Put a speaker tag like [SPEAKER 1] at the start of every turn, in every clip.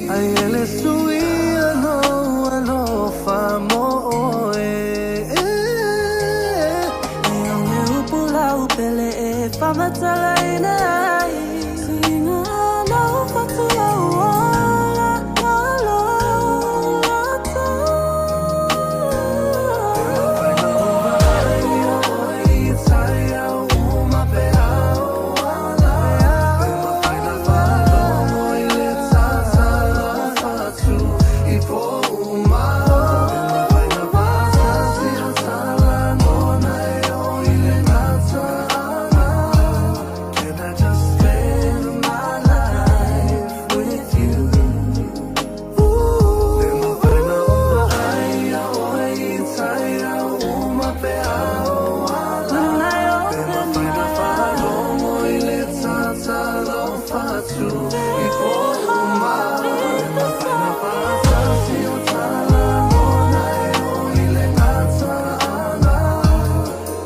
[SPEAKER 1] Ai e le sui lou alofa mo oe. E awe upu lau pele e faamatalaina ai. Suiga lau fatu lau ola ma lou loto. Can I just spend my life with you?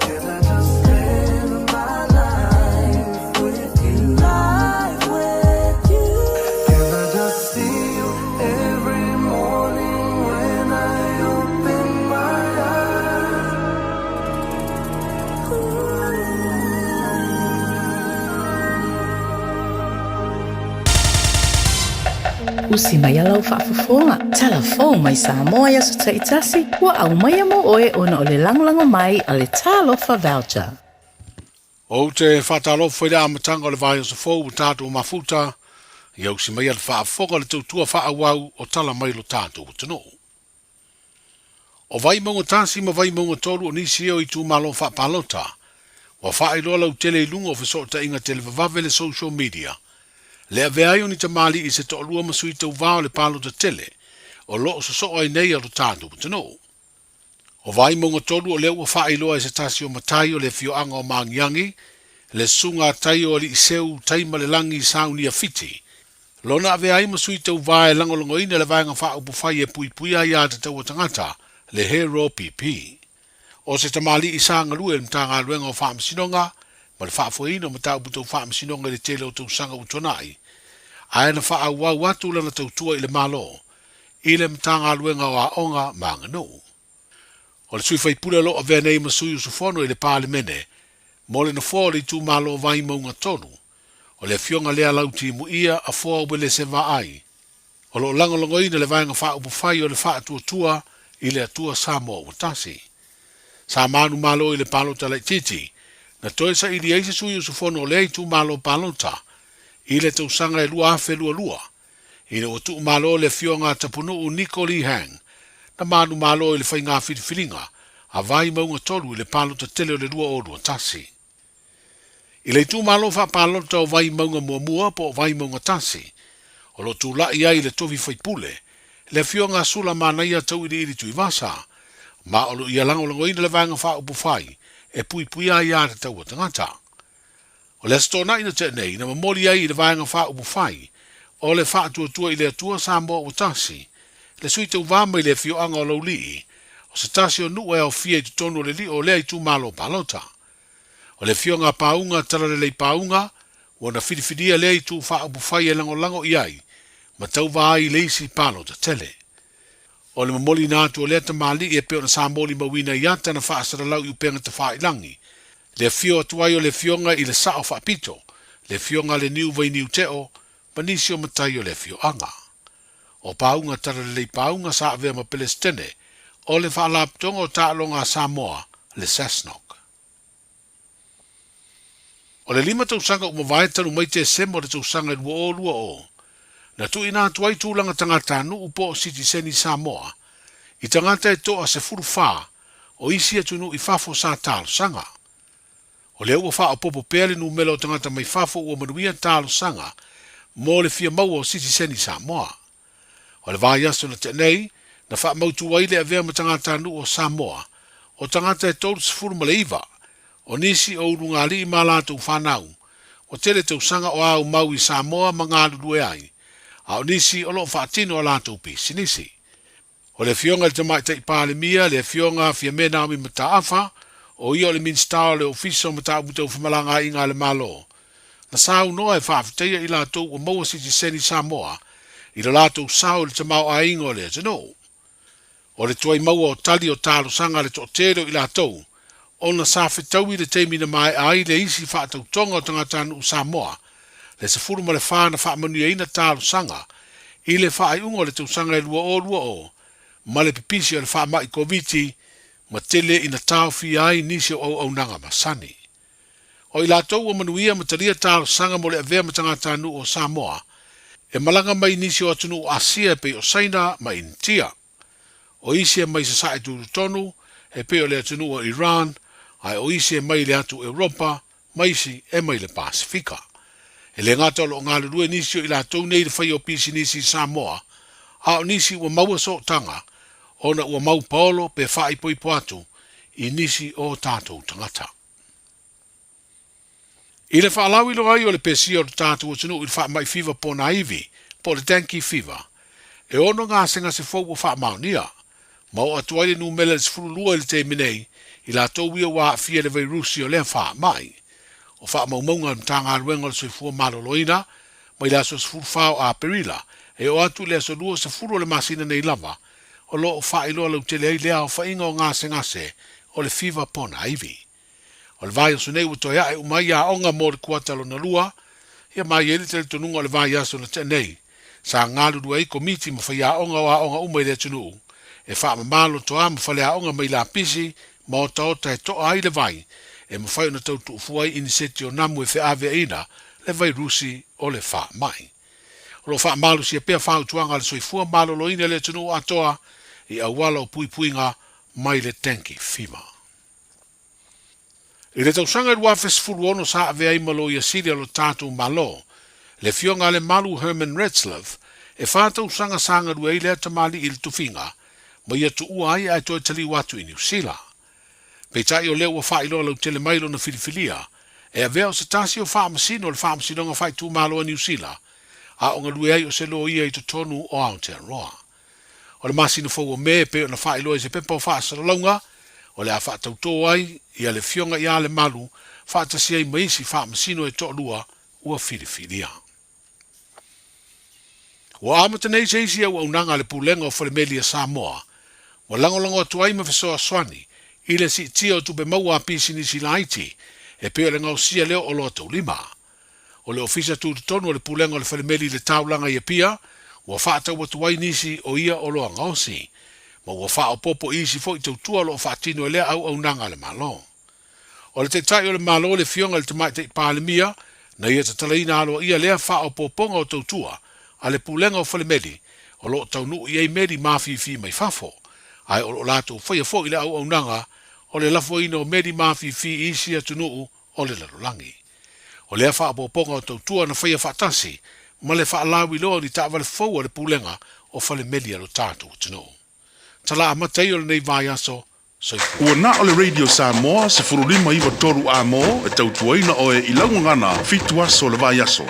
[SPEAKER 1] Can I just spend my life with you? Life with you. Can I just see you every morning when I open my eyes?
[SPEAKER 2] Usi mai lau faafofoga, Tala fou mai Samoa i aso taitasi, ua aumaia mo oe ona o le lagolago mai a le Talofa Voucher.
[SPEAKER 3] Ou te faatalofa i le amataga o le vaiaso fou ua tatou mafuta, ia usi maia le faafofoga le tautua faaauau o tala mai lo tatou atunuu. O Vaimauga 1 ma Vaimauga 3 o nisi ia o itumalo faapalota ua faailoa lautele i luga o fesootaiga televavave le social media, le avea ai o ni tamalii i se toalua ma sui tauva o le palota tele o lo o sosoo ai nei a lo tatou atunuu. O Vaimauga 3 o lea ua faailoa e se tasi o matai o le afioaga o Magiagi, le susuga a Tai o Aliiseu Taimalelagi Saunia Fiti, lona avea ai ma sui tauva e lagolagoina le Vaega Faaupufai e Puipuia Aiā Tatau a Tagata, le HROPP. O se tamalii sa galue i le Matagaluega o Faamasinoga ma le faafoeina o mataupu tau faamasinoga i le tele o tausaga ua tuanai, ae na faaauau atu lana tautua i le Malo i le Matagaluega o Aoga ma Aganuu. O le sui faipule o lo o avea nei ma sui usufono i le Palemene mo le nofoa o le itumalo Vaimauga 3, o le afioga lea Lautimuia Afoa Uelese Vaai, o lo o lagolagoina le Vaega Faaupufai o le Faatuatua i le Atua Samoa Ua Tasi. Sa manumalo i le palota laitiiti, na toe saili ai se sui usufono o lea itumalo palota i le tausaga e 2022, ina ua tuumalo le afioga a Tapunuu Niko Lee Hang, na manumalo i le faiga filifiliga a Vaimauga 3 i le palota tele o le 2021. I le itumalo faapalota o Vaimauga 1 po o Vaimauga 1, o lo o tulai ai le tofi faipule, le afioga a Sula Manaia Tauiliili Tuivasa, ma o lo o ia lagolagoina le Vaega Faaupufai e puipuia ai aiatatau a tagata. O le Aso Toonai na tea nei, na momoli ai i le Vaega Faaupufai o le Faatuatua i le Atua Samoa Ua Tasi, le sui tauva mai le afioaga o Laulii, o se tasi o nuu e aofia i totonu o le lio o lea itumalo palota. O le afioga a Pauga Talalelei Pauga, ua na filifilia lea itu faaupufai e lagolago i ai ma tauva ai i le isi palota tele. O le momoliina atu o lea tamalii e pei ona sa molimauina i ata na faasalalau i upega tafailangi, le afio atu ai o le afioga i le Sao Faapito, le afioga a le Niu Vainiu Teo ma nisi o matai o le afioaga. O Pauga Talalelei Pauga sa avea ma Pelesitene o le Faalapotopotoga o Taaloga a Samoa, le SASNOC. O le 5 tausaga ua mavae talu mai Tesema o le tausaga e 2020, na tuuina atu ai tulaga tagatanuu po o sitiseni Samoa i tagata e toa 14 o isi atunuu i fafo sa talosaga. O lea ua faaopoopo pea le numera o tagata mai fafo ua manuia talosaga mo le fia maua o sitiseni Samoa. O le vaiaso na tea nei, na faamautu ai le avea ma tagatanuu o Samoa, o tagata e 39, o nisi o ulugalii ma latou fanau, ua tele tausaga o aumau i Samoa ma galulue ai, a o nisi o lo o faatino a latou pisinisi. O le Afioga i le Tamaitai Palemia, le Afioga Fiame Naomi Mataafa, o ia o le Minisita o le Ofisa o Mataupu Tau Femalagaaiga a le Malo, na saunoa e faafetaia i latou ua maua sitiseni Samoa i lo latou sao i le tamaoaiga o le atunuu. O le tuai maua o tali o talosaga a le toatele o i latou, ona sa fetaui le taimi na maea ai le isi faatautoga o tagatanuu Samoa, le 14 na faamanuiaina talosaga i le faaiuga o le tausaga e 2020 ma le pipisi o le faamai Koviti ma tele ina taofia ai nisi o auaunaga masani. O i latou ua manuia ma talia talosaga mo le avea ma tagatanuu o Samoa, e malaga mai nisi o atunuu Asia e pei o Saina ma Initia. O isi e mai sasae tutotonu e pei o le atunuu o Iran, ae o isi e mai le atu Europa ma isi e mai le Pasefika. E le gata o lo o galulue nisi o i latou nei i le faia o pisinisi i Samoa, a o nisi ua maua sootaga ona ua mau paolo pe faaipoipo atu i nisi o tatou tagata. I le faalauiloa ai o le pesia o le tatou atunuu i le faamai fiva ponaivi, po o le dengue fever, e ono gasegase fou ua faamaonia, ma oo atu ai le numera i le 12 i le taimi nei, i latou ia ua aafia i le vairusi o lea faamai. O faamaumauga a le Matagaluega o le Soifua Maloloina mai le aso 14 o Aperila e oo atu i le aso 20 o le masina nei lava, o lo o faailoa lautele ai lea aofaiga o gasegase o le fiva ponaivi. O le vaiaso nei ua toe ae uma ai aoga mo le kuata lona lua, ia ma i ai le talitonuga o le vaiaso na tea nei, sa galulue ai komiti ma faiaoga o aoga uma i le atunuu e faamama lotoa ma faleaoga mai lapisi ma otaota e toa ai le vai e mafai ona tau tuufua ai iniseti o namu e feaveaiina le vairusi o le faamai. O lo o faamalosia pea fautuaga a le soifua maloloina i le atunuu atoa i auala o puipuiga mai le dengue fever. I le tausaga e 2016 sa avea ai ma Loia Sili a lo tatou Malo, le Afioga a Lemalu Herman Retzlaff, e fa tausaga sa galue ai lea tamalii i le tofiga, ma ia tuua ai ae toe taliu atu i Niu Sila. Peitai o lea ua faailoa lautele mai lona filifilia, e avea o se tasi o faamasino o le Faamasinoga Faaitumalo a Niu Sila, a o galue ai o se loia i totonu o Aotearoa. O le masina fou o Me e pei ona faailoa i se pepa o faasalalauga, o le a faatautō ai ia le Afioga ia Lemalu faatasi ai ma isi faamasino e toalua ua filifilia. Ua amata nei se isi auaunaga a le Pulega o Falemeli a Samoa ua lagolago atu ai ma fesoasoani i le siitia o tupe maua a pisinisi laiti e pei o le gaosia lea o oloa taulima. O le Ofisa Tutotonu o le Pulega o le Falemeli i le Taulaga i Apia ua faatau atu ai nisi o ia oloa gaosi, ma ua faaopoopo i isi foi tautua o lo o faatino e lea auaunaga a le Malo. O le Taitai o le Malo le Afioga i le Tamaitai Palemia na ia tatalaina aloaia lea faaopoopoga o tautua a le Pulega o Falemeli o lo o taunuu i ai meli mafifi mai fafo, ae o lo o latou faia foi le auaunaga o le lafoina o meli mafifi i isi atunuu o le lalolagi. O lea faaopoopoga o tautua na faia faatasi ma le faalauiloa o ni taavale fou a le Pulega o Falemeli a lo tatou atunuu. Tala amata ia o lenei vaiaso, soifua.
[SPEAKER 4] Ua na o le Radio Samoa 15 9 3 A-mo e tautuaina oe i lau gagana fitu aso o le vaiaso.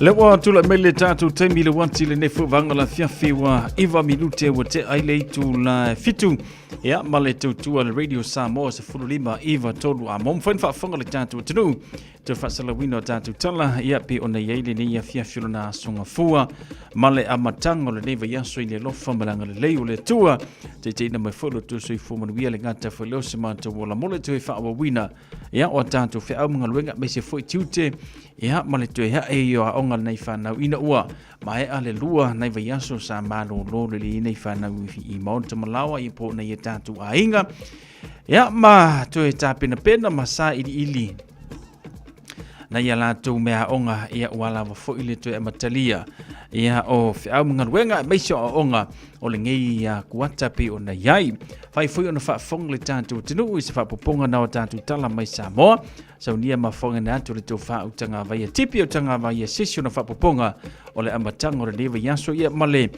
[SPEAKER 5] Le ua tulai mai le tatou taimi le uati lenei foi vaega la fiafi ua iva minute ua tea ai le itu la fitu ia ma le tautua le Radio Samoa 15 iva tolu a mo mafai ona faafofoga le tatou atunuu toe faasalauina o tatou tala ia pe ona i ai lenei afiafi o lona aso gafua ma le amataga o lenei vaiaso i le alofa ma le agalelei o le Atua taitaiina mai foi lo outou soifua manuia le gata foi lea o se matou ola mo le toe faaauauina ia o a tatou feau ma galuega aemaise foi tiute ia ma le toe ae i o aoga lenei fanau ina ua maea le lua nai vaiaso sa malolo lelei nei fanau i maota malaoa ia po o nei e tatou aiga Ia ma toe tapenapena ma sailiili nai a latou meaaoga ia ua lava foi le toe amatalia ia o feau ma galuega aemaise o aoga. o lenei kuata pei ona i ai. Fai foi ona faafofoga le tatou atunuu i se faapopoga na o tatou tala mai Samoa. Saunia mafuaaga atu le tofa utagavaia tipi o tagavaia sisi ona faapopoga o le amataga o lenei vaiaso ia ma le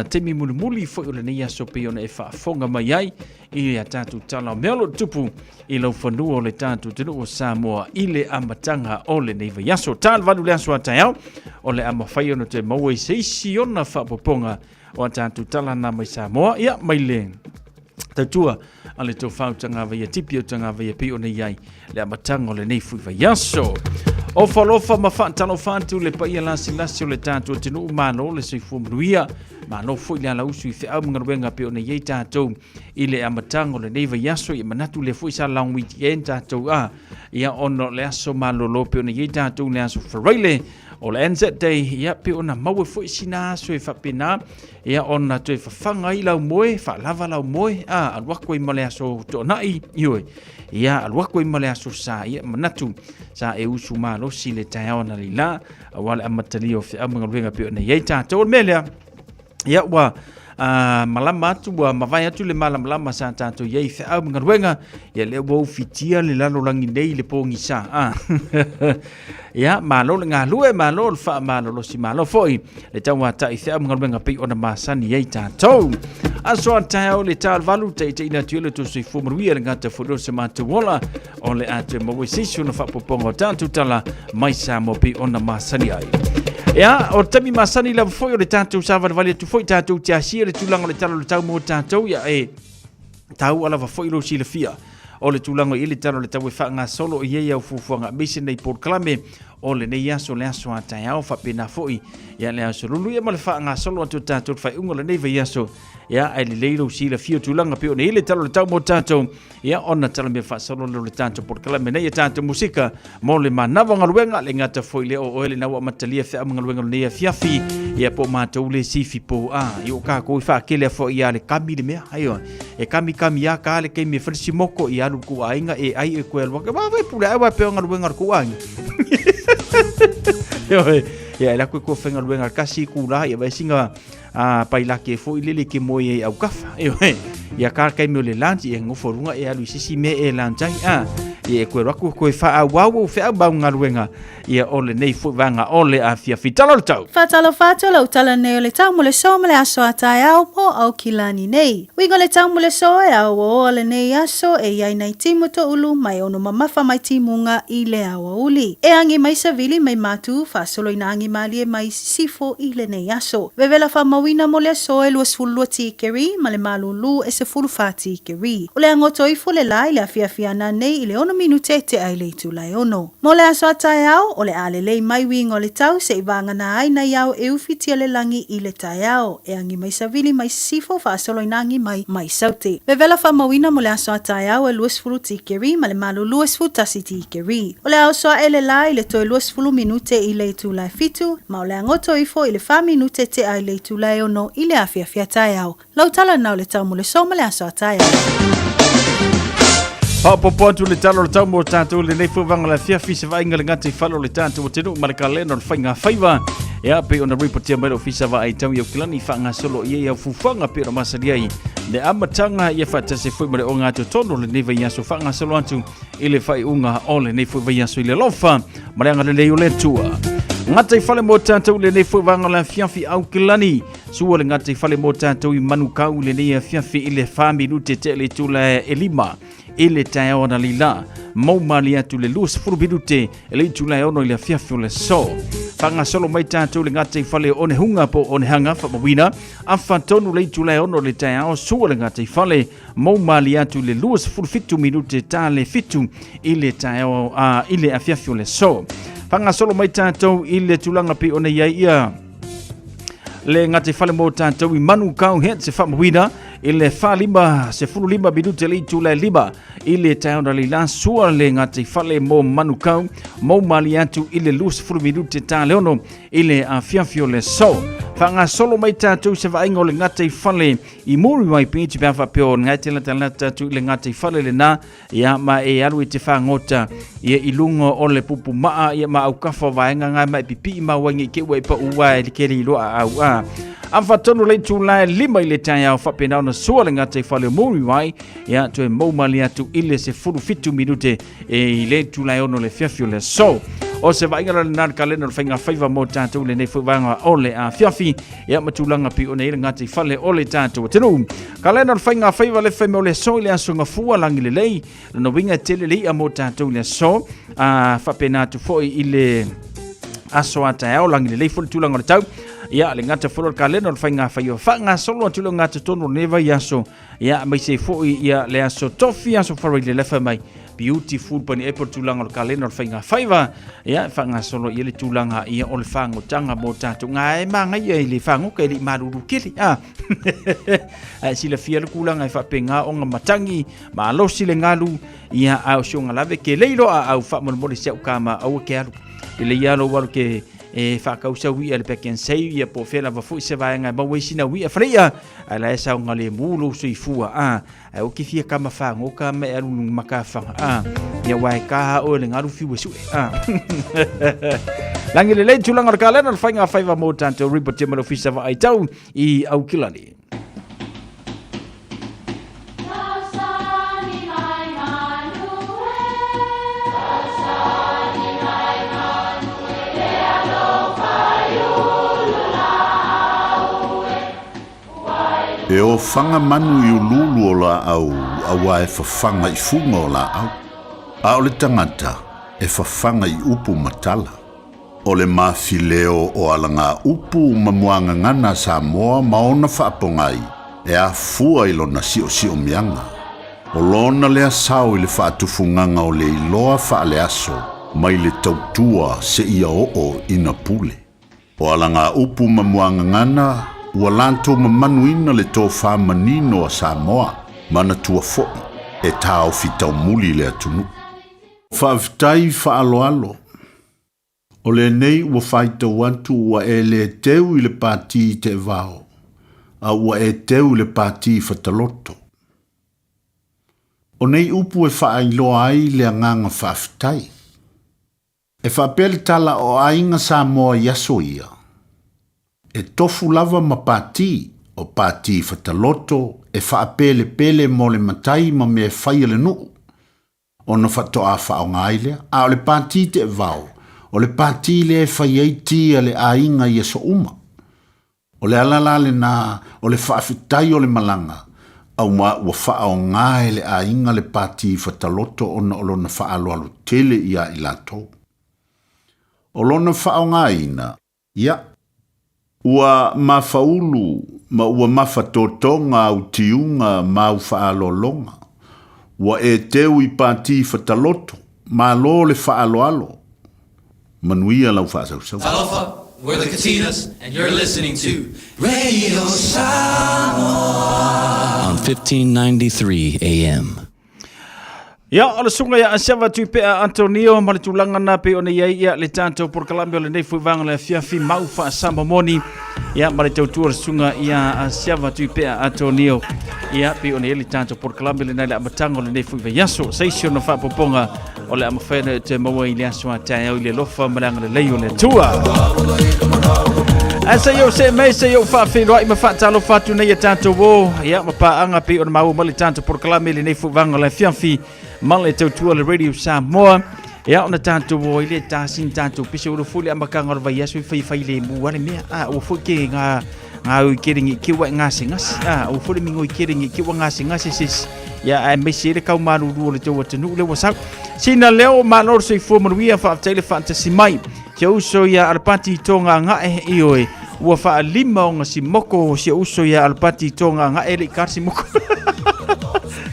[SPEAKER 5] taimi mulimuli foi o lenei aso pei ona e faafofoga mai ai i a tatou tala o mea o lo o tupu i laufanua o le tatou atunuu o Samoa i le amataga o lenei vaiaso. Talivalu le aso a taeao o le a mafai ona toe maua i se isi ona faapopoga o a tatou tala na mai Samoa ia mai le tautua a le tofa o tagavaia tipi o tagavaia pei ona i ai le amataga o lenei fui vaiaso. Ofa alofa ma faatalofa atu le paia lasilasi o le tatou atunuu, malo le soifua manuia, malo foi le alausu i feau ma galuega pei ona i ai tatou i le amataga o lenei vaiaso. Ia manatu lea foi sa long weekend tatou a ia ona o le aso malolo pei ona i ai tatou le aso Faraile o le NZ Day, ia pei ona maua foi sina aso e faapena ia ona toe fafaga ai lau moe, faalava lau moe, a alu atu ai ma le aso toonai, ioe, ia alu atu ai ma le aso sa, ia manatu sa e usu malosi le taeao analeila aua le amatalia o feau ma galuega pei ona i ai tatou. O le mea lea, ia ua malama atu, ua mavae atu le malamalama sa tatou i ai i feau ma galuega, ia lea ua ufitia le lalolagi nei i le pogisa. Ia, malo le galue, malo le faamalolosi, malo foi le tauatai feau ma galuega pei ona masani ai tatou. Aso a taeao le talivalu, taitaiina atu i le tou soifua manuia le gata foi o se matou ola, o le a toe maua i se isi ona faapopoga o tatou tala mai Samoa pei ona masani ai. Ia, o le taimi masani lava foi o le tatou savalivali atu foi tatou te asia le tulaga o le tala o le tau mo tatou, ia e taua lava foi lou silafia o le tulaga i le tala o le tau e faagasolo i ai au fuafuaga aemaise nei polokalame o lenei aso le aso a taeao faapena foi ia le aso lulu ia ma le faagasolo atu o tatou le faaiuga o lenei vaiaso ia ae lelei lou silafia o tulaga pei ona i le tala o le tau mo tatou ia ona tala mea faasolo lea o le tatou polokalame nei e tatou musika mo le manava galuega le gata foi le o oe le naua amatalia feau ma galuega o lenei afiafi ia po o matou le sifi po a i o kākou i whaakele afo i a le kami le mea aio e kami kami a ka le keimi e whalisi moko i alu ku ainga e ai e koe alua wa we pule ai wa pe galuega le ku ainga ia e la koe ko whenga luenga kasi ku la ia vai singa a pailake foi lele ke moe ai au kafa e oe ia ka kai me le lanti e ngofo runga e alu i sisi me e lantai a ia e koe raku koe wha au au whe au bau ngaluenga ia o le nei foi vanga o le afia fitalo le tau.
[SPEAKER 6] Faatalofa atu lau tala nei o le tau mo le so ma le aso a taeao mo Aukilani nei. Uiga le tau mo le so e aoaoa lenei aso e i ai nai timu toulu mai ono mamafa mai timuga i le aoauli. E agi mai savili mai matu faasolo ina agi malie mai sisifo i lenei aso. Vevela faamauina mo le aso e 22 tikeri ma le malūlū e 14 tikeri. O le agoto ifo le la i le afiafi ana nei i le 6 minute e tea i le itula e 6. Mo le aso a taeao, o le a lelei mai uiga o le tau seʻi vagana ai nai ao e ufitia le lagi i le taeao, e agi mai savili mai sisifo faasolo ina agi mai mai saute. Vevela faamauina mo le aso a taeao e 20 tikeri ma le malūlū e 11 tikeri. O le a oso aʻe le la i le toe 20 minute i le itula e 7, ma o le a goto ifo i le 4 minute tea i le itula e 6 i le afiafi a taeao. Lau tala na o le tau mo le so ma le aso a taeao.
[SPEAKER 5] Faapopo atu le tala o le tau mo tatou lenei fuavaga le afiafi se vaaiga le gata i fale o le tatou atunuu ma le kalena o le faiga faiva. Ia pei ona ripotia mai le ofisa vaai tau i Aukilani faagasolo i ai au fuafuaga pei ona masani ai le amataga ia faatasi foi ma le ogatotonu o lenei vaiaso faagasolo atu i le faaiuga o lenei foi vaiaso i le alofa ma le agalelei o le Atua. Gata i fale mo tatou lenei foi vaega o le afiafi Aukilani. Sua le gata i fale mo tatou i Manukau lenei afiafi i le 4 minute te le itula e 5 i le taeao analila. Mau mali atu le 20 minute e le itula e 6 i le afiafi o le aso. Faagasolo mai tatou le gata i fale o Onehunga po o Onehanga faamauina afa tonu le itula e 6 i le taeao sua le gata i fale mau mali atu le 27 minute ta le 7 i le taeao a i le afiafi o le aso. Faagasolo mai tatou i le tulaga pei ona i ai ia le gata i fale mo tatou i Manukau Head se faamauina i le 45 15 minute le itula e 5 i le taeao na leila sua le gata i fale mo Manukau mau mali atu i le 20 minute ta le 6 i le afiafi o le aso. Faagasolo mai tatou se vaaiga o le gata i fale i Muriwai Beach pe a faapea o ngai te latalata atu i le gata i fale lena ia ma e alu i te fagota ia i luga o le pupumaa ia ma aukafa o vaega ngai ma e pipii ma waingi ke ua i pa ua e le kele iloa au a. Afatonu le itula e 5 i le taeao faapena ona sua le gataifale o Muriwai, ia toe mou malie atu i le 17 minute e i le itula e 6 le afiafi o le aso. O se vaaiga la lena le kalena o le faiga faiva mo tatou lenei foi vaega o le afiafi, ia ma tulaga pei ona i ai le gataifale o le tatou atunuu. Kalena o le faiga faiva le fai mai o le aso i le aso gafua lagi lelei, lona uiga e tele le i'a mo tatou i le aso, a faapena atu foi i le aso a taeao lagi lelei foi le tulaga o le tau. Ia, le gata foi o le kalena o le faiga faiva faagasolo atu le gatotonu o lenei vaiaso, ia aemaise foi ia le aso tofi, aso faraile le fai mai beautiful pani apple tulaga o le kalena o le faiga faiva, ia faagasolo ia le tulaga ia o le fagotaga mo tatou ngā e magaia i le fagoka e le i malulu kele a ae silafia le kulaga e faapena ona matagi malosi le galu ia a o si ona lave ke leilo a au faamolemole si au kama aua ke alu e le ia lou alu ke e faakausa uia le pack and save ia po o fea lava foi se vaega e maua ai sina uia faleia ae la e saogalemu lou soifua a ae o ke fia kama fagoka ma e alu makafaga a ia wa e kaha oe le galu fiu e sue a lagi lelei tulaga o le kalena o le faiga faiva mo tatou report ma le ofisa vaai tau i Aukilani.
[SPEAKER 4] E ofaga manu i uluulu o laau auā e fafaga i fuga o laau, a o le tagata e fafaga i upu ma tala. O le mafileo o alagaupu ma muagagana a Samoa ma ona faapogai e afua i lona siosiomiaga. O lona lea sao i le faatufugaga o le iloa faaleaso mai le tautua seia oo ina pule. O alagaupu ma muagagana ua latou mamanuina le tofa manino a Samoa, manatua foi e taofi taumuli le atunuu. Faafetai faaaloalo. O lenei ua faitau atu ua e le teu i le pati teevao, a ua e teu i le pati fataloto. O nei upu e faailoa ai le agaga faafetai. E faapea le tala o aiga Samoa i aso ia, e tofu lava ma pati, o pati fataloto e faapelepele mo le matai ma mea fai a le nuu, ona faatoa faaaoga ai lea. A o le pati teevao, o le pati lea e fai ai ti a le aiga i aso uma. O le ala la lena o le faafetai o le malaga, aua ua faaaoga e le aiga le pati fataloto ona o lona faaaloalo tele ia i latou. O lona faaaogaina, ia, ua mafaulu ma ua mafatotoga au tiuga ma au faaaloaloga. Ua e teu i pati fataloto, malo le faaaloalo. Manuia lau faasausauga.
[SPEAKER 7] Talofa, we're the Katinas and you're listening to Radio Samoa on 1593 AM.
[SPEAKER 5] Ia, o le susuga ia Asiava Tuipea Antonio ma le tulaga na pei ona i ai ia le tatou polokalame o lenei foi vaega o le afiafi mau faasamamoni ia ma le tautua o le susuga ia Asiava Tuipea Antonio ia pei ona i ai le tatou polokalame lenei le amataga o lenei foi vaiaso se isi ona faapopoga o le a mafai ona e toe maua i le aso a taeao i le alofa ma le agalelei o le Atua. Ae se i ou see mai, se i ou faafeiloai ma faatalofa atu nei a tatou o, ia ma paaga pei ona maua mai le tatou polokalame i lenei foi vaega o le afiafi ma le tautua le Radio Samoa. Ia ona tatou o i le tasi ni tatou pese ua foi le amataga o le vaiaso i faifai lemu a le mea. A ua foi ke ngā ngā ui kere ngi ki ua gasegase. A ua foi le mingoi kere ngi ki ua gasegase se isi. Ia aemaise ai le kau malulu o le tou atunuu lea ua sau. Sina leo malo le soifua manuia faafetai le faatasi mai. Si ou uso ia Alapati i tō gagae ioe ua faalima ona simoko si ou uso ia Alapati i tō gagae le i ka simoko.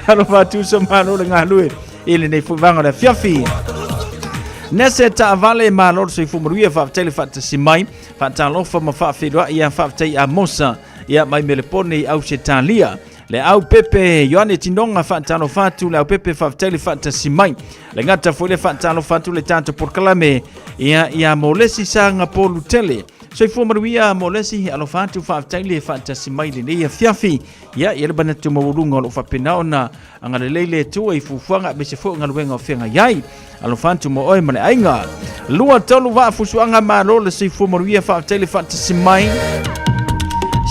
[SPEAKER 5] Alofa atu uso malo le galue i lenei foi vaega o le afiafi. Nese taavale malo le soifua manuia faafetai le faatasi mai. Faatalofa ma faafeiloai ia faafetai a Mosa ia mai Melepone i Ausetalia. Le au pepe Ioane Tinoga faatalofa atu le au pepe faafetai le faatasi mai. Le gata foi le faatalofa atu le tatou polokalame ia ia Molesi Saga Polu Tele. Soifua manuia Molesi alofa atu faafetai le faatasi mai lenei afiafi. Ia ia le manatu maualuga o lo o faapena ona agalelei le Atua i fuafuaga aemaise foi o galuega o feagai ai. Alofa atu mo oe ma le aiga. 2 3 vaa fusuaga malo le soifua manuia faafetai le faatasi mai.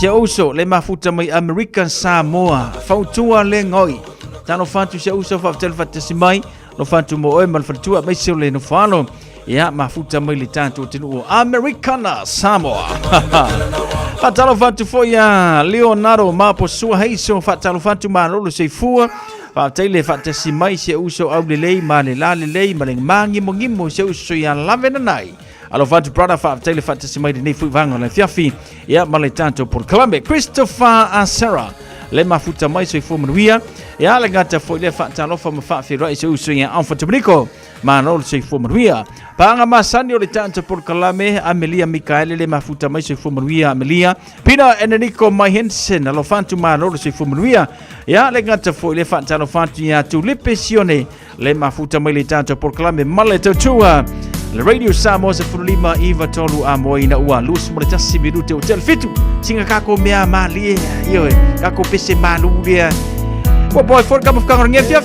[SPEAKER 5] Si ou uso le mafuta mai American Samoa, fautua le goi. Talofa atu si ou uso faafetai le faatasi mai. Alofa atu mo oe ma le faletua aemaise o le nofoalo. Ia, mafuta mai le tatou atunuu o Americana Samoa. Faatalofa atu foi ia Leonardo Maposua Heiso, faatalofa atu malolo soifua. Faafetai le faatasi mai si ou uso aulelei ma le lalelei ma le magimogimo si ou uso ia Lavenanai. Alofa atu brother, faafetai le faatasi mai lenei foi vaega o le afiafi. Ia ma le tatou polokalame. Christopher Asera le mafuta mai soifua manuia. Ia le gata foi lea faatalofa ma faafeiloai se uso ia Alpha Dominico. Malo le soifua manuia. Paga masani o le tatou polokalame Amelia Mikaele le mafuta mai soifua manuia Amelia. Pina Enenico Mai Henson alofa atu malo le soifua manuia. Ia le gata foi lea faatalofa atu ia Tulipe Sione le mafuta mai le tatou polokalame ma le tautua le Radio Samoa 15 9 3 a moe ina ua 21 minute o tel fitu singa kako mea malie ioe kako pese malu lea ua boy for kama fukanga nge fiaf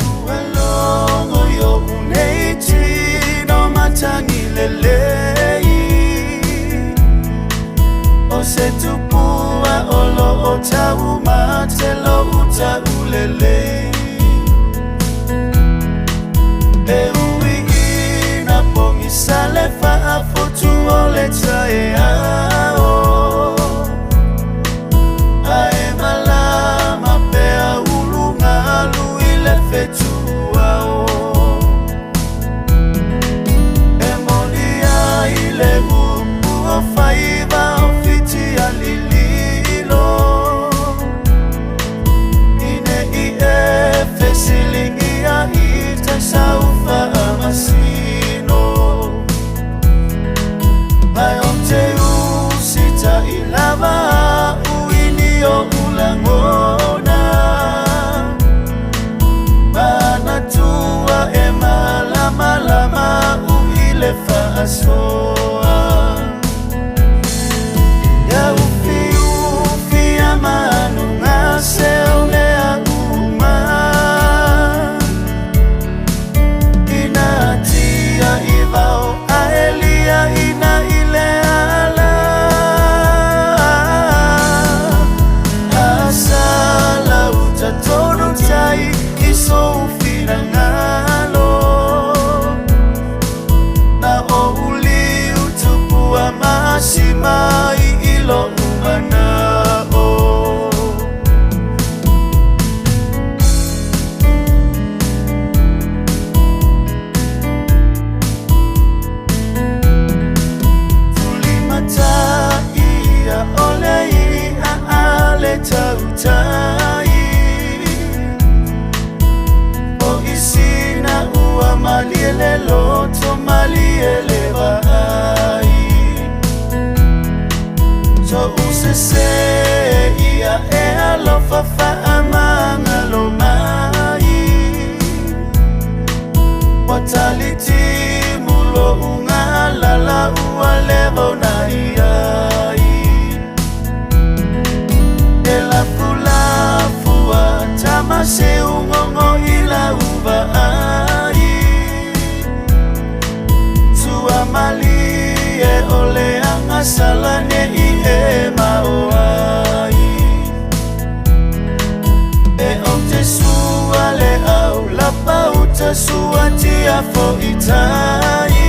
[SPEAKER 1] O se tupua o lo o tau mate lo uta ulelei E ui ina pogisa le faafotu o le taeao Ae malama pea ulugalu i le fetuao E moni ai le upu o faiva o fiti a lililo Ine i e fesiligia i te saufaamasino Ae o te usitaʻi lava a'u i ni oʻu lagona Manatua e malamalama a'u i le faasoa Ia ufiufi a manugase o mea uma Ina tia i vao aelia ina i le ala Asala uta tonu tai i sou finagalo Na ou liu tupua masima i i loʻu manaʻo. Tulimataʻi ia ʻole iʻa a le tautai O isina ua malie le loto malie le vaai Soʻu sesē ia e alofa faamagalo mai Ua talitimu loʻu galala ua leva ona iai E lafulafu a tama se ugogo i lau vaai Tua malie o le agasala nei e mao ai E ou te sua le au lapa uta sua tiafo i tai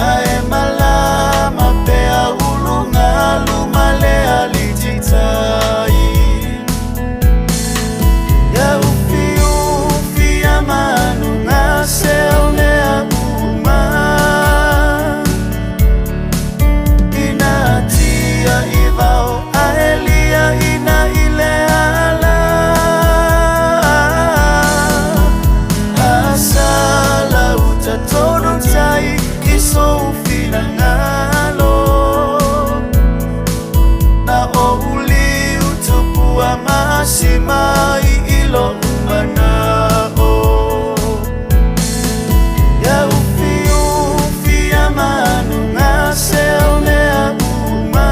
[SPEAKER 1] Ae malama pea ulugalu ma le alititai Ia ufiufi a manugase o mea uma Ina tia i vao aelia ina i le ala Asala uta tonu tai i sou finagalo Na ou liu tupua masima i i loʻu manaʻo Ia ufiufi a manugase o mea uma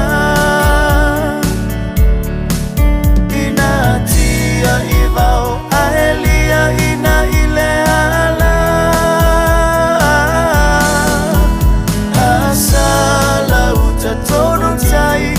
[SPEAKER 1] Ina tia i vao aelia ina i le ala Asala uta tonu tai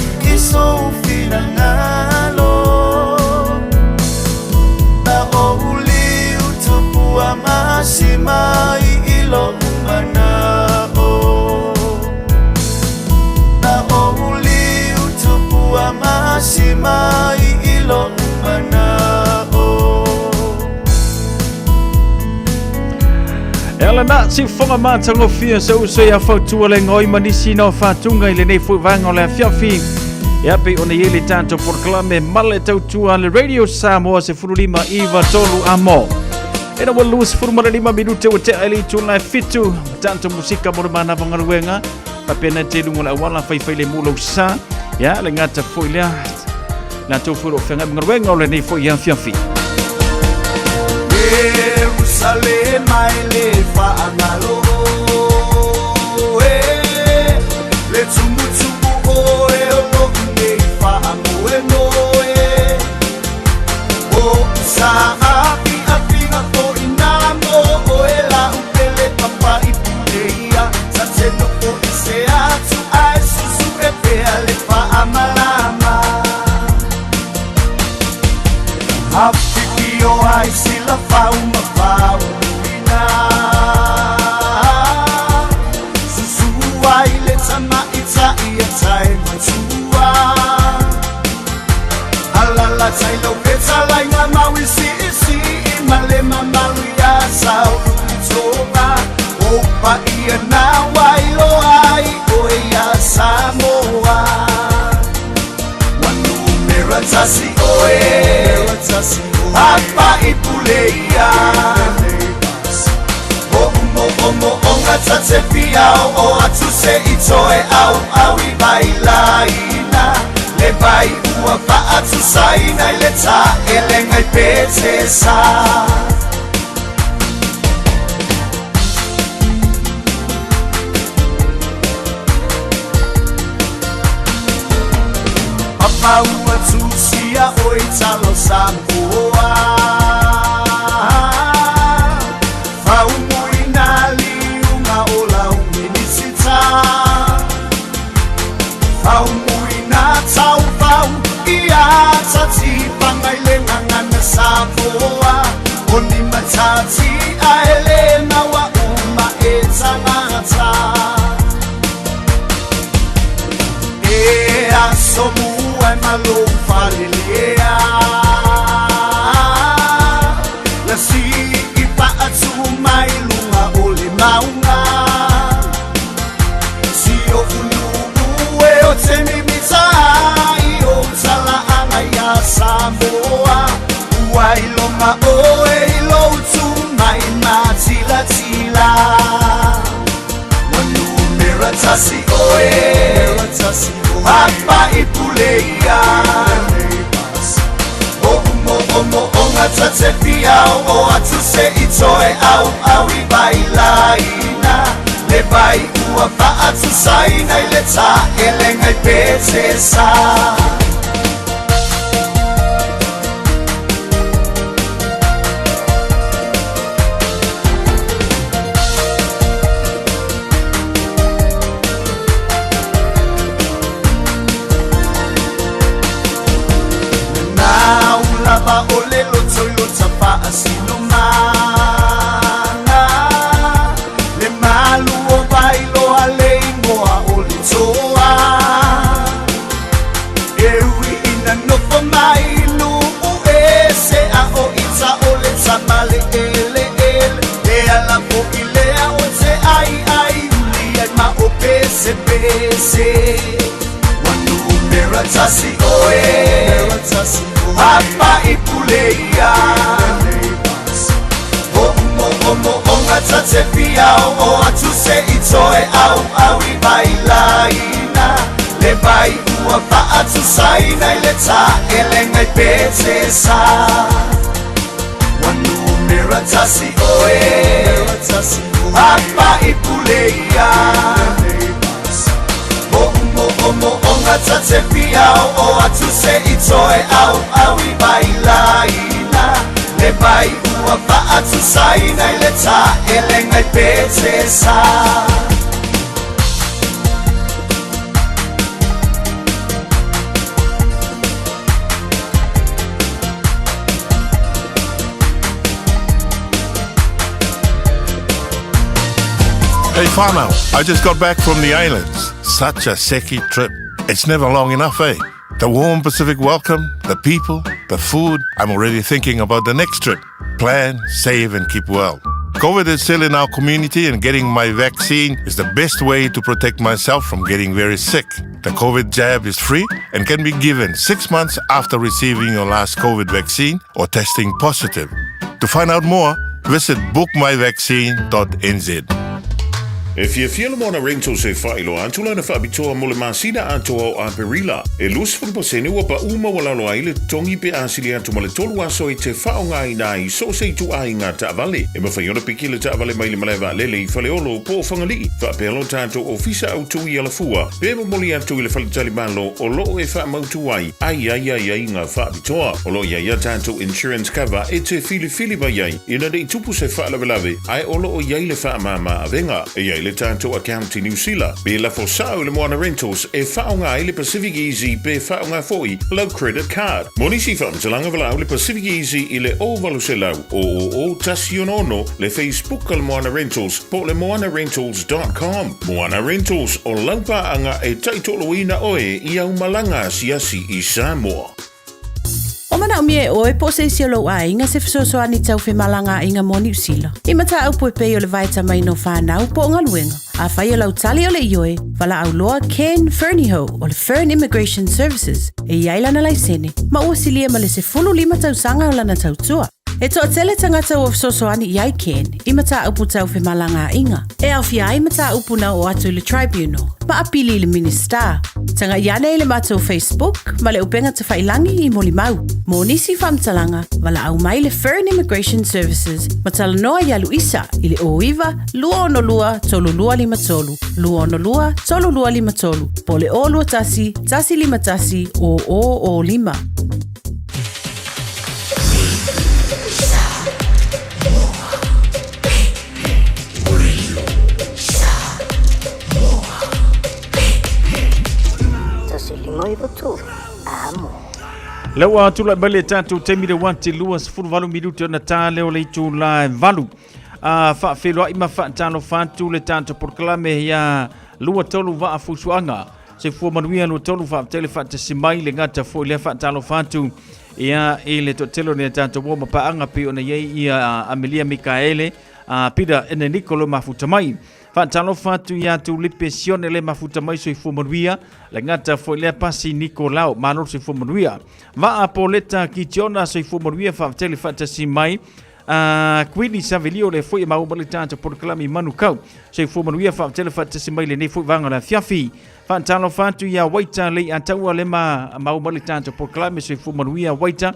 [SPEAKER 5] lena siufofoga matagofie se uso ia fautua le goi ma nisi na o faatuga i lenei foi vaega o le afiafi. Ia pei ona i ai le tatou polokalame ma le tautua a le Radio Samoa 15 iva tolu amo. Ena ua 25 minute ua tea i le itula e fitu. Ma tatou musika mo le manava galuega. Faapena te luga o le auala faifai le mu lou sa. Ia le gata foi lea. Latou foi o lo o feagai ma galuega o lenei foi afiafi.
[SPEAKER 1] Jerusalema e le faagalo e le tumutumu oe o lo'u nei faamoemoe o sa afiafiga foi na mo oe la'u pele papa'i puleia sa te nofo i se atu ae susu'e pea le faamalama Afifio ai Silafau ma Faumuina Susu ai le tamaitai a Taimatua Alalatai lau fetalaiga Mauisiisii ma le mamalu ia Sauluitoga O paia na ua iloa ai oe ia Samoa Ua numera tasi oe Apa'i pule ia O'u mo'omo'oga ta te fia o'o atu se i toe auau i vailaina Le vai ua fa'atusaina i le ta'elega i Petesa. Papa ua tusia oi talo Samoa Faumuina liuga o lau Minisita Faumuina taufau ia tatifaga i le gagana Samoa O ni matati ae le naua uma e tagata E aso mua e ma lou falelea Na sii faatu mai luga o le mauga Si oʻu nuu e o te mimita ai o talaaga iā Samoa Ua iloga oe i lou tu mai matilatila Ua numera tasi oe Apa'i pule ia O'u mo'omo'oga ta te fia o'o atu se i toe auau i vailaina Le vai ua fa'atusaina i le ta'elega i Petesa. Na ulava o le loto i lota faasilomana Le malu o Vailoa le igoa o le toa E ui ina nofo mai i nuu ese A o ita o le tama le eleele E ala foi lea o te aiai uli ai ma o pesepese Ua numera tasi oe Apa'i pule ia O'u mo'omo'oga ta te fia o'o atu se i toe auau i vailaina Le vai ua fa'atusaina i le ta'elega i Petesa Ua numera tasi oe Apa'i pule ia O'u mo'omo'oga ta te fia o'o atu se i toe auau i vailaina Le vai ua fa'atusaina i le ta'elega i Petesa.
[SPEAKER 8] Hey whānau, I just got back from the islands. Such a seki trip. It's never long enough, eh? The warm Pacific welcome, the people, the food. I'm already thinking about the next trip. Plan, save and keep well. COVID is still in our community and getting my vaccine is the best way to protect myself from getting very sick. The COVID jab is free and can be given six months after receiving your last COVID vaccine or testing positive. To find out more, visit bookmyvaccine.nz.
[SPEAKER 9] E fiafia le Moana Rentals e faailoa atu lana faapitoa mo le masina atoa o Aperila. E 20% ua pau maualalo ai le totogi pe a sili atu ma le tolu aso e te faaaogaina ai so o se ituaiga taavale. E mafai ona piki le taavale mai le malae vaalele i Faleolo po o Fagalii, faapea lo tatou ofisa autu i Alafua, pe momoli atu i le faletalimalo o lo o e faamautu ai ai ai aiaiga faapitoa. O lo o i ai a tatou insurance cover e te filifili mai ai ina ne i tupu se faalavelave ae o lo o i ai le faamāmā avega. E i ai le tatou account i Niu Sila, pe lafo sao i le Moana Rentals e faaaoga ai le Pacific Easy pe faaaoga foi lau credit card. Mo nisi faamatalaga valaau le Pacific Easy i le 0800 000 166, le Facebook a le Moana Rentals po o le moanarentals.com. Moana Rentals, o lau paaga e taitoloina oe i au malaga asiasi i Samoa.
[SPEAKER 2] O manaomia e oe po o se isi o lou aiga se fesoasoani tau femalagaaiga mo Niu Sila. I mataupu e pei o le vaetamaina o fanau po o galuega. Afai o lau tali o le ioe, valaau loa Ken Fernihough o le Fern Immigration Services e i ai lana laisene ma ua silia ma le 15 tausaga o lana tautua. E toatele tagata ua fesoasoani i ai Ken i mataupu tau femalagaaiga, e aofia ai mataupu na oo atu i le Tribunal ma apili i le Minisita. Tagai ane i le matou Facebook ma le upega tafailangi i molimau. Mo nisi faamatalaga, valaau mai le Fern Immigration Services ma talanoa iā Luisa i le 09 262 3253, 262 3253 po o le 021 151 0005.
[SPEAKER 5] Lea ua tulai mai le tatou taimi le uati 28 minute ona ta lea o le itula e valu. A faafeiloai ma faatalofa atu le tatou polokalame ia 23 vaa fusuaga. Soifua manuia 23 faafetai le faatasi mai le gata foi lea faatalofa atu ia i le toatele o nai tatou uo ma paaga pei ona i ai ia Amelia Mikaele, a Peter Eneniko le mafuta mai. Faatalofa atu ia Tulipe Sione le mafuta mai soifua manuia le gata foi lea Pasi Nikolao malo soifua manuia. Vaa Poleta Kitiona soifua manuia faafetai le faatasi mai. A Queenie Savelio le foi e maua le tatou polokalame i Manukau. Soifua manuia faafetai le faatasi mai lenei foi vaega o le afiafi. Faatalofa atu ia Waita Leiataua le ma maua le tatou polokalame soifua manuia Waita.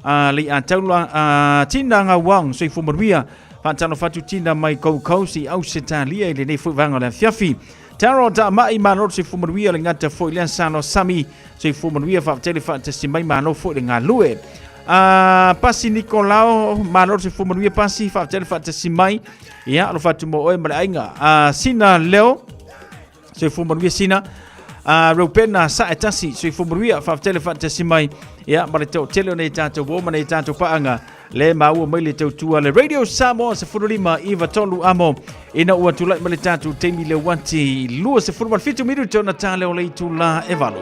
[SPEAKER 5] A Leiataula a Tina Ngauang soifua manuia. Faatalofa atu Tina mai Gold Coast i Ausetalia i lenei foi vaega o le afiafi. Taro Taamai malo soifua manuia le gata foi lea Salo Sami soifua manuia faafetai le faatasi mai malo foi le galue. A Pasi Nikolao malo soifua manuia Pasi faafetai le faatasi mai. Ia alofa atu mo oe ma le aiga. A Sina Leo soifua manuia Sina. A Reupena Saetasi soifua manuia faafetai le faatasi mai. Ia ma le toatele o nei tatou uo ma nei tatou paaga le maua mai le tautua le Radio Samoa 15 93 amo ina ua tulai mai le tatou taimi le uati 27 minute ona tā leo le itula e valo.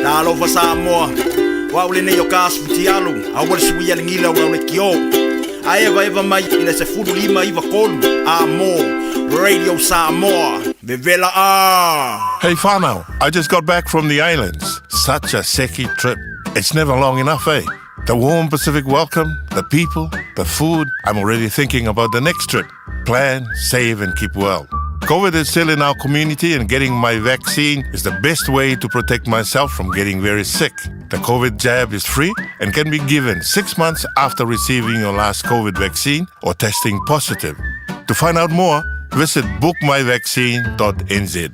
[SPEAKER 10] Talofa Samoa, o au lenei o Kas Futialu, aua le suia le gila o lau leitio. A evaeva mai i le 15 93 A mo Radio Samoa, vevela a!
[SPEAKER 8] Hey whānau, I just got back from the islands. Such a seki trip. It's never long enough, eh? The warm Pacific welcome, the people, the food. I'm already thinking about the next trip. Plan, save, and keep well. COVID is still in our community, and getting my vaccine is the best way to protect myself from getting very sick. The COVID jab is free and can be given 6 months after receiving your last COVID vaccine or testing positive. To find out more, visit bookmyvaccine.nz.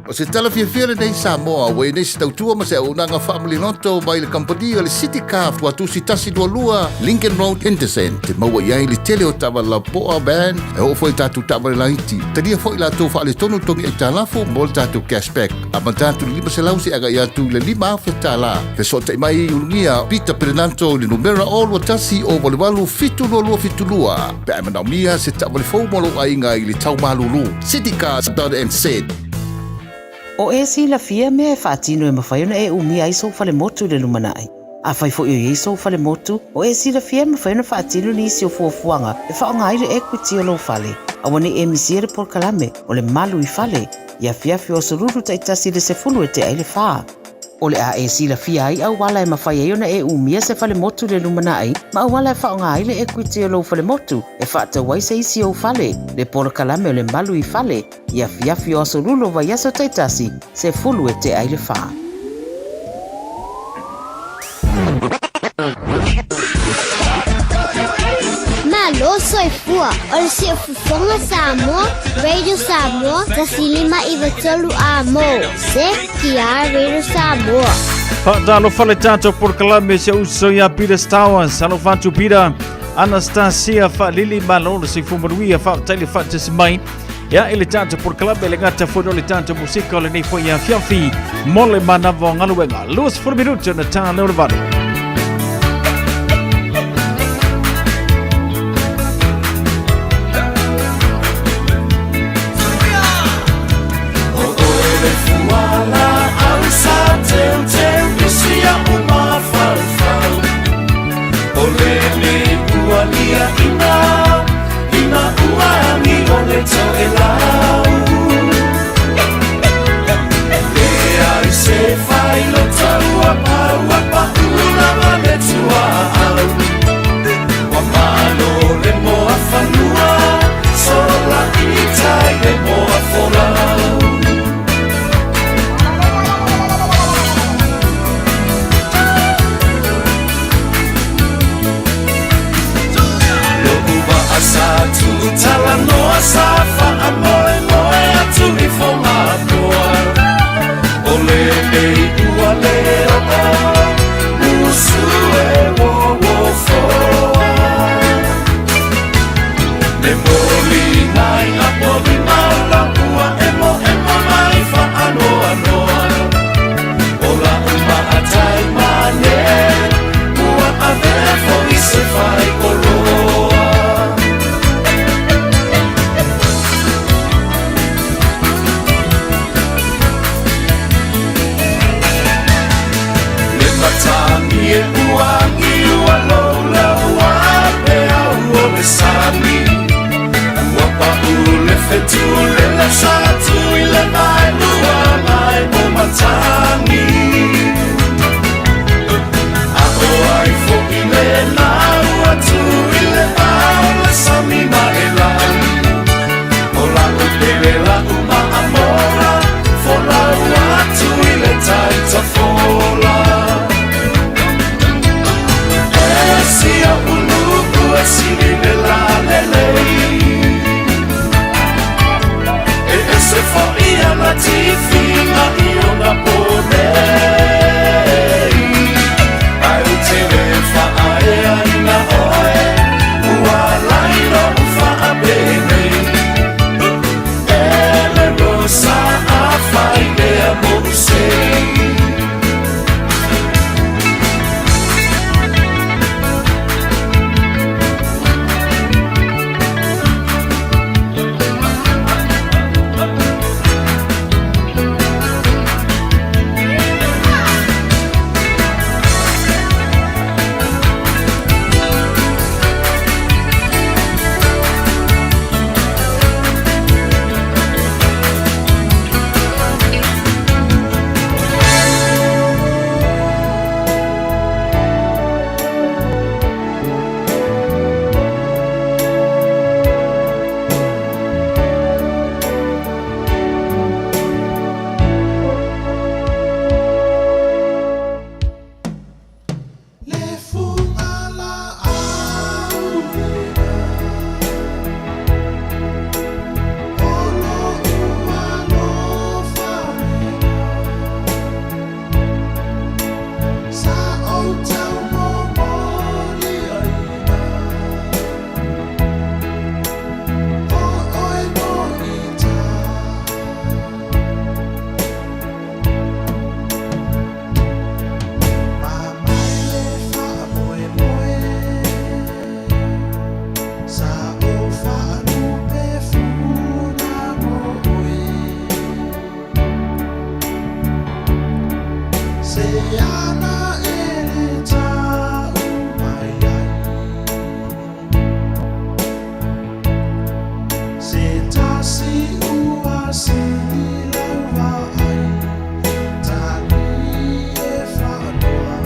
[SPEAKER 11] O se tala fiafia lenei Samoa, ua i nei se tautua ma se auaunaga faamaliloto mai le kamupani o le City Car Tuatusi 122 Lincoln Road Henderson. Te maua i ai le tele o taavale lapoa, van, e oo foi i tatou taavale laiti. Talia foi latou faaletonu togi aitalafu mo le tatou cashback. Amata atu i le 500 seia agai atu i le $5,000. Fesootai mai i Ulugia Peter Perenanto i le numera 0 21 0 88 722 72 pe a e manaomia se taavale fou mo lou aiga i le tau malulu. Citycars.nz.
[SPEAKER 2] O e silafia mea e faatino e mafai ona e umia ai sou falemotu i le lumanai. Afai foi o i ai sou falemotu, o e silafia e mafai ona faatino nisi o fuafuaga e faaaoga ai le equity o lou fale. Aua ne i e misia le polokalame o le Malu i Fale, i afiafi o Aso Lulu taitasi i le 2:50. O le a e silafia ai auala e mafai ai ona e umia se falemotu i le lumanai ma auala e faaaoga ai le equity o lou falemotu e faatau ai se isi ou fale, le polokalame o le Malu i Fale, i afiafi o Aso Lulu o vaiaso taitasi, 3:50.
[SPEAKER 12] Malo soifua, o le Siufofoga Samoa, Radio Samoa, 1593 A mo, CTR Radio Samoa.
[SPEAKER 5] Faatalofa le tatou polokalame si ou uso ia Peter Stowers. Alofa atu Peter. Anastasia Faalili malo le soifua manuia faafetai le faatasi mai. Ia i le tatou polokalame le gata foi o le tatou musika o lenei foi afiafi mo le manava o galuega. 20 minute ona tā leo le 8.
[SPEAKER 1] Se ana e le tau mai ai Se tasi ua sili lau vaai Tali e whaanoa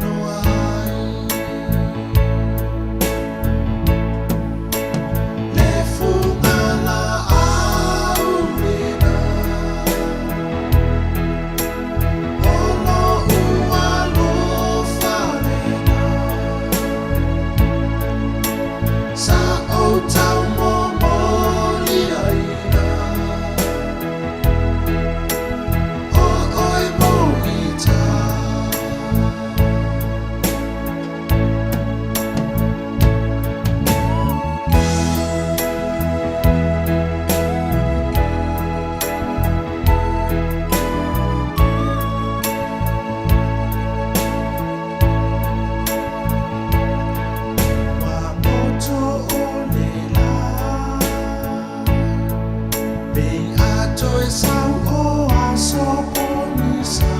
[SPEAKER 1] noa ai Le fuga la au lena O lo'u alofa lena Sa ou taumomoliaina O oe moita. Ua moto o le lā Pei a toe sau o aso pogisa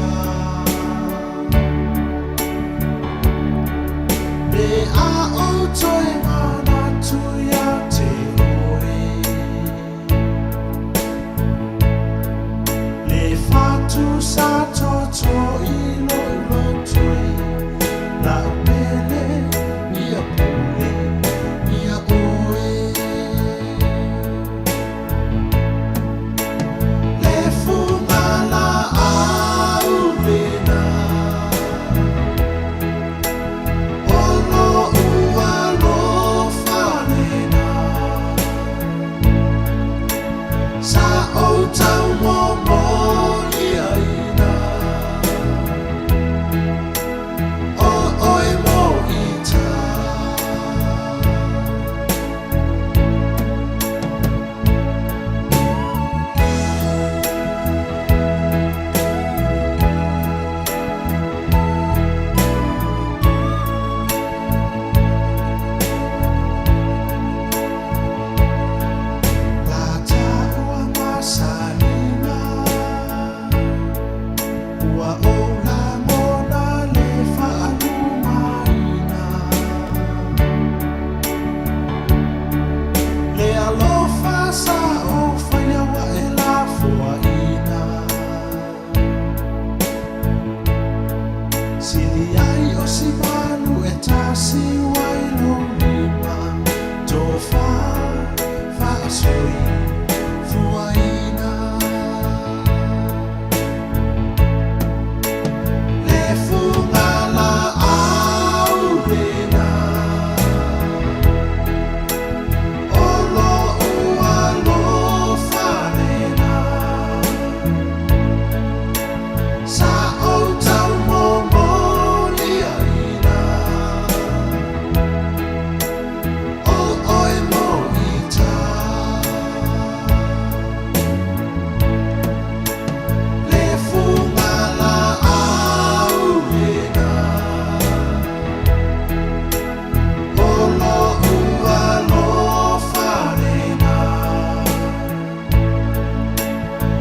[SPEAKER 1] Pe a ou toe manatu ia te oe Le fatu sa toto i lo'u loto e La'u pele ia pule ia oe Le fuga laau lena O lo'u alofa lena Sa ou taumomoliaina O oe moita. La taua masalina Ua ou lagona le faalumaina Le alofa sa ou faia ua e lafoaina Sili ai o si manu e tasi ua i lou lima Tofa faasoi fuaina Le fuga laau lena O lo'u alofa lena Sa ou taumomoliaina O oe moita Le fuga laau lena O lo'u alofa lena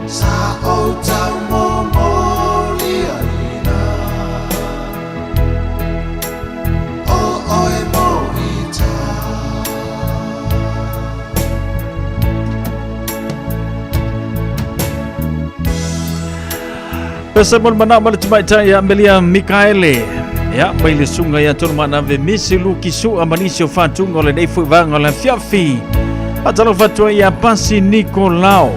[SPEAKER 1] Sa ou taumomoliaina O oe moita.
[SPEAKER 5] Pesa mo le manao ma le tamaitai ia Amelia Mikaele. Ia, mai le suga ia tonu manave Misi Luki Sua ma nisi o fatuga o lenei foi vaega o le afiafi. Faatalofa atu ai ia Pasi Nikolao,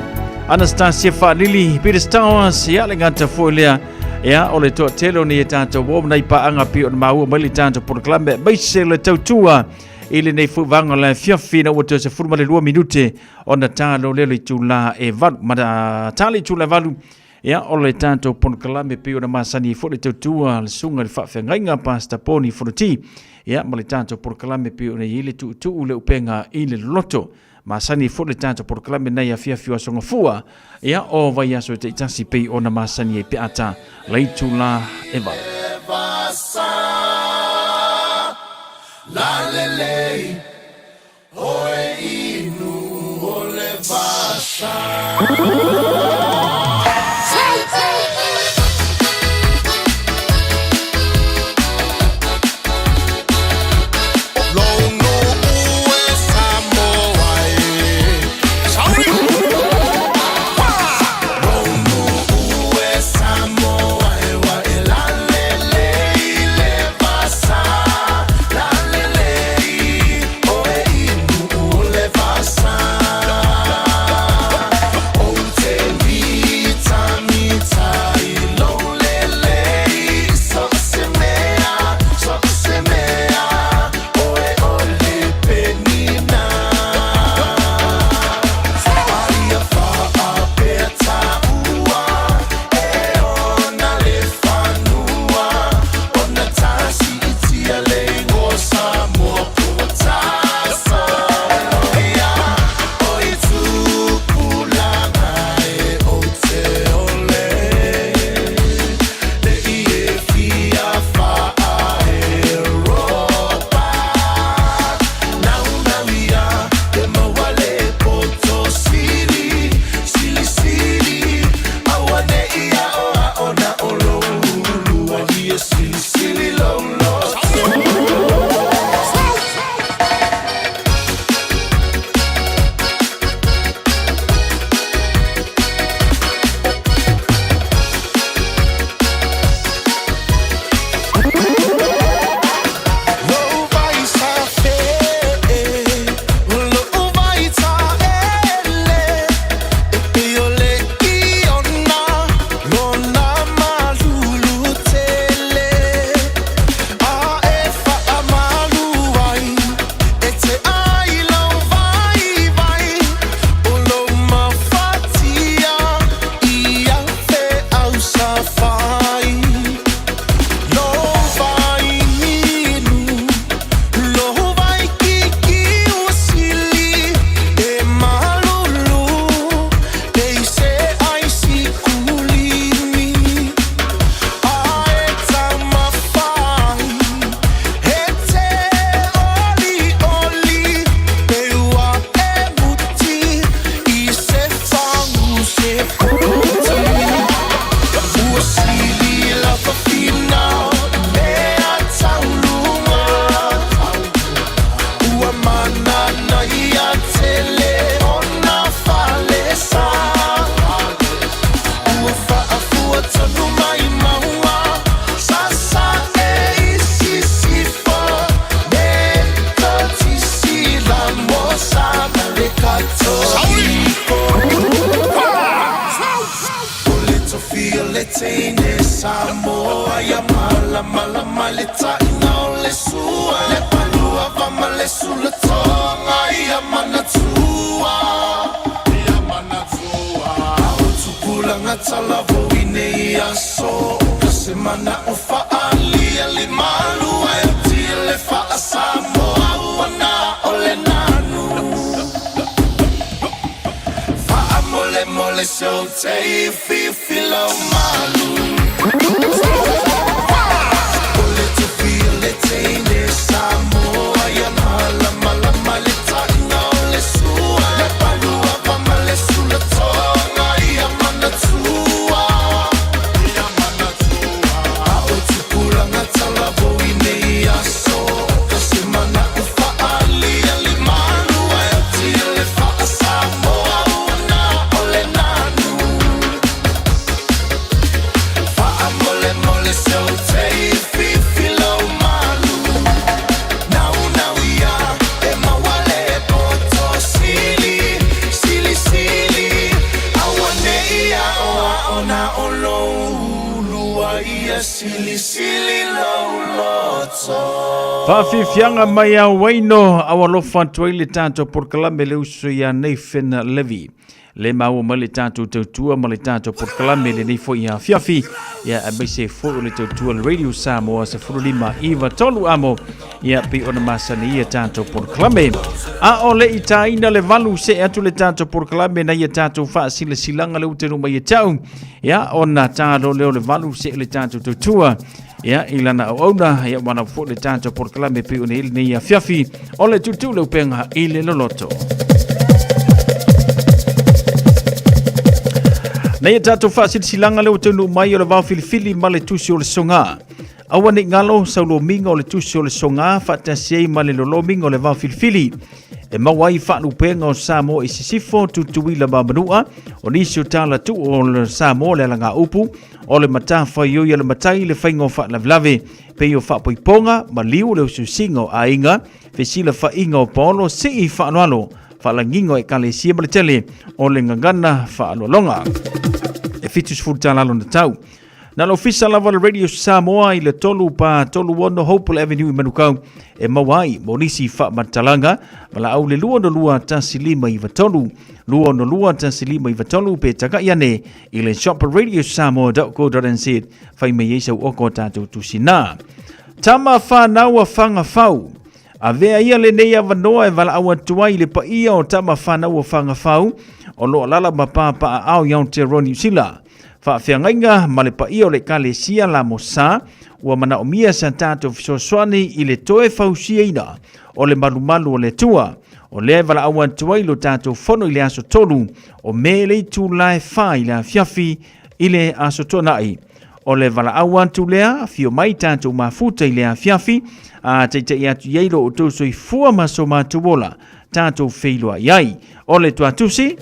[SPEAKER 5] Anastasia Faalili, Peter Stowers, ia le gata foi lea. Ia, o le toatele o nei e tātou o nai paaga pei ona maua mai le tātou polokalame aemaise le tautua i lenei foi vaega o le afiafi ina ua toe 12 minute ona talo lea o le itula e 8 ma tali itula e 8. Ia, o le tatou polokalame pei ona masani ai foi le tautua le susuga i le faafeagaiga Pastor Poni Fonoti. Ia, ma le tatou polokalame pei ona i ai le tuutuu le upega i le loloto. Masani ai foi le tatou polokalame nei afiafi o Aso Gafua. Ia, o vaiaso e taitasi pei ona masani ai pe a ta le itula e 8.
[SPEAKER 1] Lalelei Oe inu o le vasa. Samoa ia malamalama le taina o le sua le palua va ma le sulatoga ia manatua ia manatua o tupulaga talavou i nei aso ka se mana'o fa'aaliali malu ae oti le fa'asamoa ua na o le nanu fa'amolemole se ou te fifi lau malu o le tofi o le teine Samoa ia malamalama le taina o le sua le palua va ma le sulatoga ia manatua ia manatua a o tupulaga talavou i nei aso ka se mana'o fa'aaliali malu ae oti le fa'asamoa ua na o le nanu fa'amolemole se ou te fifi lau malu naunau ia e maua le poto sili silisili auane'i a'oa'o na o lou ulua ia silisili lou loto.
[SPEAKER 5] Faafiafiaga mai a Waino au alofa atu ai le tatou polokalame le uso ia Nathan Levy. Le maua mai le tatou tautua ma le tatou polokalame lenei foi afiafi ia aemaise foi o le tautua le Radio Samoa 15 iva tolu amo ia pei ona masani ia tatou polokalame. A o le i tāina le valu se atu le tatou polokalame na ia tatou faasilasilaga le ute numa ia tau ia ona tālo leo le valu se le tatou tautua ia i lana auauna ia wana foi le tatou polokalame pei ona i lenei afiafi o le tutu le upenga i le loloto. Nei e tātou whaasilasilaga le o taunuu mai o le vao filifili ma le tusi o le soga. Aua nei ngalo saulomiga o le tusi o le soga faatasi ai ma le lolomiga o le vao filifili. E maua ai faalupega o Samoa i Sisifo, Tutuila ma Manua, o nisi o tala tuu o Samoa le alagaupu, o le matafaioi a le matai le faiga o faalavelave, pei o faapoipoga, maliu le usiusiga o aiga, fesilafaiga o paolo, sii faaaloalo, faalagiga o ekalesia ma le tele o le gagana faaaloaloga. E 70 tala lona tau. Na le ofisa lava le Radio Samoa i le 3 pa 36 Hopewell Avenue i Manukau e maua ai mo nisi faamatalaga ma laau le 262 1593 262 1593 pe tagai ane i le shop radiosamoa.co.nz fai mai ai sau oko tatou tusina. Tama whanau a Whangawhau. Avea ia lenei avanoa e valaau atu ai i le paia o tama whanau a Whangawhau o lo alala ma pāpaaao i Aotearoa Niu Sila. Faafeagaiga ma le paia o le Ekalesia la Mosa, ua manaomia sa tatou fesoasoani i le toe fausiaina o le malumalu o le Atua. O lea e valaau atu ai lo tatou fono i le aso 3 o Me le itula e 4 i le afiafi i le aso Toonai. O le valaau atu lea, afio mai tatou mafuta i le afiafi, a taitai atu i ai lo outou soifua ma so matou ola, tatou feiloai ai. O le tuatusi,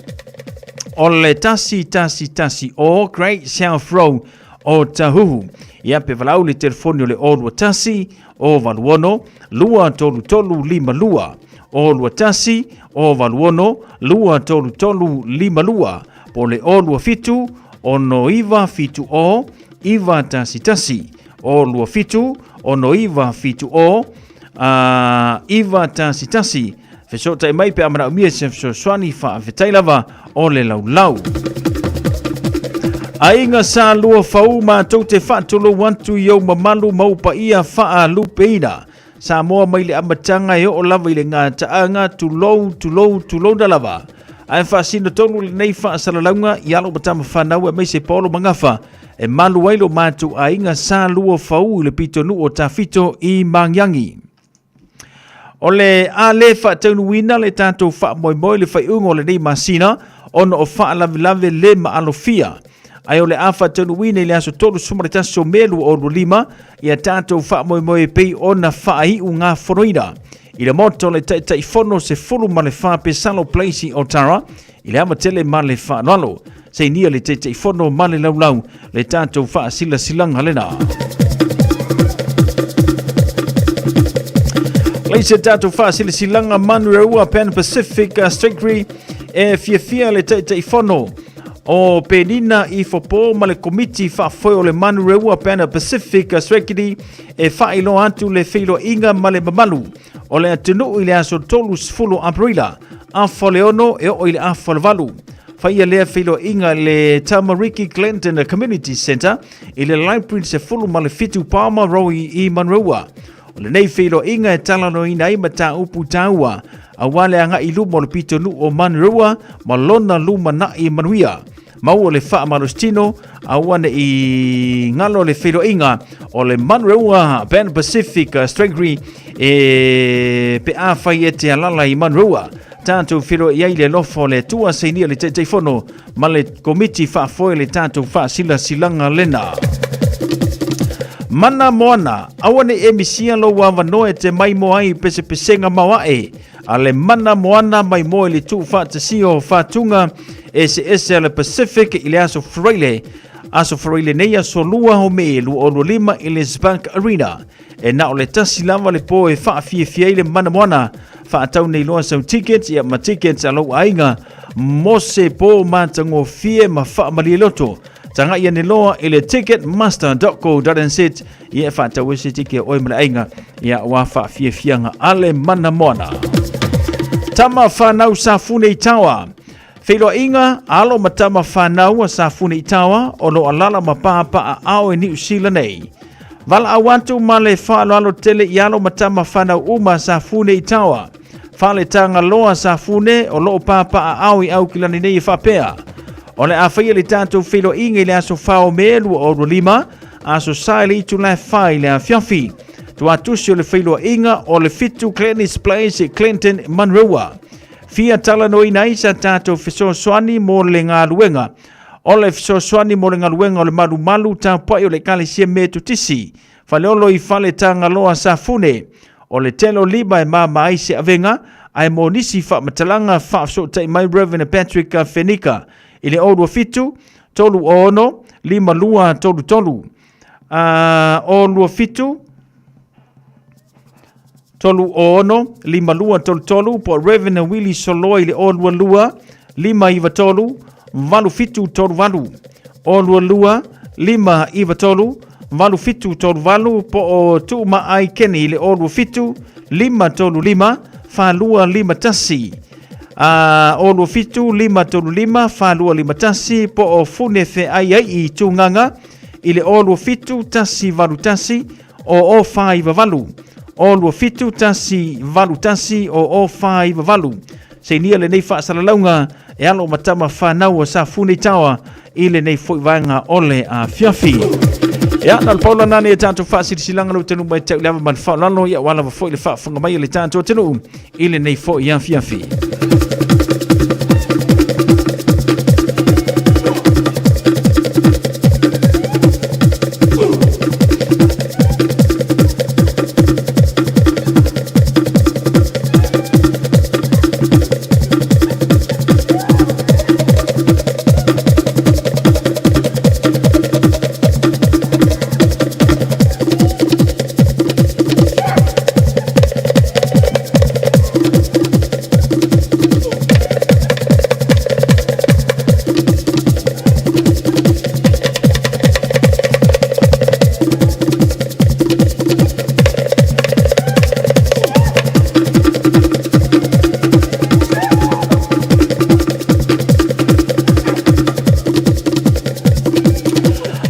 [SPEAKER 5] o le 1 1 o Great South Road o Tahuhu. Ia pe valaau le telefoni o le 021 086 233 52. 021 086 233 52. Po le 027 69 70 911. 027 69 70 911. Fesootai mai pe a manaomia se fesoasoani faafetai lava o le laulau. Aiga sa lua fau matou te faatulou atu i ou mamalu ma ou paia faalupeina. Samoa mai le amataga e oo lava i le gataaga, tulou, tulou, tulouna lava. Ae faasino tonu lenei faasalalauga i alo ma tama fanau aemaise Paolo Magafa e malu ai lo matou aiga sa lua fau i le pitonuu o Tafito i Magiagi. O le a le faataunuuina le tatou faamoemoe i le faaiuga o lenei masina ona o faalavelave le maalofia. Ae o le a faataunuuina i le aso 31 o Me 2025 ia tatou faamoemoe e pei ona faaiugafonoina i le Maota o le Taitaifono 14 Pesalo Place i Otara i le ava tele ma le faaaloalo. Sainia le Taitaifono ma le laulau le tatou faasilasilaga lena. Leise tatou faasilasilaga Manureua Pan Pacific Straightery e fiafia le Taitaifono. O Penina Ifopo ma le Komiti Faafoe o le Manureua Banner Pacific Strategy e faailoa atu le feiloaiga ma le mamalu o le atunuu i le aso 30 Aperila, afa o le 6 e oo i le afa o le 8. Faia lea feiloaiga i le Tamariki Glendon Community Centre i le Library 17 Palmer Road i Manureua. O lenei feiloaiga e talanoaina ai mataupu taua aua le agai i luma o le pitonuu o Manureua ma lona lumanai manuia. Maua le faamalositino aua ne i galo le feiloaiga o le Manureua Pan Pacific Strategy e pe afai e te alala i Manureua. Tatou feiloai ai le alofa o le Atua sainia le Taitaifono ma le Komiti Faafoe le tatou faasilasilaga lena. Mana Moana, aua ne i e misia lou avanoa e te maimoa ai i pesepesega maoae a le Mana Moana maimoa i le tuufaatasia o Fatuga eseese a le Pacific i le aso Faraile, aso Faraile nei aso 2 o Me 2025 i le Spark Arena. E na o le tasi lava le po e faafiafia ai le Mana Moana. Faatau nei loa sau tickets ia ma tickets a lou aiga mo se po matagofie ma faamalie loto. Tagai ane loa i le ticketmaster.co.nz ia e faatau ai se tike o oe ma le aiga ia aua faafiafiaga a le Mana Moana. Tama whanau Safune i Tawa. Feiloaiga, alo ma tama whanau a Safune i Tawa o lo alala ma pāpaa ao e Niu Sila nei. Valaau atu ma le faaaloalo tele i alo ma tama whanau uma Safune i Tawa. Fale Tagaloa Safune o loo papaaao i Aukilani nei e faapea, O le a faia le tatou feiloaiga i le aso 4 o Me 2025, aso Sa i le itula e 4 i le afiafi. Tuatusi o le feiloaiga o le 7 Glenys Place, Clinton, Manurewa. Fia talanoaina ai sa tatou fesoasoani mo le galuega. O le fesoasoani mo le galuega o le malumalu tapuai o le Ekalesia Metotisi Faleolo i Fale Tagaloa Safune. O le tele o lima e mama ai se avega, ae mo nisi faamatalaga faafesootai mai Rev Patrick Fenika i le 027 36 5233. 027 36 5233 po o Rev Willie Soloa i le 022 593 8738. 022 593 8738 po o Tuumaai Kenny i le 027 535 4251. 027 535 4251 po o Fune Feaiai i Tūganga i le 027 181 0048. 027 181 0048. Sainia lenei faasalalauga e alo ma tama whanau o Safune Tawa i lenei foi vaega o le afiafi. Ia, na le paula nane e tātou faasilisilanga lau tanu mai tau le ava ma le faaolalo, ia ua lava foi le faafofoga mai a le tātou atunuu i lenei foi afiafi.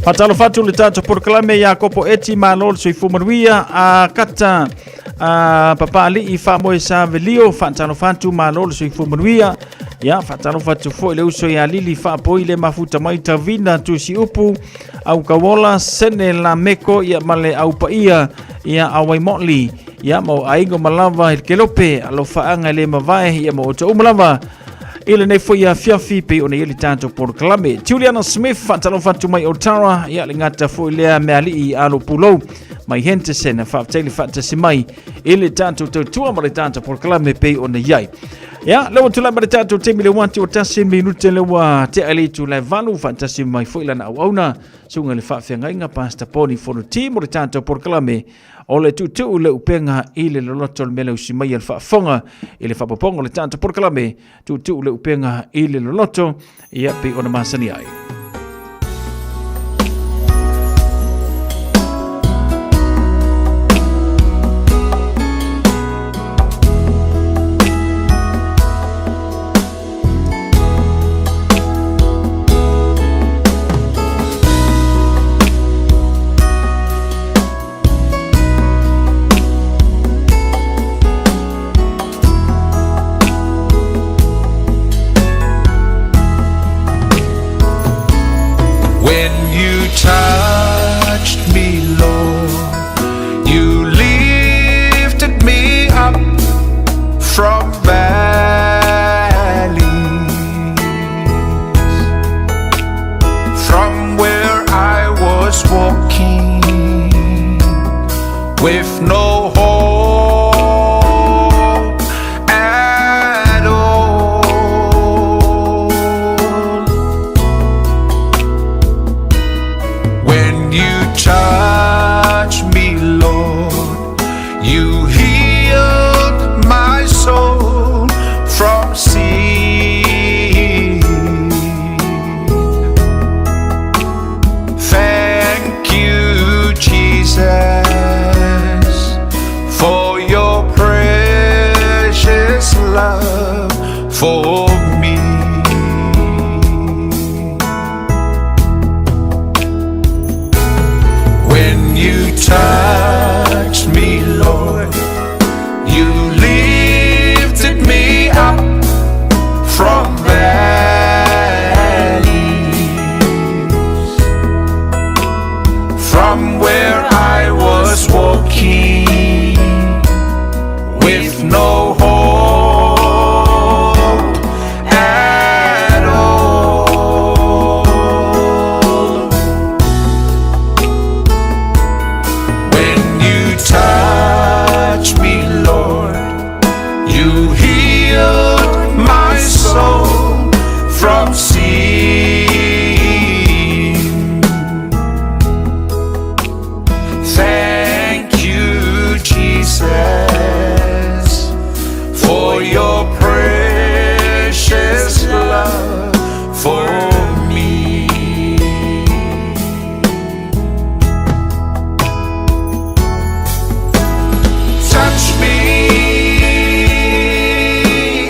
[SPEAKER 5] Faatalofa atu le tatou polokalame ia Kopo Eti, malo le soifua manuia, a kata a Papali'i Faamoe Savelio, faatalofa atu, malo le soifua manuia. Ia, faatalofa atu foi le uso ia Lili Faapoi le mafuta mai Tavina Tusiupu, au Kauola, Sene Lameko, ia ma le au paia, ia Awaimoli, ia ma o aiga uma lava i le Kelope, alofaaga e le mavae, ia ma outou uma lava i lenei foi afiafi pei ona i ai le tatou polokalame. Juliana Smith, faatalofa atu mai Otara, ia le gata foi lea mealii alo pulou. mai Henderson. Faafetai le faatasi mai i le tatou tautua ma le tatou polokalame e pei ona i ai. Ia, lea ua tulai mai le tatou taimi le uati o tasi minute le ua tea i le itula e valu faatasi mai foi lana auauna suga le faafeagaiga Pastor Poni Fonuti mo le tatou polokalame o le tuutuu le upega i le loloto o le mea lausi mai a le faafofoga i le faapopoga o le tatou polokalame tuutuu le upega i le loloto ia pei ona masani ai.
[SPEAKER 1] When you touched me, Lord, you lifted me up from valleys, from where I was walking with no hope at all. When you touch me, Lord, you healed my soul from sin. Thank you, Jesus, for your precious love for me. When you touched me, Lord, you lifted me up from valleys, from where I was walking with no hope at all. When you touch me, Lord, you healed my soul from sin. Thank you, Jesus, for your precious love for me. Touch me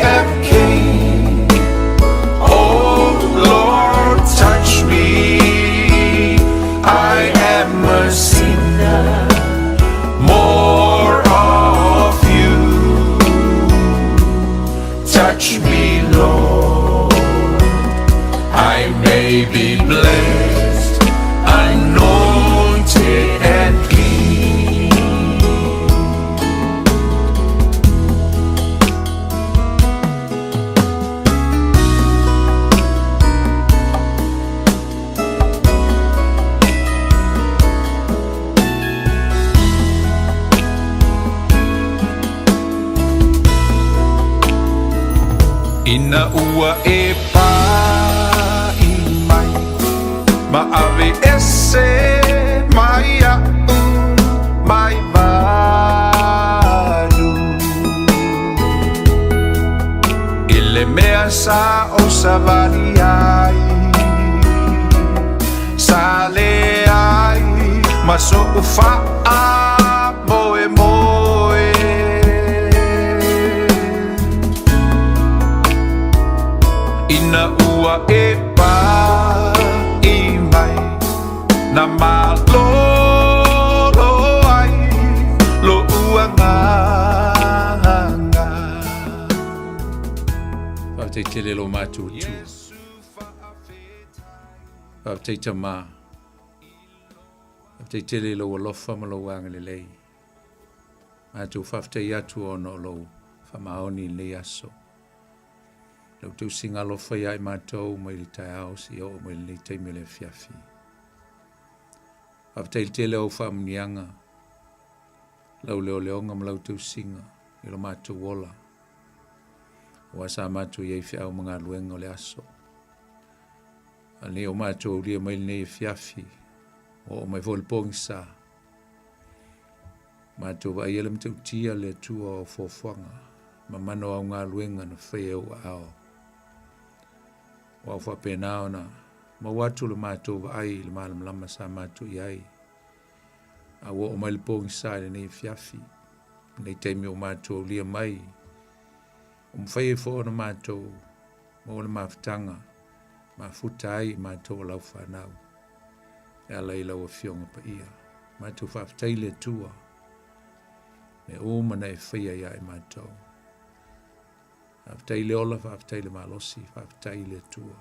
[SPEAKER 1] again. Oh Lord, touch me. I am a sinner. More of you. Touch me, Lord. I may be blessed, anointed and clean. Ina ua e paʻi mai ma ave ese mai iaʻu mai malu I le mea sa ou savali ai Sa leai ma soʻu faamoemoe. Ina ua e paʻi mai na malolo ai loʻu agaga.
[SPEAKER 13] Faafetai tele lo matou Atua. Faafetai Tama. Faafetai tele i lou alofa ma lou agalelei. Matou faafetai atu ona o lou faamaoni i lenei aso. Lau tausiga alofa ia i matou mai le taeao seia oo mai lenei taimi o le afiafi. Faafetai i le tele o au faamanuiaga. Lau leoleoga ma lau tausiga i lo matou ola, aua sa matou i ai i feau ma galuega o le aso. A lenei o matou aulia mai lenei afiafi, ua oo mai foi le pogisa. Matou vaaia le matautia le Atua o fuafuaga, mamana o au galuega na faia e ou aao. Ua faapena ona maua atu le matou vaai i le malamalama sa matou i ai. A ua oo mai le pogisa i lenei afiafi, lenei taimi ua matou aulia mai, ua mafai ai foi ona matou maua le mafutaga, mafuta ai i matou o lau fanau, e ala i lau Afioga Paia. Matou faafetai i le Atua, mea uma na e faia ia i matou. Faafetai i le ola, faafetai i le malosi, faafetai i le Atua.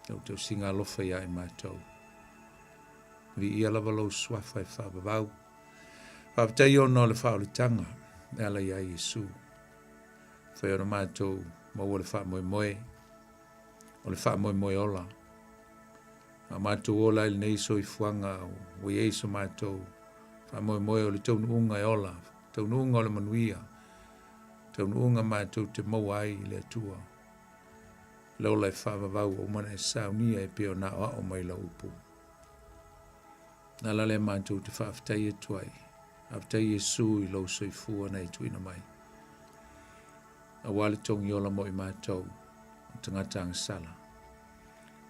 [SPEAKER 13] Lau tausiga alofa ia i matou. Viia lava lou suafa e faavavau. Faafetai ona o le faaolitaga e ala iā Iesu. Fai ona matou maua le faamoemoe, o le faamoemoe ola. A matou ola ai lenei soifuaga ua i ai so matou faamoemoe o le taunuuga e ola, taunuuga o le manuia, taunuuga matou te maua ai i le Atua. Le ola e faavavau ua uma ona e saunia e pei ona aoao mai lau upu. Na ala lea matou te faafetai atu ai. Faafetai Iesu i lou soifua na e tuuina mai. Aua le togi ola mo i matou, o tagata agasala.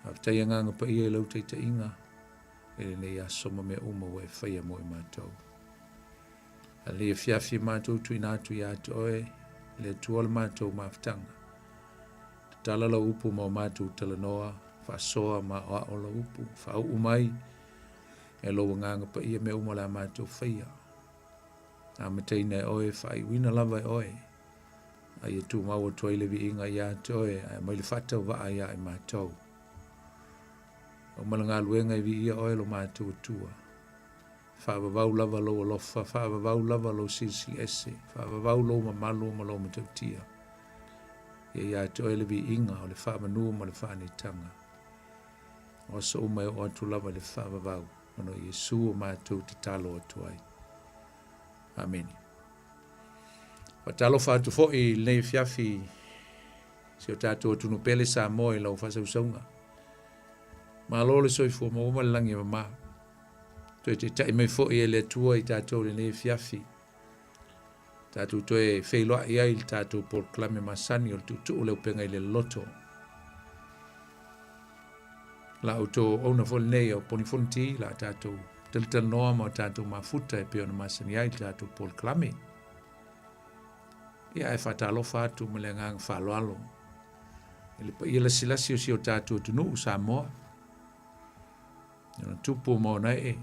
[SPEAKER 13] Faafetai Agaga Paia i lau taitaiga i lenei aso ma mea uma ua e faia mo i matou. A lenei afiafi matou tuuina atu ia te oe, le Atua o le matou mafutaga. Tatala lau upu ma o matou talanoa, faasoa ma aoao lau upu, faauu mai e lou Agaga Paia mea uma o le a matou faia. Amataina e oe, faaiuina lava e oe, a ia tumau atu ai le viiga ia te oe, ae aumai le faatauvaa ia i matou. Uma le galuega e viia oe lo matou Atua. Faavavau lava lou alofa, faavavau lava lou silisili ese, faavavau lou mamalu ma lou matautia. Ia ia te oe le viiga o le faamanu ma le faaneetaga. O aso uma e oo atu lava i le faavavau, ona o Iesu o matou tatalo atu ai. Amene. Faatalofa atu foi i lenei afiafi si o tatou atunuu pele Samoa i lau faasausauga. Malo le soifua maua ma le lagi e mama. Toe taitai mai foi e le Atua i tatou i lenei afiafi. Tatou toe feiloai ai i le tatou polokalame masani o le tuutuu le upega i le loloto. La outou auauna foi lenei o Poni Fonoti, la tatou talatalanoa ma o tatou mafuta e pei ona masani ai le tatou polokalame. Ia ae faatalofa atu ma le agaga faaaloalo i le paia lasilasi o si o tatou atunuu Samoa, i ona tupu ma ona ee,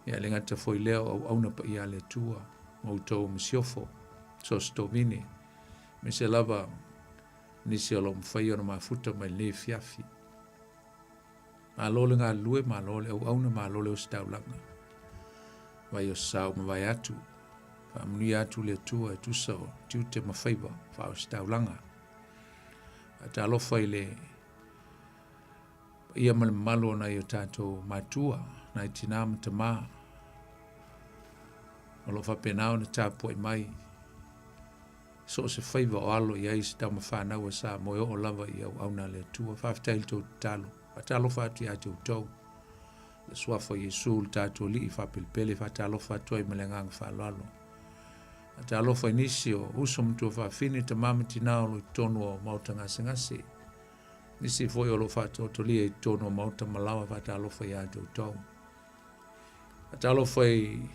[SPEAKER 13] Ia le gata foi lea o auauna paia a le Atua ma outou masiofo, so o se tovine, aemaise lava nisi o lo o mafai ona mafuta mai lenei afiafi. Malo le galulue, malo le auauna, malo le ositaulaga. Vai o sao mavae atu, faamanuia atu le Atua e tusa o tiute ma faiva faaositaulaga. Faatalofa i le paia ma le mamalu o nai o tatou matua, nai tinā ma tamā, o lo o faapena ona tapuai mai so o se faiva o alo i ai se tama fanau a Samoa e oo lava i auauna a le Atua. Faafetai i le tou tatalo. Faatalofa atu ia te outou. Le suafa o Iesu le tatou Alii faapelepele, faatalofa atu ai ma le agaga faaaloalo. Faatalofa i nisi o uso ma tuafafine, tama ma tinā o lo o i totonu o maota gasegase. Nisi foi o lo o faatoatolia i totonu o maota ma laoa faatalofa ia te outou. Faatalofa i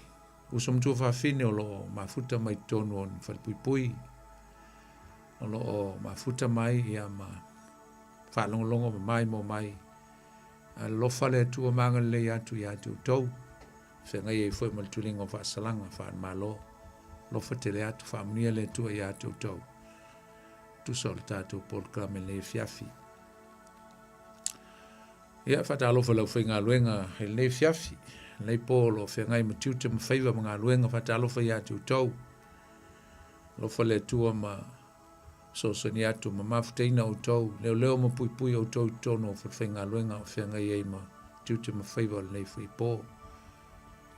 [SPEAKER 13] uso ma tuafafine o lo o mafuta mai totonu o ni falepuipui, o lo o mafuta mai ia ma faalogologo ma maimoa mai. Alofa le Atua ma agalelei atu ia te outou. Feagai ai foi ma le tuliga o faasalaga faale-Malo. Alofa tele atu, faamanuia le Atua ia te outou. Tusa o le tatou polokalame i lenei afiafi. Ia, faatalofa i le aufaigaluega i lenei afiafi, lenei po o lo o feagai ma tiute ma faiva ma galuega, faatalofa ia te outou. Alofa le Atua ma fesoasoani atu ma mafutaina outou, leoleo ma puipui outou i totonu o falefaigaluega o feagai ai ma tiute ma faiva o lenei foi po.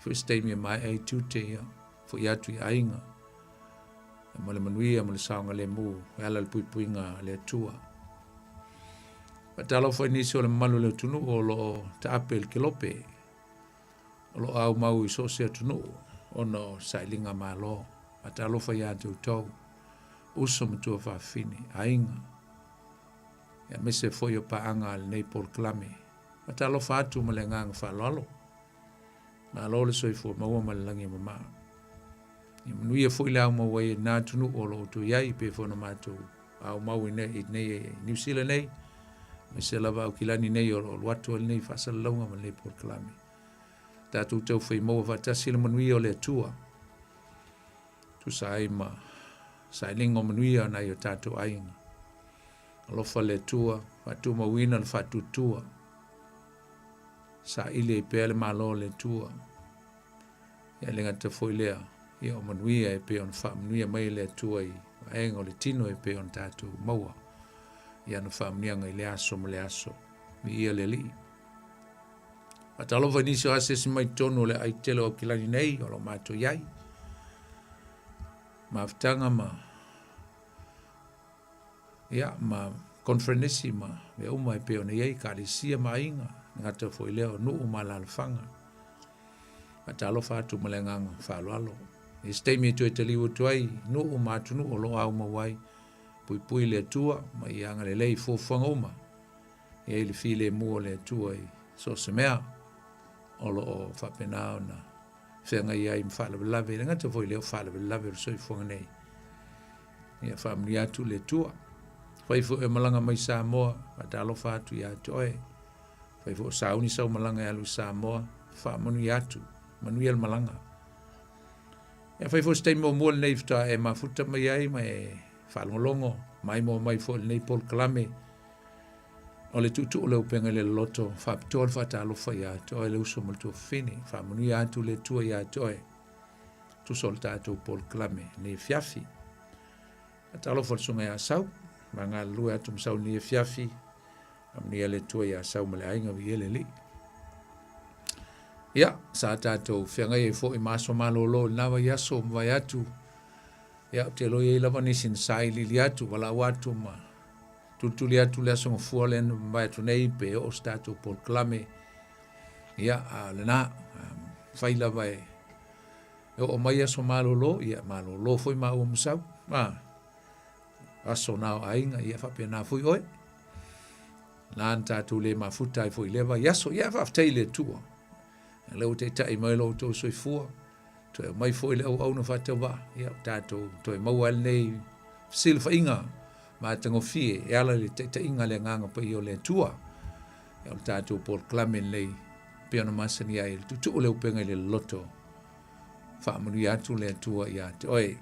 [SPEAKER 13] Foi se taimi e maea ai tiute, ia, fo'i atu i aiga. Ma le manuia ma le saogalemu e ala i le puipuiga a le Atua. Faatalofa i nisi o le mamalu o le atunuu o lo o taape i le kelope, o lo o aumau i so o se atunuu ona o sailiga malo. Faatalofa ia te outou, uso ma tuafafine, aiga, aemaise foi o paaga a lenei polokalame. Faatalofa atu ma le agaga faaaloalo. Malo le soifua maua ma le lagi e mamaa. Ia manuia foi le aumau ai i lena atunuu o lo o outou i ai, pei foi ona matou aumau i nei, i Niu Sila nei, aemaise lava Aukilani nei o lo o alu atu ai lenei faasalalauga ma lenei polokalame. Tatou taufai maua faatasi le manuia o le Atua, tusa ai ma sailiga o manuia o nai o tatou aiga. Alofa le Atua, faatumauina le faatuatua, saili ai pea le Malo o le Atua. Ia le gata foi lea, ia o manuia e pei ona faamanuia mai le Atua i vaega o le tino e pei ona tatou maua i ana faamanuiaga i le aso ma le aso. Viia le Alii. Faatalofa i nisi o asiasi mai totonu o le aai tele o Aukilani nei o lo o matou i ai. Mafutaga ma ia, ma conferenisi ma mea uma e pei ona i ai ekalesia ma aiga, le gata foi lea o nuu ma alaalafaga. Faatalofa atu ma le agaga faaaloalo. I se taimi e toe taliu atu ai nuu ma atunuu o lo o aumau ai, puipui le Atua ma ia agalelei i fuafuaga uma. E i ai le filemu o le Atua i so o se mea o lo o faapena ona feagai ai ma faalavelave, e le gata foi i lea o faalavelave o le soifuaga nei. Ia faamanuia atu le Atua. Fai foi e malaga mai Samoa, faatalofa atu ia te oe. Fai foi o sauni sau malaga e alu i Samoa, faamanuia atu, manuia le malaga. Ia fai foi se taimi muamua lenei faatoa e mafuta mai ai ma e faalogologo maimoa mai foi i lenei polokalame O le tuutuu o le upega i le loloto, faapitoa le faatalofa ia te oe le uso ma le tuafafine, faamanuia atu le Atua ia te oe, tusa o le tatou polokalame nei afiafi. Faatalofa le susuga ia Sau, ma galulue atu ma Sau nei afiafi, faamanuia le Atua ia Sau ma le aiga, viia le Alii. Ia, sa tatou feagai ai foi ma aso malolo i lena vaiaso ua mavae atu, ia, ou te iloa e i ai lava nisi na sailiili atu, valaau atu ma tulituli atu le aso gafua lea na mavae atu nei pe oo se tatou polokalame. Ia, a o lena, fai lava e oo mai aso malolo, ia malolo foi maua ma sau. A, aso na o aiga, ia faapena foi oe. Na na tatou le mafuta ai foi i lea vaiaso. Ia, faafetai i le Atua. Lea ua taitai mai lo outou soifua. Toe aumai foi le auauna faatauvaa, ia ua tatou toe maua ai lenei fesilafaiga matagofie e ala i le taitaiga a le Agaga Paia o le Atua. Ia o le tatou polokalame lenei pei ona masani ai le tuutuu o le upega i le loloto. Faamanuia atu le Atua ia te oe.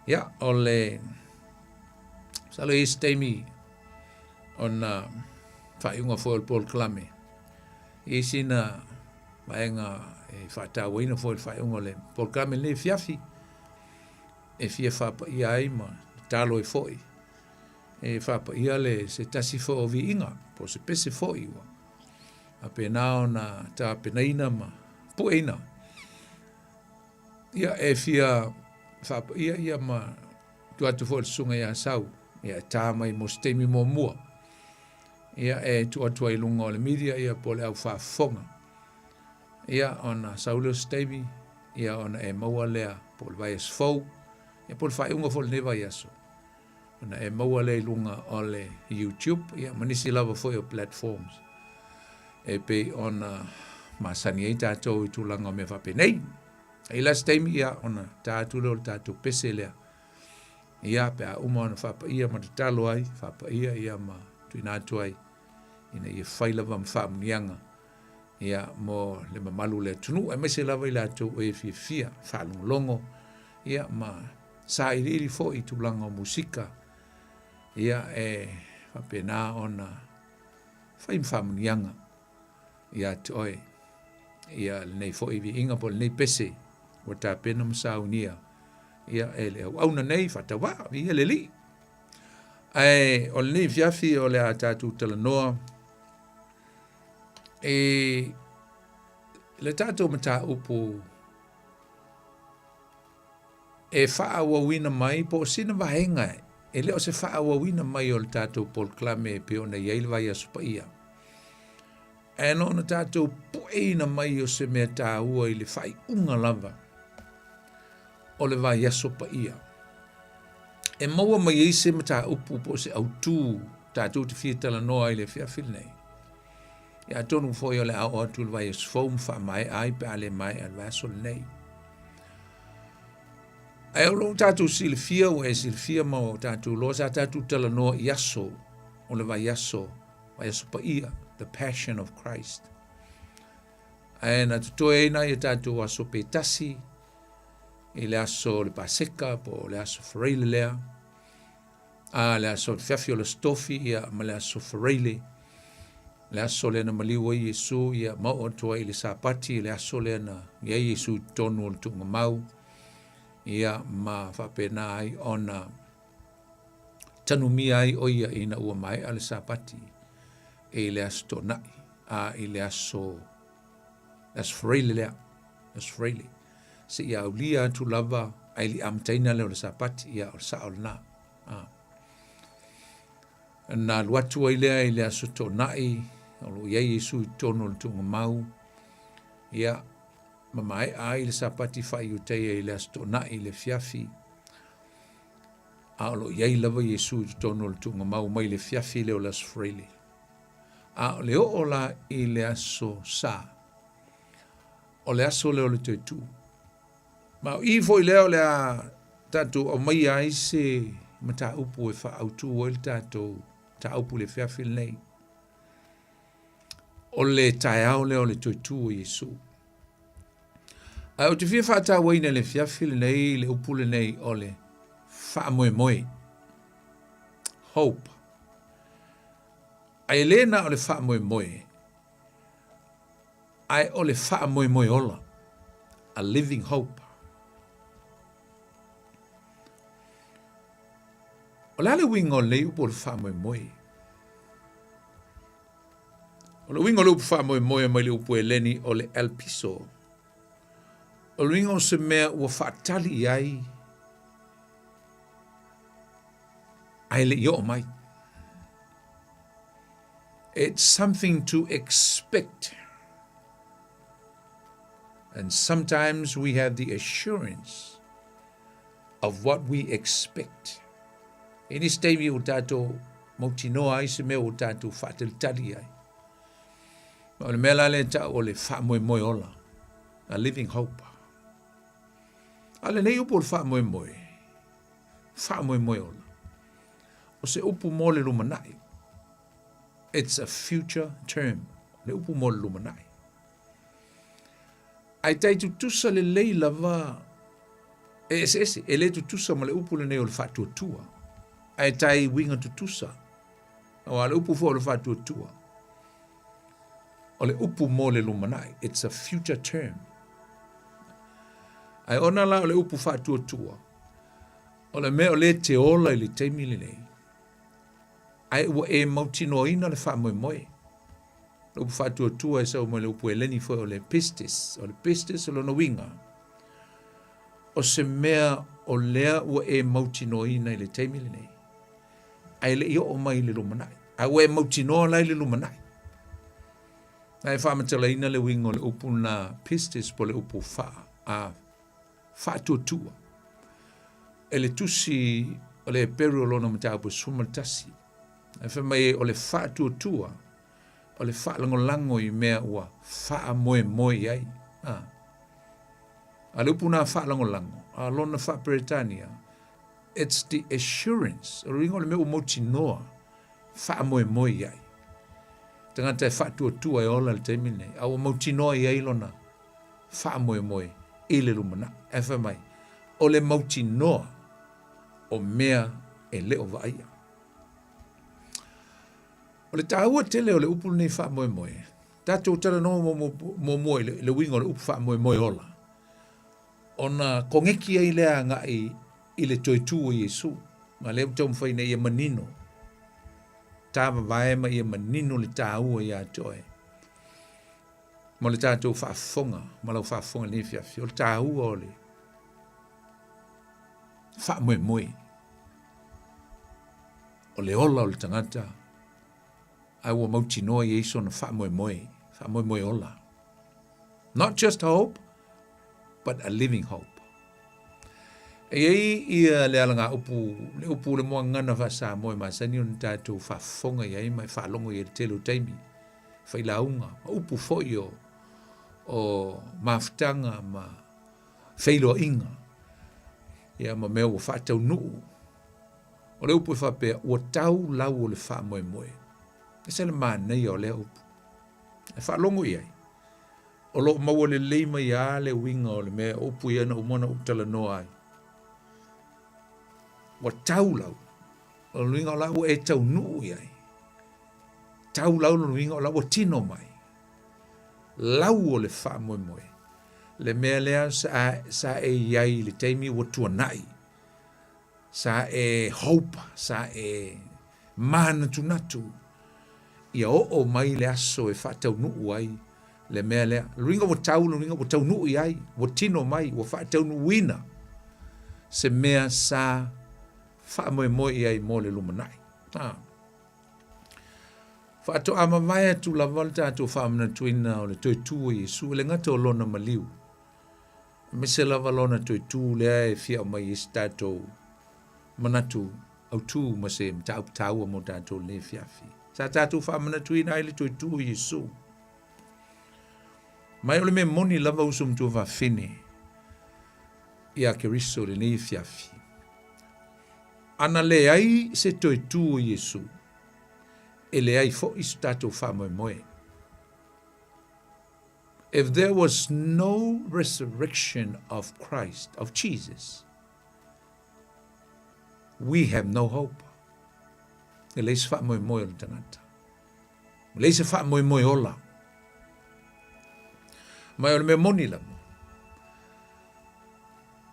[SPEAKER 13] Ia, o le masalo e i ai se taimi ona faaiuga foi o le polokalame. E i ai sina vaega e faatauaina foi le faaiuga o le polokalame lenei afiafi e fia faapaia ai ma tatalo ai foi e faapaia le se tasi foi o viiga po o se pese foi ua faapena ona tapenaina ma pueina. Ia e fia faapaia ia ma tuu atu foi i le susuga ia Sau ia e ta mai mo se taimi muamua. Ia e tuu atu ai i luga o le media ia po o le au faafofoga. Ia ona sau lea o se taimi ia ona e maua lea po o le vaiaso fou ia po o le faaiuga foi o lenei vaiaso ona e maua lea i luga o le YouTube ia ma nisi lava foi o platforms e pei ona masani ai tatou i tulaga o mea faapenei. I la se taimi ia ona ta atu lea o le tatou pese lea. Ia pe a uma ona faapaia ma tatalo ai, faapaia ia ma tuuina atu ai ina ia fai lava ma faamanuiaga ia mo le mamalu o le atunuu aemaise lava i latou e fiafia faalogologo ia ma sailiili foi i tulaga o musika ia e faapena ona fai ma faamanuiaga ia te oe ia lenei foi viiga po o lenei pese ua tapena ma saunia ia e le auauna nei faatauvaa viia le Alii. Ae o lenei afiafi o le a tatou talanoa e Le tatou mataupu e faaauauina mai po o sina vaega e le o se faaauauina mai o le tatou polokalame e pei ona i ai le vaiaso paia. Ae na ona tatou pueina mai o se mea taua i le faaiuga lava o le vaiaso paia. E maua mai ai se mataupu po o se autū tatou te fia talanoa ai i le afiafi lenei. Ia atonu foi o le a oo atu i le vaiaso fou ma faamaea ai pe a le maea i le vaiaso lenei. Ae o lo o tatou silafia, ua e silafia ma o tatou loa, sa tatou talanoa i aso o le vaiaso, vaiaso paia, the passion of Christ. Ae na totoe ai nai o tatou aso pe tasi i le aso o le Paseka po o le aso Faraile lea, a le aso o le fiafi o le Aso Tofi ia ma le aso Faraile, le aso lea na maliu ai Iesu ia ma oo atu ai i le Sapati, le aso lea na i ai Iesu i totonu o le tuugamau ia ma faapena ai ona tanumia ai o ia ina ua maea le Sapati i le aso Toonai a i le aso le aso Faraile lea, aso Faraile seia aulia atu lava ae le i amataina lea o le Sapati, ia o le sao lena. A. Na alu atu ai lea i le aso Toonai, o lo o i ai Iesu i totonu o le tuugamau, ia, ma maea ai le Sapati faa-Iutaia i le aso Toonai i le afiafi, a o lo o i ai lava Iesu i totonu o le tuugamau mai le afiafi lea o le aso Faraile. A o le oo la i le aso Sa, o le aso lea o le toe tu. Ma o i foi lea o le a tatou aumaia ai se mataupu e faaautu ai le tatou mataupu i le afiafi lenei. O le taeao lea o le toe tu o Iesu. Ae ou te fia faatauaina i le afiafi lenei le upu lenei o le faamoemoe. Hope. Ae le na o le faamoemoe, ae o le faamoemoe ola, a living hope. O le a le uiga o lenei upu o le faamoemoe? O le uiga o le upu faamoemoe mai le upu Eleni o le elpiso. O le uiga o se mea ua faatali i ai ae le i oo mai. It's something to expect. And sometimes we have the assurance of what we expect. E nisi taimi ua tatou mautinoa ai se mea ua tatou faatalitali ai. Ma o le mea la lea e tau o le faamoemoe ola, a living hope. A o lenei upu o le faamoemoe, faamoemoe ola, o se upu mo le lumanai. It's a future term, le upu mo le lumanai. Ae tai tutusa lelei lava e eseese, e le tutusa ma le upu lenei o le faatuatua. Ae tai uiga tutusa, aua o le upu foi o le faatuatua, o le upu mo le lumanai, it's a future term. Ae ona la o le upu faatuatua, o le mea o lea e te ola i le taimi lenei, ae ua e mautinoaina le faamoemoe. Le upu faatuatua e sau mai le upu Eleni foi o le pistis. O le pistis o lona uiga, o se mea o lea ua e mautinoaina i le taimi lenei, ae le i oo mai i le lumanai. Ae ua e mautinoa la i le lumanai. Na e faamatalaina le uiga o le upu lena pistis po o le upu faa, a, faatuatua. E le tusi o le Eperu o lona mataupu e 11, e fai mai ai o le faatuatua o le faalagolago i mea ua faamoemoe i ai. A, a le upu na faalagolago, a lona faa-Peretania, it's the assurance, o le uiga o le mea ua mautinoa, faamoemoe i ai. Tagata e faatuatua e ola i le taimi lenei, a ua mautinoa i ai lona faamoemoe i le lumanai. Ae fai mai, o le mautinoa o mea e le o vaaia. O le taua tele o le upu lenei faamoemoe, tatou talanoa muamua i le uiga o le upu faamoemoe ola, ona koneki ai lea agai i le toe tu o Iesu. Ma lea ua taumafai ina ia manino, ta vavae ma ia manino le taua ia te oe. Mo le tatou faafofoga ma lau faafofoga i lenei afiafi, o le taua o le faamoemoe, o le ola o le tagata, ae ua mautinoa i ai sona faamoemoe, faamoemoe ola. Not just hope, but a living hope. E i ai ia le alagaupu, le upu le muagana faa-Samoa e masani ona tatou faafofoga i ai ma e faalogo i ai i le tele o taimi, failauga, ma upu foi o, o mafutaga ma feiloaiga, ia ma mea ua faataunuu. O le upu e faapea, ua tau lau o le faamoemoe. E ese le manaia o lea upu. E faalogo i ai, o lo o maua lelei mai lava le uiga o le mea o upu ia na uma ona ou talanoa ai. Ua tau lau, o le uiga o la ua e taunuu i ai. Tau lau lona uiga o la ua tino mai. Lau o le faamoemoe, le mea lea sa, sa e i ai i le taimi ua tuanai. Sa e hope, sa e manatunatu ia oo mai le aso e faataunuu ai le mea lea. O le uiga ua tau, o le uiga ua taunuu i ai, ua tino mai, ua faataunuuina se mea sa faamoemoe i ai mo le lumanai. Ah. Faatoa mavae atu lava le tatou faamanatuina o le toe tu o Iesu, e le gata o lona maliu, aemaise lava lona toe tu lea e fia aumai ai se tatou manatu autu ma se mataupu taua mo tatou lenei afiafi. Sa tatou faamanatuina ai le toe tu o Iesu. Mai o le mea moni lava uso ma tuafafine ia Keriso lenei afiafi. Ana leai se toe tu o Iesu, e leai foi so tatou faamoemoe. If there was no resurrection of Christ, of Jesus, we have no hope. E leai se faamoemoe o le tagata. E leai se faamoemoe ola. Mai o le mea moni lava.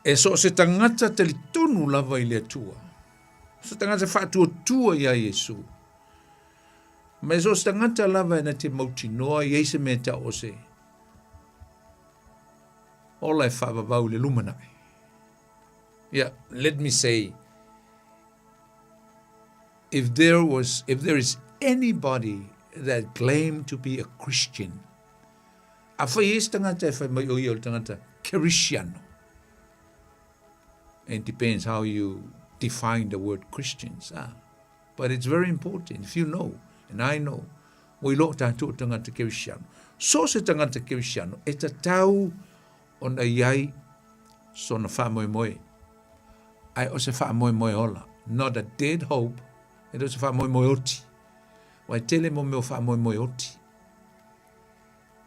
[SPEAKER 13] E so o se tagata talitonu lava i le Atua. Se tagata faatuatua iā Iesu. Ma e so o se tagata lava e na te mautinoa i ai se mea tau o se ola e faavavau i le lumanai. Yeah, let me say, if there was, if there is anybody that claimed to be a Christian, afai e ai se tagata e fai mai o ia o le tagata Kerisiano, it depends how you define the word Christians. Ah. But it's very important if you know, and I know, ua iloa o tatou o tagata Kerisiano. So se tagata Kerisiano e tatau ona i ai sona faamoemoe. Ae o se faamoemoe ola, not a dead hope, e le o se faamoemoe oti. Aua e tele mo mea o faamoemoe oti.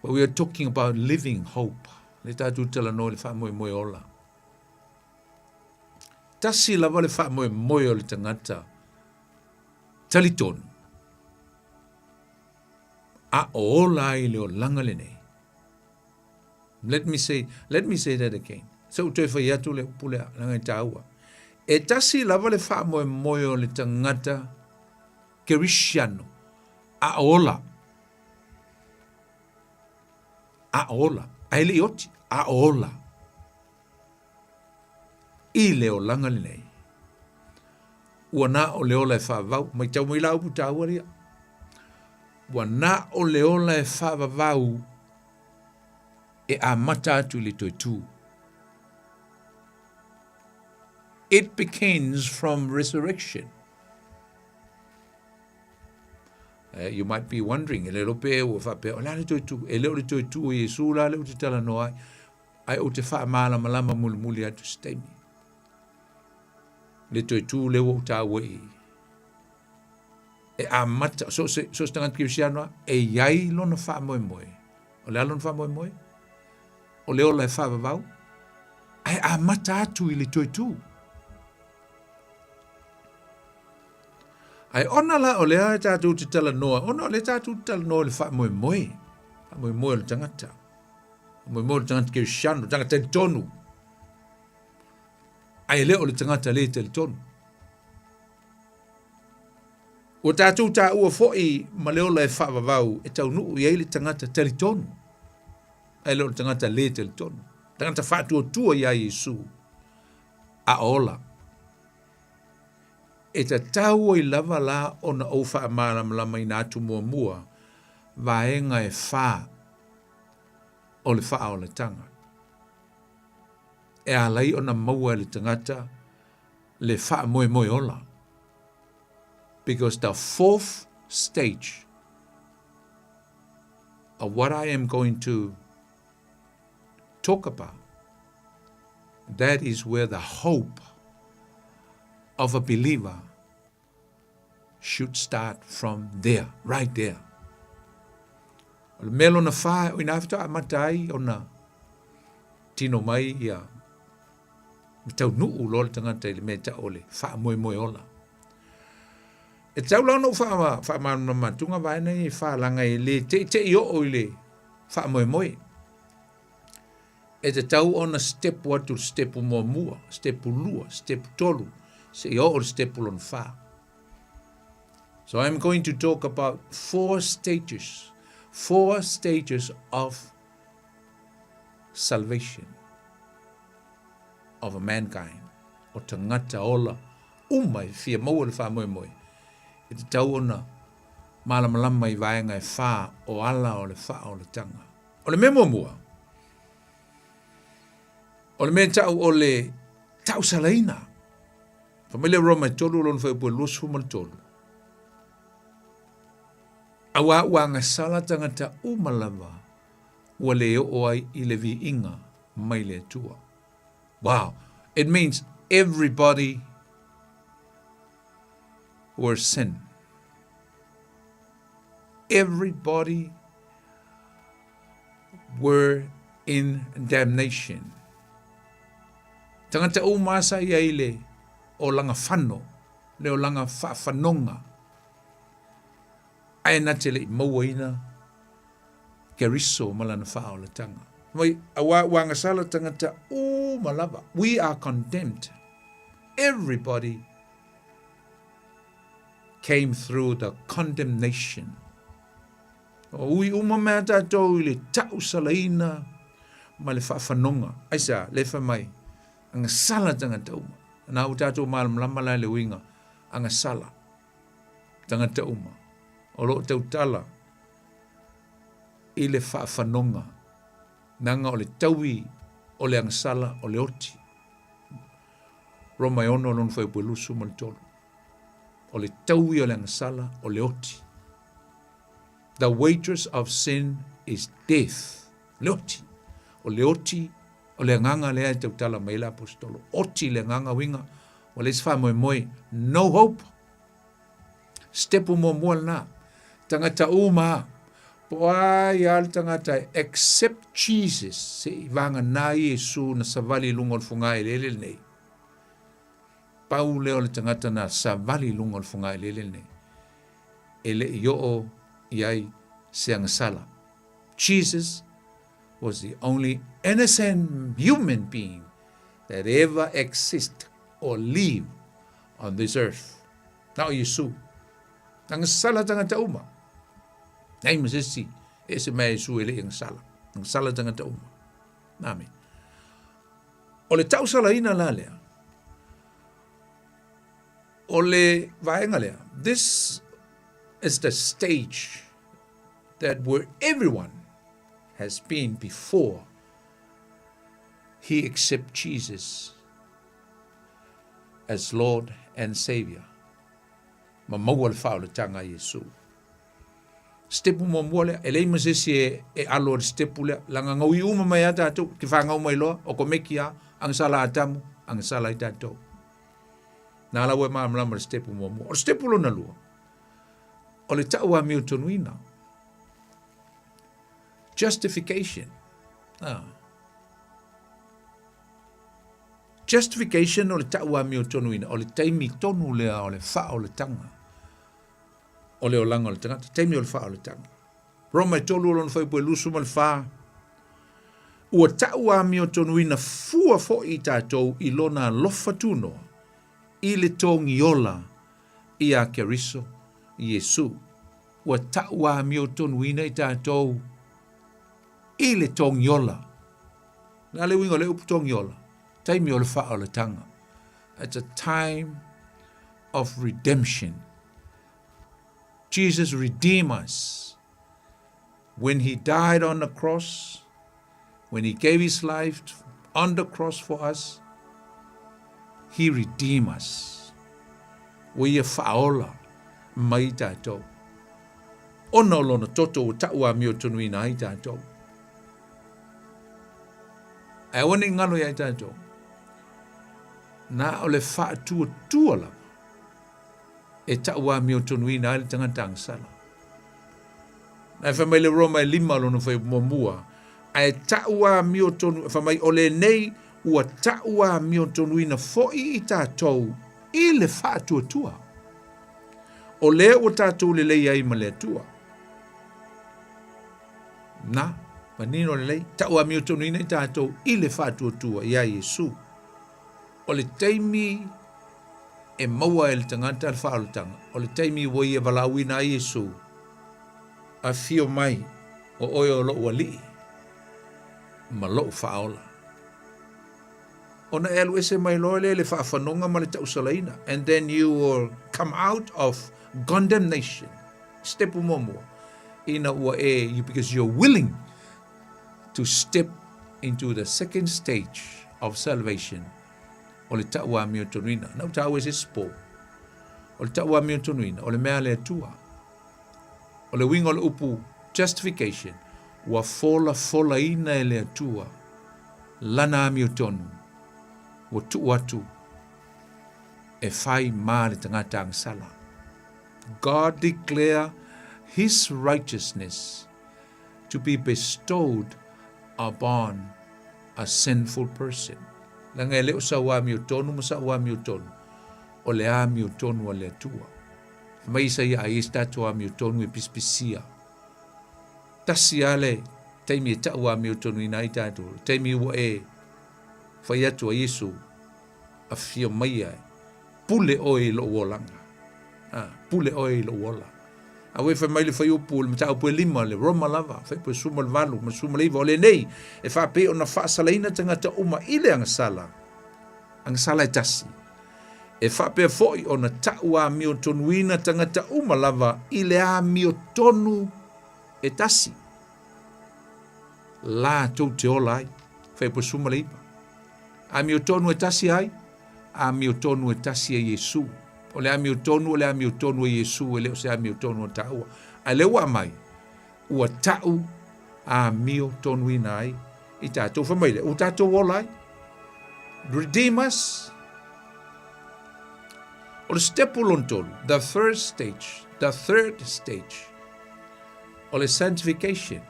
[SPEAKER 13] But we are talking about living hope. Le tatou talanoa i le faamoemoe ola. Tasi lava le faamoemoe o le tagata talitonu, a o ola ai le olaga lenei. Let me say, let me say that again. Se ou toe fai atu le upu lea, leaga e taua. E tasi lava le faamoemoe o le tagata Kerisiano, a o ola. A o ola. Ae le i oti, a o ola. I le olaga lenei, ua na o le ola e faavavau, matau mai la upu taua lia, ua na o le ola e faavavau e amata atu i le toe tu. It begins from resurrection. Uh, you might be wondering, e le lope e ua faapea, o le a le toe tu, e le o le toe tu o Iesu la le ou te talanoa ai, Ae ou te faamalamalama mulimuli atu se taimi. Le toe tū lea ua ou taua i e amata, so se, so se tagata kerisiano a, e i ai lona faamoemoe. O le a lona faamoemoe? O le ola e faavavau, ae amata atu i le toe tū. Ae ona la o lea tatou te talanoa, ona o lea tatou te talanoa i le faamoemoe, faamoemoe o le tagata. Faamoemoe o le tagata kerisiano, le tagata talitonu. Ae le o le tagata le talitonu. Ua tatou taua foi ma le ola e faavavau e taunuu i ai le tagata talitonu. Ae le o le tagata le talitonu. Tagata faatuatua iā Iesu a ola. E tatau ai lava la ona ou faamalamalamaina atu muamua vaega e fā o le faaolataga e ala ai ona maua e le tagata le faamoemoe ola. Because the fourth stage of what I am going to talk about, that is where the hope of a believer should start from there, right there. O le mea lona whā, o ina awhito a mata ai ona tino mai ia me tau nuu loa le tangata i le mea ta o le wha moe moe ola. E tau la ona ou faamalamalama atu vaega ia e fa leaga e le teitei oo i le faamoemoe. E tatau ona stepu atu le stepu muamua, stepu lua, stepu tolu, seia oo le stepu lona fa. So I'm going to talk about four stages, four stages of salvation of a mankind, o tagata ola uma e fia maua le faamoemoe, e tatau ona malamalama i vaega e fā o ala o le faaolataga. O le mea muamua, o le mea tau o le tausalaina. Fai mai le Roma e 3 lona fuaiupu e 23. Auā ua agasala tagata uma lava ua le oo ai i le viiga mai le Atua. Wow, it means everybody were sin. Everybody were in damnation. Tagata uma sa ia i le olaga fano, le olaga faafanoga, ae na te le i mauaina Keriso ma lana faaolataga. Mai, auā ua agasala tagata uma lava. We are condemned. Everybody came through the condemnation. O ui uma mea tātou i le tausalaina ma le faafanoga. Aisea, le fai mai, agasala tagata uma. Na ua tātou malamalama la i le uiga, agasala tagata uma. O lo o tautala i le faafanoga, leaga o le taui o le agasala o le oti. Roma e 6 lona fuaiupu e 23. O le taui o le agasala o le oti. The wages of sin is death. Le oti. O le oti, o le agaga lea e tautala mai ai le aposetolo. Oti le agaga uiga, ua leai se faamoemoe. No hope. Stepu muamua lena. Tagata uma, po o ai lava le tagata e accept Jesus, se i vagana Iesu na savali i luga o le fogaeleele lenei. Pau lea o le tagata na savali i luga o le fogaeleele lenei. E le i oo i ai se agasala. Jesus was the only innocent human being that ever exist or live on this earth. Na o Iesu. Agasala tagata uma. Nei ma se isi e ese mai a Iesu e le i agasala. Agasala tagata uma. Amen. O le tausalaina la lea, o le vaega lea, this is the stage that where everyone has been before he accept Jesus as Lord and Saviour. Ma maua le faaolataga a Iesu. Stepu muamua lea, e leai ma se isi e, e alo i le stepu lea, leaga gaui uma mai a tatou, te whangau mai loa, o komeki a, agasala Atamu, agasala ai tatou. Nā la ua e malamalama le stepu muamua. O le stepu lona lua, o le tau amiotonuina. Justification. Ah. Justification o le tau amiotonuina, o le taimi tonu lea o le faaolataga o le olaga o le tagata, taimi o le faaolataga. Roma e 3 o lona fuaiupu e 24, Ua tau amiotonuina fua foi i tatou i lona alofa tunoa i le togiola iā Keriso Iesu. Ua tau amiotonuina i tatou. i le togiola. O le a le uiga o le upu togiola? Taimi o le faaolataga. It's a time of redemption. Jesus redeem us. When he died on the cross, when he gave his life on the cross for us, he redeem us. Ua ia faaola mai tatou. Ona o lona toto ua ta'u amiotonuina ai tatou. Ae aua ne i galo ia i tatou, na o le faatuatua lava e ta'u amiotonuina ai le tagata agasala. Na e fai mai le Roma e lima lona fuaiupu muamua, ae ta'u amiotonu, fai mai o lenei ua ta'u amiotonuina fo'i i tatou i le faatuatua. O lea ua tatou lelei ai ma le Atua. Na, manino lelei, ta'u amiotonuina i tatou i le faatuatua iā Iesu. O le taimi e maua ai e le tagata le faaolataga, o le taimi ua ia valaauina ai Iesu, Afio mai, o oe o lo'u Alii ma lo'u Faaola. Ona e alu ese mai loa lea i le faafanoga ma le tausalaina, and then you will come out of condemnation. Step muamua, ina ua e, you, because you're willing to step into the second stage of salvation, o le ta'u amiotonuina. Na ou taua i se isi po, o le ta'u amiotonuina, o le mea a le Atua. O le uiga o le upu justification, ua folafolaina e le Atua Lana amiotonu, ua tuu atu e fai ma le tagata agasala. God declare His righteousness to be bestowed upon a sinful person. Leaga e le o sau amiotonu ma sa'u amiotonu, o le amiotonu a le Atua. Fai mai Isaia, a i ai se tatou amiotonu e pisipisia. Tasi lava le taimi e ta'u amiotonuina ai tatou, le taimi ua e fai atu a Iesu, Afio maia e pule oe i lo'u olaga. A, pule oe i lo'u ola. A ua e fai mai le fuaiupu, le mataupu e lima, le Roma lava, fuaiupu e 18 ma le 19, o lenei e faapei ona faasalaina tagata uma i le agasala, agasala e tasi. E faapea foi ona ta'u amiotonuina tagata uma lava i le amiotonu e tasi latou te ola ai. Fuaiupu e 19. Amiotonu e tasi ai? Amiotonu e tasi e Iesu. O le amiotonu o le amiotonu e Iesu, e le o se amiotonu a tāua. A lea ua aumai, ua ta'u amiotonuina ai i tatou. Fai mai lea, ua tatou ola ai. Redeem us. O le step lona tolu, the first stage, the third stage, o le sanctification,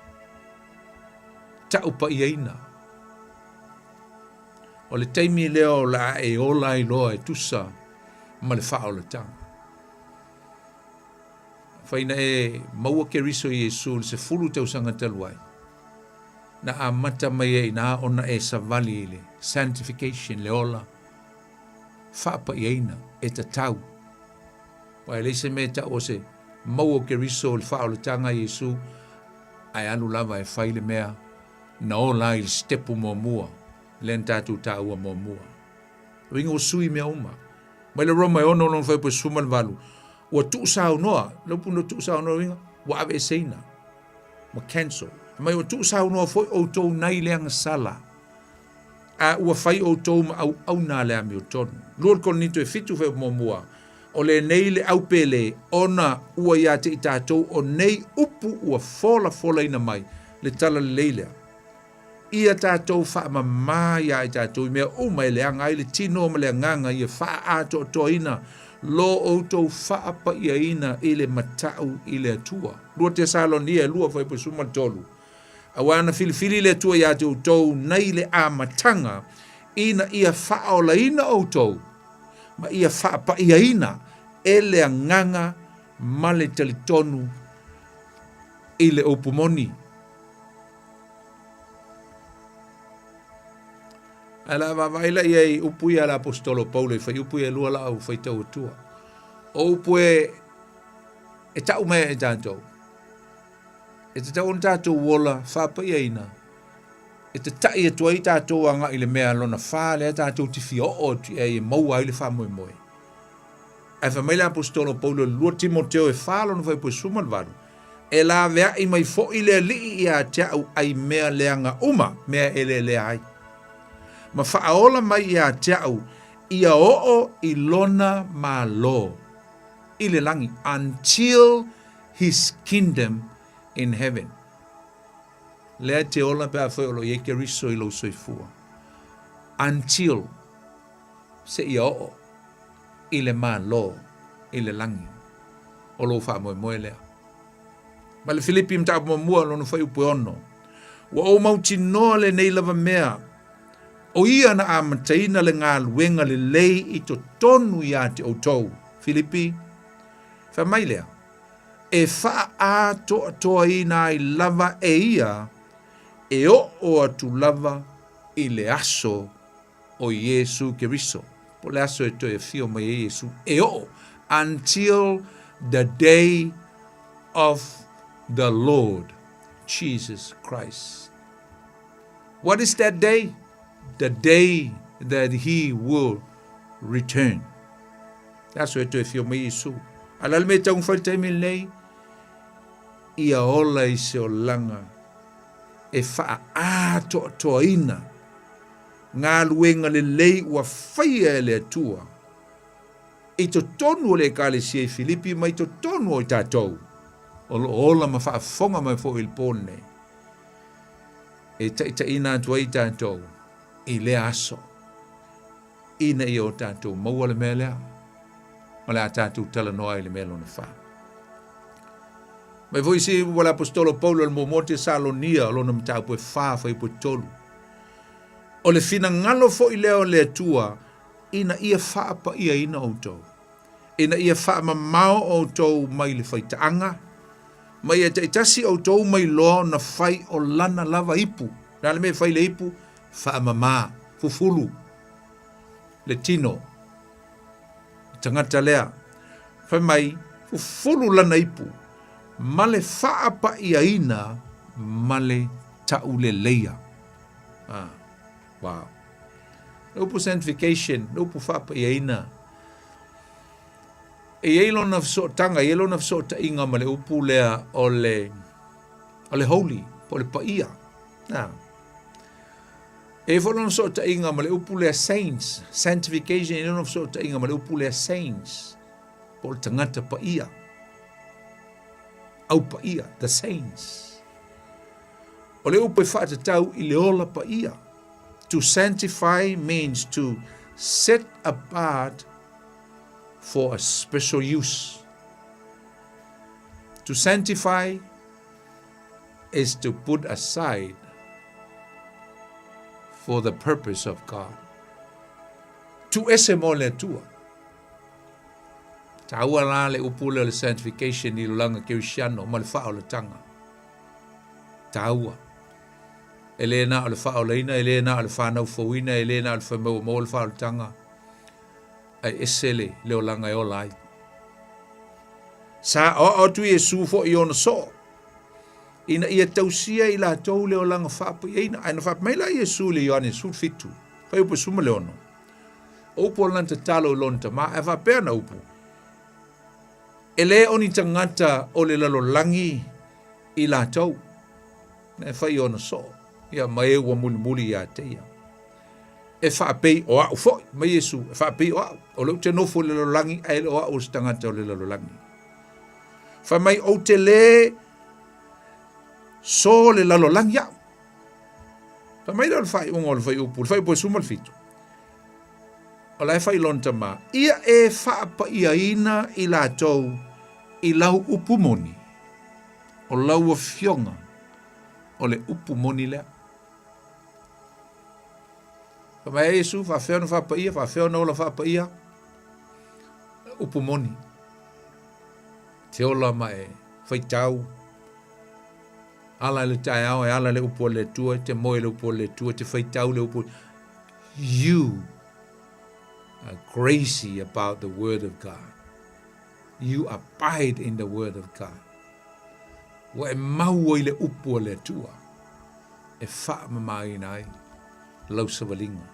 [SPEAKER 13] ta'u pa'iaina. O le taimi lea o le a e ola ai loa e tusa ma le faaolataga. Afai na e maua Keriso Iesu i le 10 tausaga talu ai, na amata mai ai ina ona e savali i le sanctification, le ola faapa'iaina e tatau. Aua e leai se mea e ta'u o se maua o Keriso i le faaolataga a Iesu, ae alu lava e fai le mea na ola ai i le sitepu muamua lea na tatou taua muamua. Uiga ua sui mea uma. Mai le Roma e 6 lona fuaiupu e 18, ua tuusaunoa, le upu na tuusaunoa uiga, ua aveeseina, ua cancel. Mai ua tuusaunoa foi outou nai le agasala, a ua fai outou ma auauna a le amiotonu. 2 Korinito e 7 fuaiupu muamua, o lenei le aupele ona ua ia te i tatou o nei upu ua folafolaina mai le talalelei lea. Ia tatou faamamā iā i tatou i mea uma e leaga ai le tino ma le agaga ia faaatoatoaina lo outou faapa'iaina i le mata'u i le Atua. 2 Tesalonia e 2 fuaiupu 13. Auā na filifili le Atua iā te outou nei le amataga ina ia faaolaina outou ma ia faapa'iaina e le agaga ma le talitonu i le upu moni. Ae la vaavaai la i ai upu ia a le aposetolo o Paulo i fuaiupu ia e lua la au faitau atua. O upu e e ta'u mai ai e tatou, e tatau ona tatou ola faapaiaina. E tataʻi atu ai tatou agaʻi i le mea lona fa lea tatou te fia oo atu i ai e maua ai le faamoemoe. Ae fai mai le Aposetolo o Paulo i le 2 Timoteo e 4 lona fuaiupu e 18, E laveaʻi mai foʻi le Alii iā te aʻu ai mea leaga uma, mea e lelea ai, ma faaola mai iā te aʻu ia oo i lona Malo i le lagi, until his kingdom in heaven. Lea e te ola pe afai o lo o i ai Keriso i lou soifua. Until, seia oo i le Malo i le lagi o lou faamoemoe lea. Ma le Filipi mataupu muamua lona fuaiupu e ono. Ua ou mautinoa lenei lava mea, o ia na amataina le galuega lelei i totonu iā te outou. Filipi, fai mai lea, e faaatoatoaina ai lava e ia e oo atu lava i le aso o Iesu Keriso, po o le aso e toe afio mai ai Iesu, e oo, until the day of the Lord Jesus Christ. What is that day? The day that he will return. Le aso e toe afio mai Iesu. A le a le mea e taumafai i le taimi lenei? Ia ola i se olaga e faaatoatoaina galuega lelei ua faia e le Atua i totonu o le Ekalesia i Filipi ma i totonu o i tatou o lo o ola ma faafofoga mai foi i le po lenei, e taitaiina atu ai i tatou i lea aso, ina ia o tatou maua le mea lea, ma le a tatou talanoa ai i le mea lona fa. Mai foi si ua le Aposetolo Paulo le muamua Tesalonia o lona mataupu e fa fuaiupu e tolu. O le finagalo foi lea o le Atua ina ia faapaiaina outou, ina ia faamamao outou mai le faitaaga, ma ia taitasi outou mai loa ona fai o lana lava ipu. O le a le mea e fai i le ipu? Faamama, fufulu le tino, le tagata lea. Fai mai, fufulu lana ipu ma le faapaiaina ma le tauleleia. Ah, wow. Le upu sanctification, le upu faapaiaina, e i ai lona fesootaga, e i ai lona fesootaiga ma le upu lea o le, o le holy, po o le paia. Ah. E i ai foi lona fesootaiga ma le upu lea saints, sanctification, e i ai lona fesootaiga ma le upu lea saints, po o le tagata paia, au paia, the saints. O le upu e faatatau i le ola paia. To sanctify means to set apart for a special use. To sanctify is to put aside for the purpose of God. Tu ese mo le Atua. Taua la le upu lea o le sanctification i lolaga Kerisiano ma le faaolataga. Taua. E le na o le faaolaina, e le na o le whanau fouina, e le na o le whaimaua maua le faaolataga. Ae ese le, le olaga e ola ai. Sa aoao atu Iesu foi i ona soo, ina ia tausia i latou le olaga faapaiaina. Ae na faapea mai la Iesu i le Ioane 17, fuaiupu 16, O upu o lana tatalo i lona Tama, ae faapea ana upu, E le o ni tagata o le lalolagi i latou, e fai ona soo, ia ma e ua mulimuli ia te ia. E faapei o au foi, mai Iesu, e faapei o au, o lea ou te nofo i le lalolagi, ae le o au o se tagata o le lalolagi. Fai mai, ou te le so le lalolagi au. Fai mai lea o le faaiuga o le fuaiupu, le fuaiupu e 17. O la e fai lona tama, ia e faapaiaina i latou i lau upu moni, o lau afioga o le upu moni lea. Fai mai a Iesu, faafefea ona faapaia, faafefea ona ola faapaia, upu moni. Te ola ma e faitau, ala i le taeao e ala le upu a le Atua, te moe le upu a le Atua, te faitau le upu. You are crazy about the word of God. You abide in the word of God. Ua e mau ai le upu a le Atua. e faamamaina ai lau savaliga.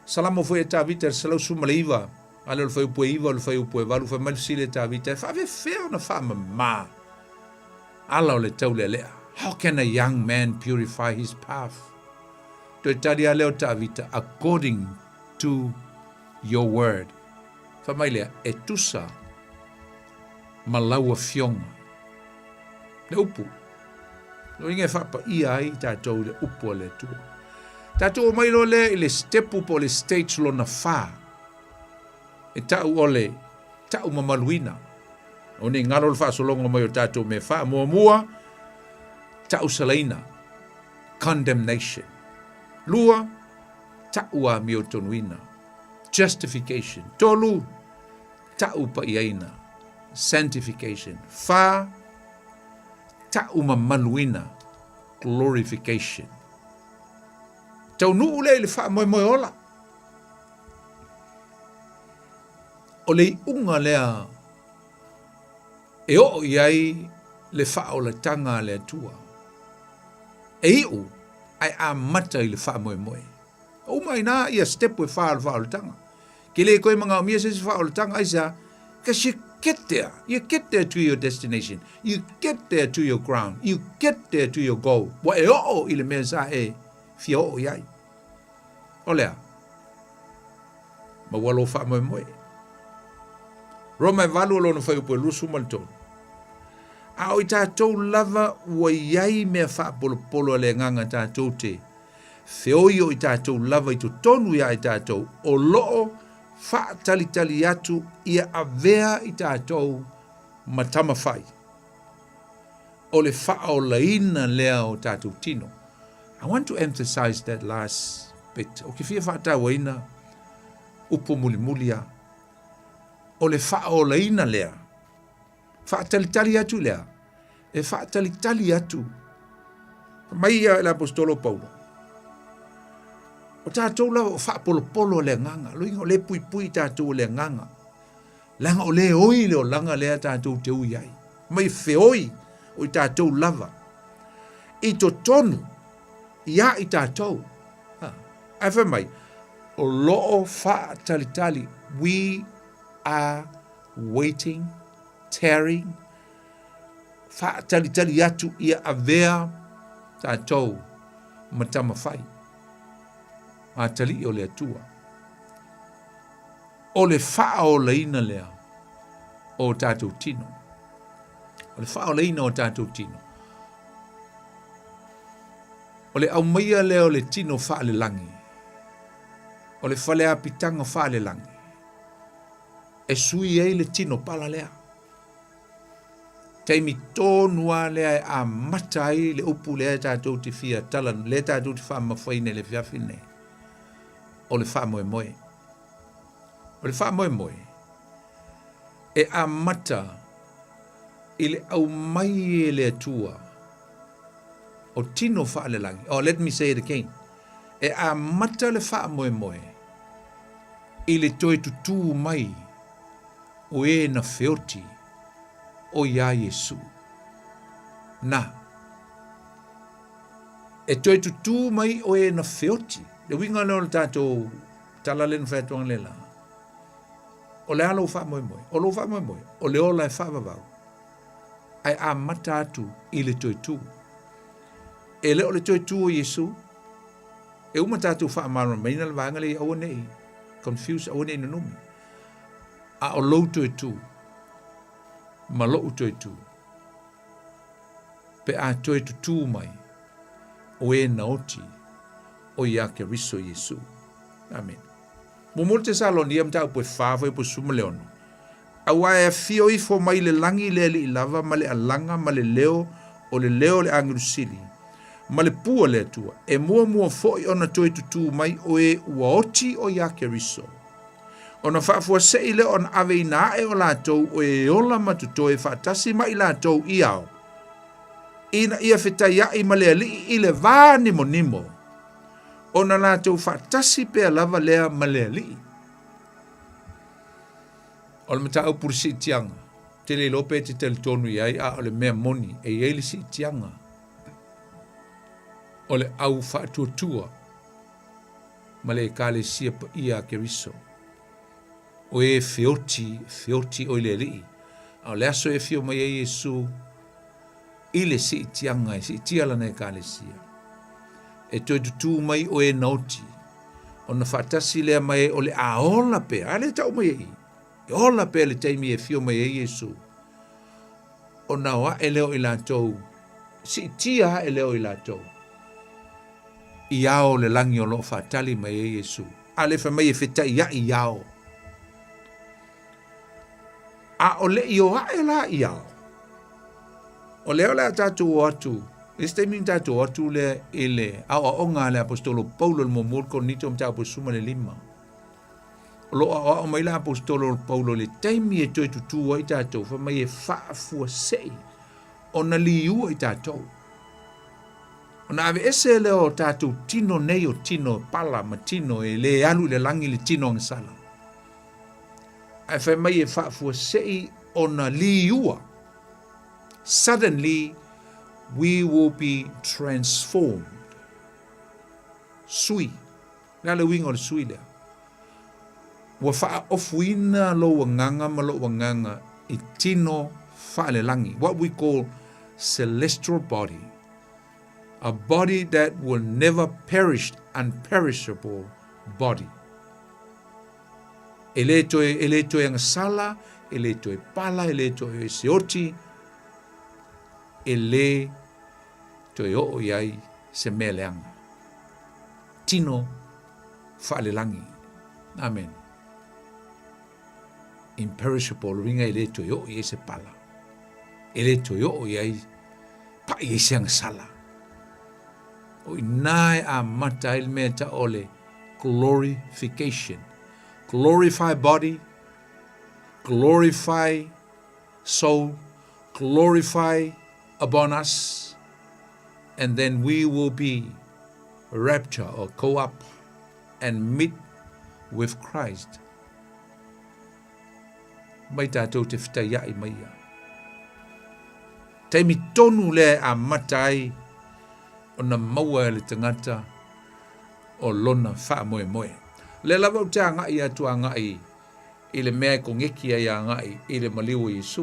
[SPEAKER 13] Salamo foi e Tavita i le 119, a lea o le fuaiupu e 9 o le fuaiupu e 8, fai mai le fesili e Tavita, e faafefea ona faamama ala o le taulealea? How can a young man purify his path? Toe tali a lea o Tavita, according to your word. Fai mai lea, e tusa ma lau afioga. Le upu, no inga e faapaia ai tatou i le upu a le Atua. Tatou omai loa lea i le stepu po o le stage lona fa, e ta'u o le ta'u mamaluina. O nei galo le faasologa mai o tatou mea fa. Muamua, ta'u salaina, condemnation. Lua, ta'u amiotonuina, justification. Tolu, ta'u pa'iaina, sanctification. Fa, ta'u mamaluina, glorification. Taunu'u lea i le fa'amoemoe ola. O le i'uga lea e oo i ai le fa'aolataga a le Atua. E i'u ae amata i le fa'amoemoe. Uma ai na ia step e fa o le faaolataga. Ke le koe manaomia se isi faaolataga, aisea? Because you get there. You get there to your destination. You get there to your ground. You get there to your goal. Ua e oo i le mea sa e fia oo i ai. O lea, maua lou faamoemoe. Roma e 8 o lona fuaiupu e 23. A o i tatou lava ua i ai mea faapolopolo a le agaga tatou te Feoi o i tatou lava i totonu iā i tatou o loo faatalitali atu ia avea i tatou ma tama fai. O le faaolaina lea o tatou tino. I want to emphasize that last bit. O ke fia faatauaina upu mulimuli a. O le faaolaina lea. Faatalitali atu lea, e faatalitali atu. Fai mai ia le Aposetolo Paulo, o tatou lava o faapolopolo le agaga, loiga o le puipui tatou o le agaga, leaga o le oi le olaga lea tatou te ui ai. Mai feoi o i tatou lava i totonu ia i tatou. Ha. Ae fai mai, o loo faatalitali, we are waiting, tearing, faatalitali atu ia avea tatou ma tama fai, atalii o le Atua. O le faaolaina lea o tatou tino. O le faaolaina o tatou tino. O le aumaia lea o le tino faalelagi. O le faleapitaga faalelagi. E sui ai le tino pala lea. Taimi tonu lava lea e amata ai le upu lea tatou te fia tala, lea tatou te faamamafaina i le afiafi lenei, o le faamoemoe. O le faamoemoe, e amata i le aumai e le Atua o tino faalelagi. Oh, let me say it again. E amata le faamoemoe i le toe tutū mai o e na feoti o iā Iesu. Na, e toe tutū mai o e na feoti. Le uiga lea o le tatou tala lea na fai atu analeila, o le a lou faamoemoe? O lou faamoemoe, o le ola e faavavau, ae amata atu i le toe tū. E le o le toe tū o Iesu, E uma tatou faamalamalamaina le vaega lea ia aua ne i confuse, aua ne i nunumi. A o lou toe tu ma lo'u toe tu, pe a toe tutū mai o e na oti o iā Keriso Iesu. Amene. Muamua le Tesalonia mataupu e fa fuaiupu 16. Auā e afio ifo mai le lagi le Alii lava ma le alaga ma le leo o le leo o le agelu sili, ma le pua le Atua, e muamua foʻi ona toe tutū mai o e ua oti o iā Keriso. Ona faafuaseʻi lea ona aveina aʻe o latou o e ola ma totoe faatasi ma i latou i ao, ina ia fetaiaʻi ma le Alii i le vā nimonimo, ona latou faatasi pea lava lea ma le Alii. O le mataupu i le siitiaga, ou te le iloa pe e te talitonu i ai, a o le mea moni, e i ai le siitiaga. O le au faatuatua ma le Ekalesia paia a Keriso. O e feoti, feoti oe le Alii. A o le aso e afio mai ai Iesu i le siitiaga e siitia lana Ekalesia, e toe tutū mai o e na oti, ona faatasi lea ma e o le a ola pea, a le tau mai e i, e ola pea le taimi e afio mai ai Iesu, ona o ae lea o i latou, siitia ae lea o i latou, i ao o le lagi o lo o faatali mai ai Iesu. A le fai mai e fetaiai i ao. A o le i o ae la i ao, o lea o le a tatou o atu, i se taimi na tatou o atu lea i le aoaoga a le Aposetolo Paulo i le muamua o le Korinito mataupu e 15. O lo o aoao mai le Aposetolo Paulo i le taimi e toe tutū ai tatou, fai mai e faafuasei ona liua i tatou. Ona aveese lea o tatou tino nei o tino pala ma tino e le alu i le lagi le tino agasala. Ae fai mai e faafuasei ona liua. Suddenly we will be transformed. Sui. Le a le uiga o le sui lea? Ua faaofuina lou agaga ma lou agaga i tino faalelagi, what we call celestial body, a body that will never perish, unperishable body. E le toe, e le toe agasala, e le toe pala, e le toe seoti, e le toe oo i ai se mea leaga. Tino faalelagi. Amen. Imperishable, uiga e le toe oo i ai se pala. E le toe oo i ai paʻi ai se agasala. O inā e amata ai le mea ta o le glorification. Glorify body, glorify soul, glorify upon us, and then we will be rapture or go up and meet with Christ. Mai tātou te whitaia'i mai ia. Taimi tonu lea e amata ai ona maua e le tangata o lona faamoemoe. Lea lava ou te agai atu agai i le mea e kogeki ai agai i le maliu o Iesu.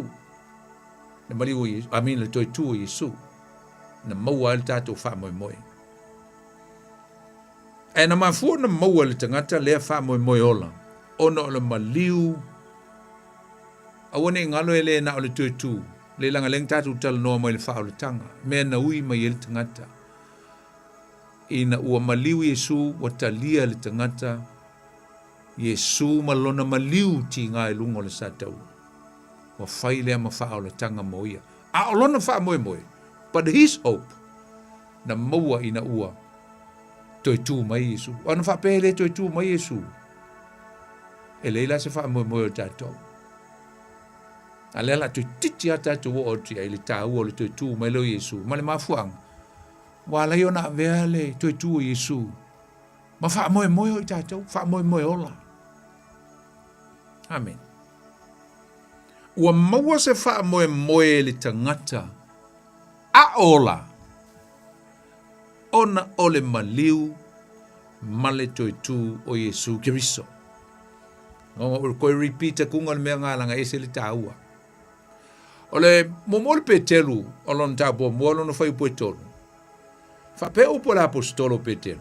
[SPEAKER 13] Le maliu o Iesu, I mean le toetū o Iesu. Na maua ai le tātou faamoemoe. Ae na mafua ona maua e le tagata lea faamoemoe ola, ona o le maliu, aua ne i galo e le na o le toe tu, le leaga lea na tatou talanoa mai i le faaolataga, mea na ui mai ai le tagata. Ina ua maliu Iesu, ua talia e le tagata Iesu ma lona maliu tiga i luga o le sataua. Ua fai lea ma faaolataga mo ia. A o lona faamoemoe, but his hope, na maua ina ua toe tū mai Iesu. Ana faapea e le toe tū mai Iesu, e leai la se faamoemoe o tatou. A lea la toeitiiti lava tatou oo atu i ai i le taua o le toe tū mai lea o Iesu ma le mafuaaga ua ala ai ona avea le toe tū o Iesu ma faamoemoe o i tatou, faamoemoe ola. Amen. Ua maua se faamoemoe e le tagata a ola ona o le maliu ma le toe tū o Iesu Keriso. Ngongo ur koe repeat akuga o le mea ngā langa ese le tāua. O le muamua o le Peteru o lona taupua mua o lona fuaiupu e tolu. Faapea upu a le Aposetolo o Peteru,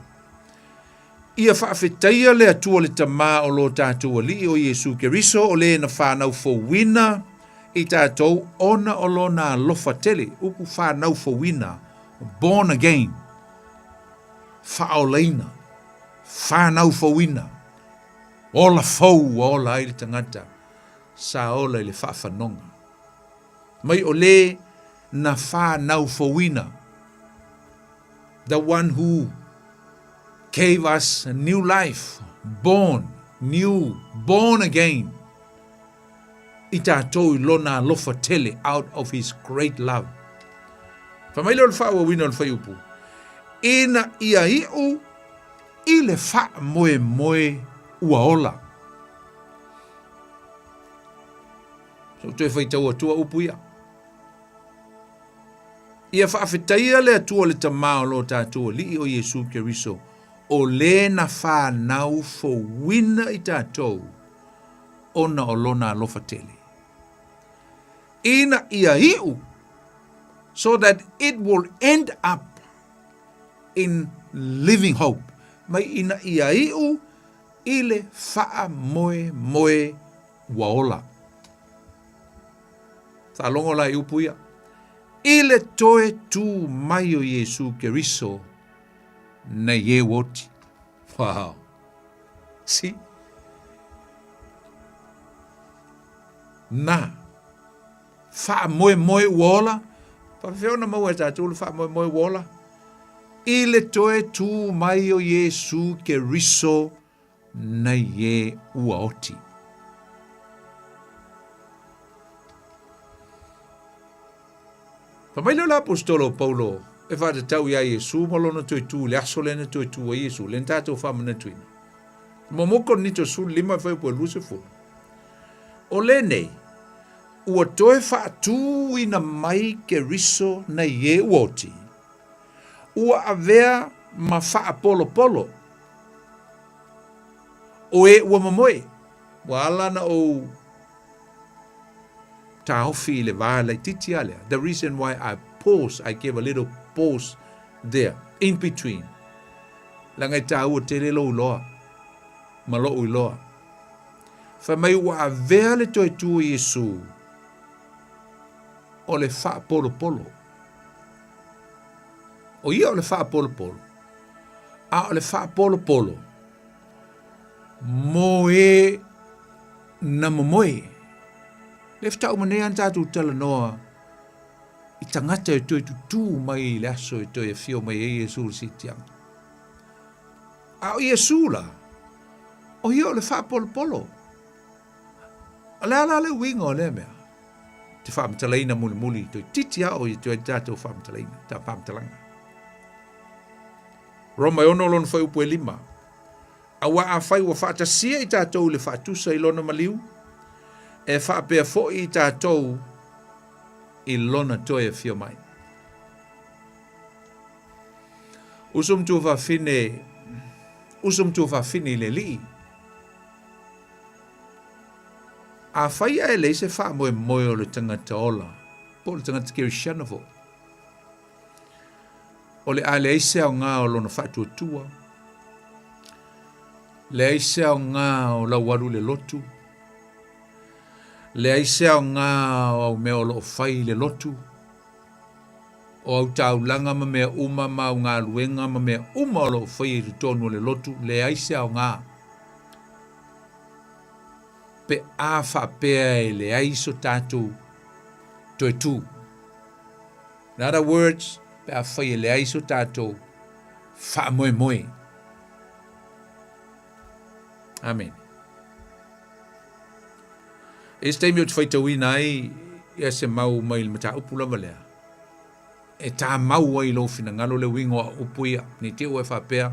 [SPEAKER 13] Ia faafetaia le Atua le Tamā o lo tātou Alii o Iesu Keriso o le na whānau fouina i tātou ona o lona alofa tele, upu whānau fouina, born again, whaolaina, whānau fouina, ola fou ua ola ai le tangata, sa ola i le faafanoga. Mai o le na whānau fouina, the one who gave us a new life, born, new, born again, i tātou i lona alofa tele, out of his great love. Fai mai lea o le faaauauina o le fuaiupu, ina ia iu i le faamoemoe ua ola. So toe faitau atua upu ia. Ia faafetaia le Atua le Tama o lo tatou Alii o Iesu Keriso, o le na fanau fouina i tatou ona o lona alofa tele. Ina ia iu, so that it will end up in living hope. Mai ina ia iu i le faamoemoe ua ola. Faalogo la i upu ia. I le toe tū mai o Iesu Keriso nei e oti. Wow. See? Na. Faamoemoe ua ola. Faafefea ona maua e tatou le faamoemoe ua ola? I le toe tū mai o Iesu Keriso nei e ua oti. Fai mai lea o le aposetolo o Paulo e faatatau iā Iesu ma lona toe tū i le aso lea na toe tū ai Iesu, lea na tatou faamanatuina. Muamua Korinito 15 e fuaiupu e 20. O lenei, ua toe faatūina mai Keriso nei e ua oti, ua avea ma faapolopolo O e ua momoe, ua ala na ou taofi i le va laititi a lea. The reason why I pause, I gave a little pause there, in between. Leaga e tāua tele lou iloa, ma lo'u iloa. Fai mai ua avea le toe tū o Iesu o le faapolopolo. O ia o le faapolopolo, a o le faapolopolo mo e na momoe. Le faatoa uma nei lava ona tatou talanoa i tagata e toe tutū mai i le aso e toe afio mai ai Iesu i le siitiaga. A o Iesu la, o ia o le faapolopolo. O le a la le uiga o lea mea? Te faamatalaina mulimuli, toeitiiti lava o ia toe tatou faamatalaina, ta faamatalaga. Roma e 6 lona fuaiupu e 5. Auā afai ua faatasia i tatou i le faatusa i lona maliu, e faapea foi i tatou i lona toe afio mai. Uso ma tuafafine, uso ma tuafafine i le Alii, afai ae leai se faamoemoe o le tagata ola, po o le tagata kerisiano foi, O le a leai se aoga o lona faatuatua, leai se aoga o lau alu i le lotu, leai se aoga o au mea o lo o fai i le lotu, o au taulaga ma mea uma ma au galuega ma mea uma o lo o faia i totonu o le lotu, leai se aoga. Pe a faapea e leai so tatou toe tū. In other words, pe afai e leai so tatou faamoemoe. Amene. E se taimi ou te faitauina ai ia se mau mai le mataupu lava lea, e tāmau ai i lou finagalo le uiga o au upu ia, ne i te i ua e faapea,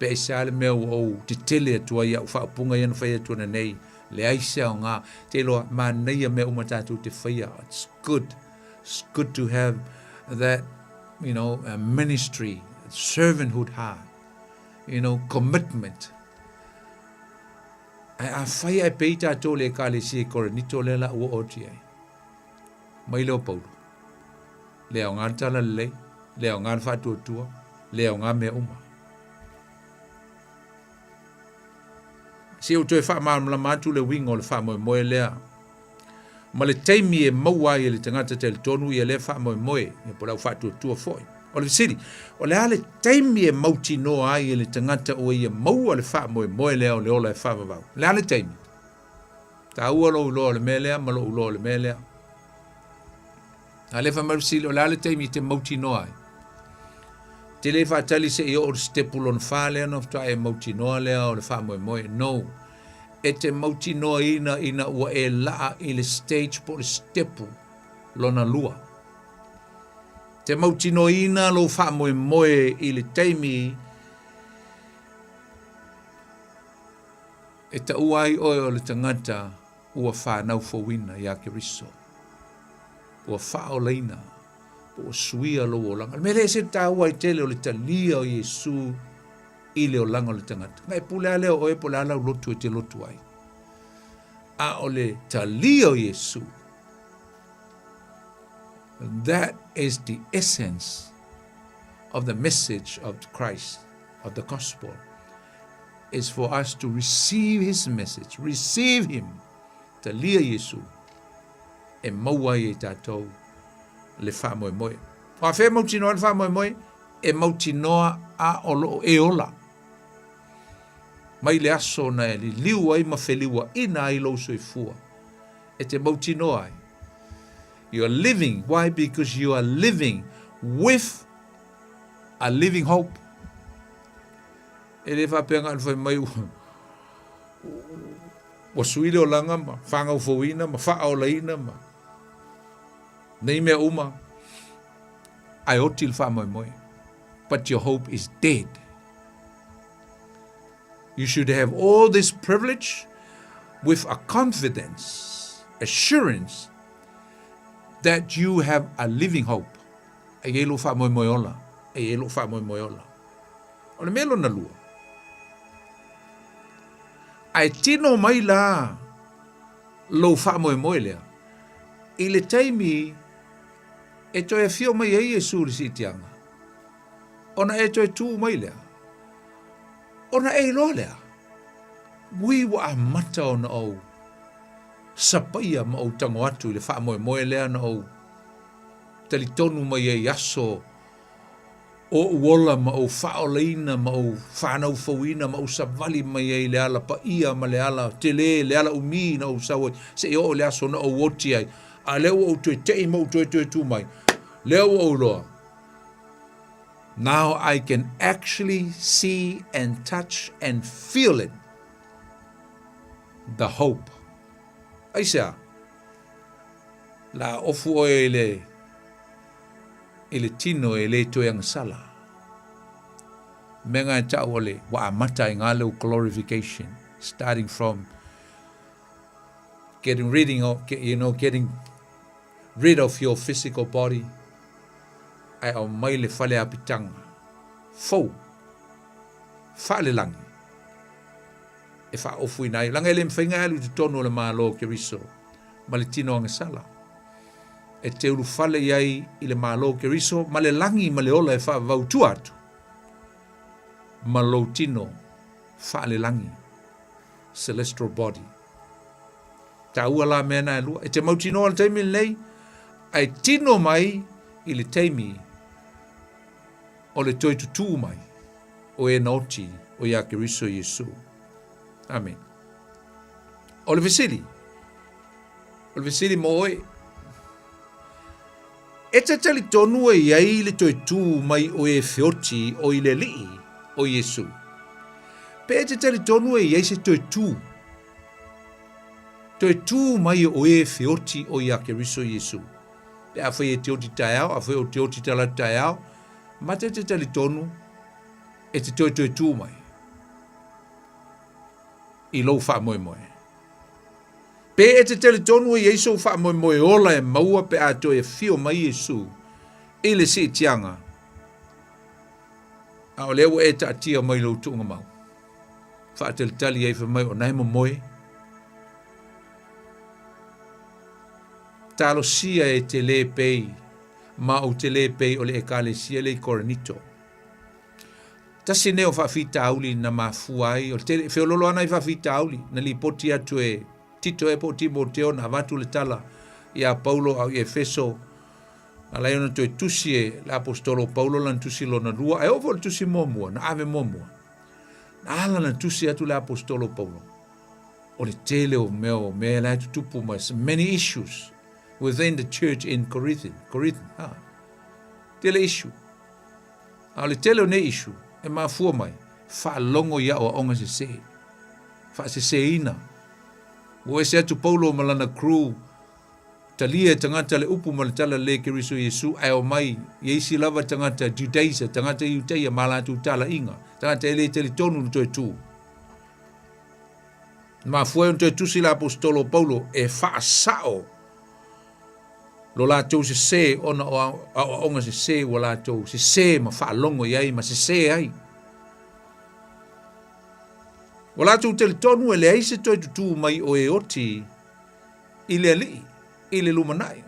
[SPEAKER 13] Pe aisea le mea ua ou tetele atu ai i au faaupuga ia na fai atu ananei, leai se aoga. Te iloa, manaia mea uma tatou te faia. It's good. It's good to have that, you know, a ministry, servanthood heart, you know, commitment. Ae afai ae pei tatou le Ekalesia i Korinito lea la ua oo atu i ai. Mai lea o Paulo. Le aoga le tala lelei, le aoga le faatuatua, le aoga mea uma. Se i ou toe faamalamalama atu le uiga o le faamoemoe lea ma le taimi e maua ai e le tagata talitonu ia lea faamoemoe, ia po o le au faatuatua foi. O le fesili, o le a le taimi e mautinoa ai e le tagata ua ia maua le faamoemoe lea o le ola e faavavau? O le a le taimi? Taua lou iloa o le mea lea ma lou iloa o le mea lea. A lea fai mai le fesili, o le a le taimi e te mautinoa ai? Te le faatali se i oo i le sitepu lona fa lea ona faatoa e mautinoa lea o le faamoemoe. No. E te mautinoaina ina ua e laa i le stage po o le sitepu lona lua. Te mautinoaina lou faamoemoe i le taimi e taua ai oe o le tagata ua fanau fouina iā Keriso. Ua faaolaina. Ua suia lou olaga. O le mea lea e ese le taua ai tele o le talia o Iesu i le olaga o le tagata. Na e pule lava lea o oe po o le a lau lotu e te lotu ai. A o le talia o Iesu, that is the essence of the message of Christ, of the gospel, is for us to receive his message, receive him, talia Iesu, e maua ai e tatou le faamoemoe. O afea e mautinoa ai le faamoemoe? E mautinoa a o loo e ola. Mai le aso na e liliu ai ma feliuaina ai lou soifua, e te mautinoa ai. You are living, why? Because you are living with a living hope. E le faapea na o le fai mai ua, ua sui le olaga ma fagaufouina ma faaolaina ma nei mea uma, ae oti le faamoemoe. But your hope is dead. You should have all this privilege with a confidence, assurance that you have a living hope. E i ai lou faamoemoe ola, e i ai lou faamoemoe ola. O le mea lona lua, ae tino mai la lou faamoemoe lea i le taimi e toe afio mai ai Iesu i le siitiaga, ona e toe tu mai lea, ona e iloa lea, ui ua amata ona ou sapaia ma ou tago atu i le faamoemoe lea na ou talitonu mai ai i aso o ou ola ma ou faaolaina ma ou fanau fouina ma ou savali mai ai i le ala paia ma le ala tele, le ala umi na ou sau ai seia oo i le aso na ou oti ai. A lea ua ou toe tei ma ou toe toe tu mai, lea ua ou iloa. Now I can actually see and touch and feel it, the hope. Aisea? La ofu oe i le i le tino e le toe agasala. Mea nga e tau o le ua amata ai nga leu glorification, starting from getting rid of, you know, getting rid of your physical body, ae aumai le fale apitaga fou faalelagi e faaofuina ai. Leaga e le mafai ona e alu i totonu o le Malo o Keriso ma le tino agasala. E te ulufale i ai i le Malo o Keriso ma le lagi ma le ola e faavavau tua atu ma lou tino faalelagi, celestial body. Taua la mea na e lua. E te mautinoa i le taimi lenei, ae tino mai i le taimi o le toe tutū mai o e na oti o iā Keriso Iesu. Amen. O le fesili, o le fesili mo oe, e te talitonu e i ai le toe tū mai o e feoti o i le Alii o Iesu? Pe e te talitonu e i ai se toe tū? Toe tū mai o e feoti o iā Keriso Iesu. Pe afai e te oti taeao, afai o te oti talatu taeao, mate te talitonu e te toe toe tū mai i lou faamoemoe. Pe e te talitonu e i ai sou faamoemoe ola e maua pe a toe afio mai Iesu i le siitiaga, a o lea ua e taatia mai lou tuugamau. Faatalitali ai fai mai o na e momoe. Talosia e te lē pei, ma ou te lē pei o le Ekalesia le i Korinito. Tasi nei o faafitauli na mafua ai, o le tele, feololo ana i faafitauli, na lipoti atu e Tito ea po o Timoteo na avatu le tala iā Paulo a o i Efeso, na ala ai ona toe tusi e le aposetolo o Paulo lana tusi lona lua, ae oo foi i le tusi muamua, na ave muamua. Na ala na tusi atu le aposetolo o Paulo, o le tele o mea o mea la e tutupu mai, many issues within the church in Corinth, Corinth, ha. Tele issue. A o le tele o nei issue e mafua mai, faalogo i aoaoga sese, faaseseina. Ua ese atu Paulo ma lana crew, talia e tagata le upu ma le tala lelei e Keriso Iesu, ae omai i isi lava tagata Judaisa, tagata Iutaia ma a latou talaiga, tagata e le talitonu le toe tu. Mafua ai ona toe tusi le aposetolo o Paulo e faasao. Lo latou sesē ona o aoaoga sesē ua latou sesē ma faalogo i ai ma sesē ai. Ua latou talitonu e leai se toe tutū mai o e oti i le Alii i le lumanai.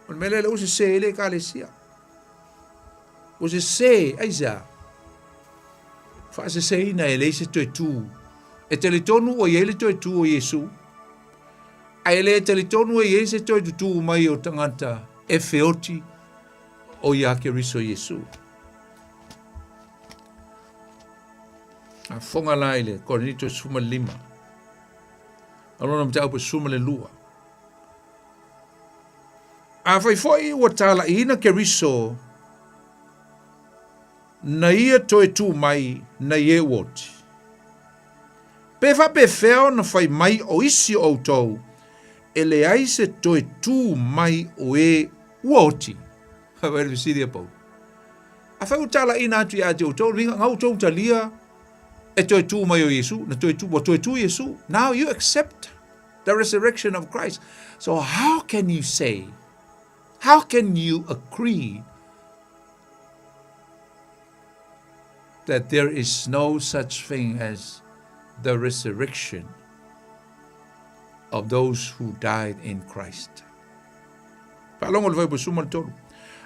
[SPEAKER 13] O le mea lea lea ua sesē ai le Ekalesia. Ua sesē, aisea? Faasesēina e leai se toe tū. E talitonu ua i ai le toe tū o Iesu, Ae le talitonu e i ai se toe tutū mai o tagata e feoti o iā Keriso Iesu. A fonga la i le Korinito 15. A lona mataupu e 12. Afai foi ua talaiina Keriso na ia toe tū mai na e ua oti. Pe faapefea ona fai mai o isi o outou, e leai se toe tū mai o e ua oti? Vaai le fesili a Paulo. Afai ua talaiina atu ia te outou, le uiga, na outou talia e toe tū mai o Iesu, na toe tū, ua toe tū Iesu. Now you accept the resurrection of Christ. So how can you say, how can you agree that there is no such thing as the resurrection of those who died in Christ. Faalogo le fuaiupu 13.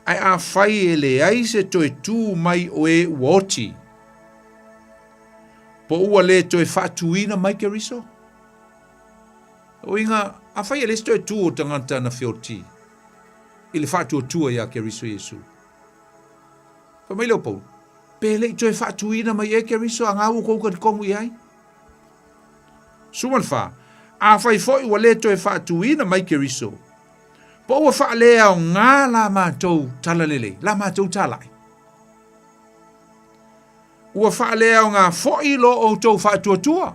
[SPEAKER 13] Ae afai e leai se toe tū mai o e ua oti, po ua le toe faatūina mai Keriso? O uiga, afai e leai se toe tū o tagata na feoti i le faatuatua iā Keriso Iesu, Fai mai le o Paulo, Pe le i toe faatuina mai e Keriso a ngā ua kou talitonu i ai? 14, Afai foi ua le toe faatuina mai Keriso, po ua faaleaoga la matou talalelei, la matou talai? Ua faaleaoga foi lo outou faatuatua?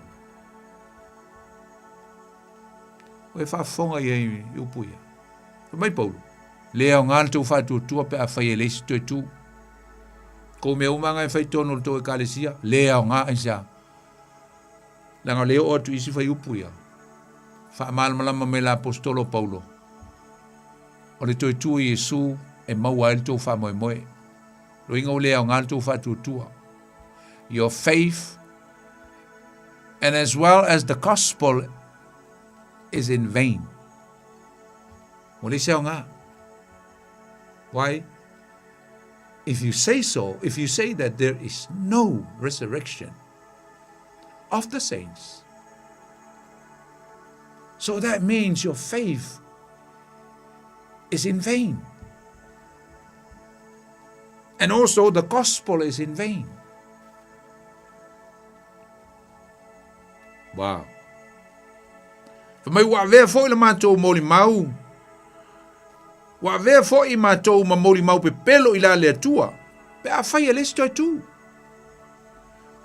[SPEAKER 13] Ua e faafofoga i ai i upu ia. Fai mai Paulo, Le aoga le tou faatuatua pe afai e leai se toe tu. Kou mea uma lava e fai tonu o le tou ekalesia, le aoga aisea? Leaga o lea e oo atu i isi fuaiupu ia. Faamalamalama mai le aposetolo o Paulo, o le toe tu o Iesu e maua ai le tou faamoemoe. Loiga ua le aoga le tou faatuatua. Your faith and as well as the gospel is in vain. Ua leai se aoga. Why? If you say so, if you say that there is no resurrection of the saints, so that means your faith is in vain. And also the gospel is in vain. Wow. Fai mai ua avea foi le matou molimau, ua avea foi matou ma molimau pepelo i la le Atua, pe afai e leai se toe tu.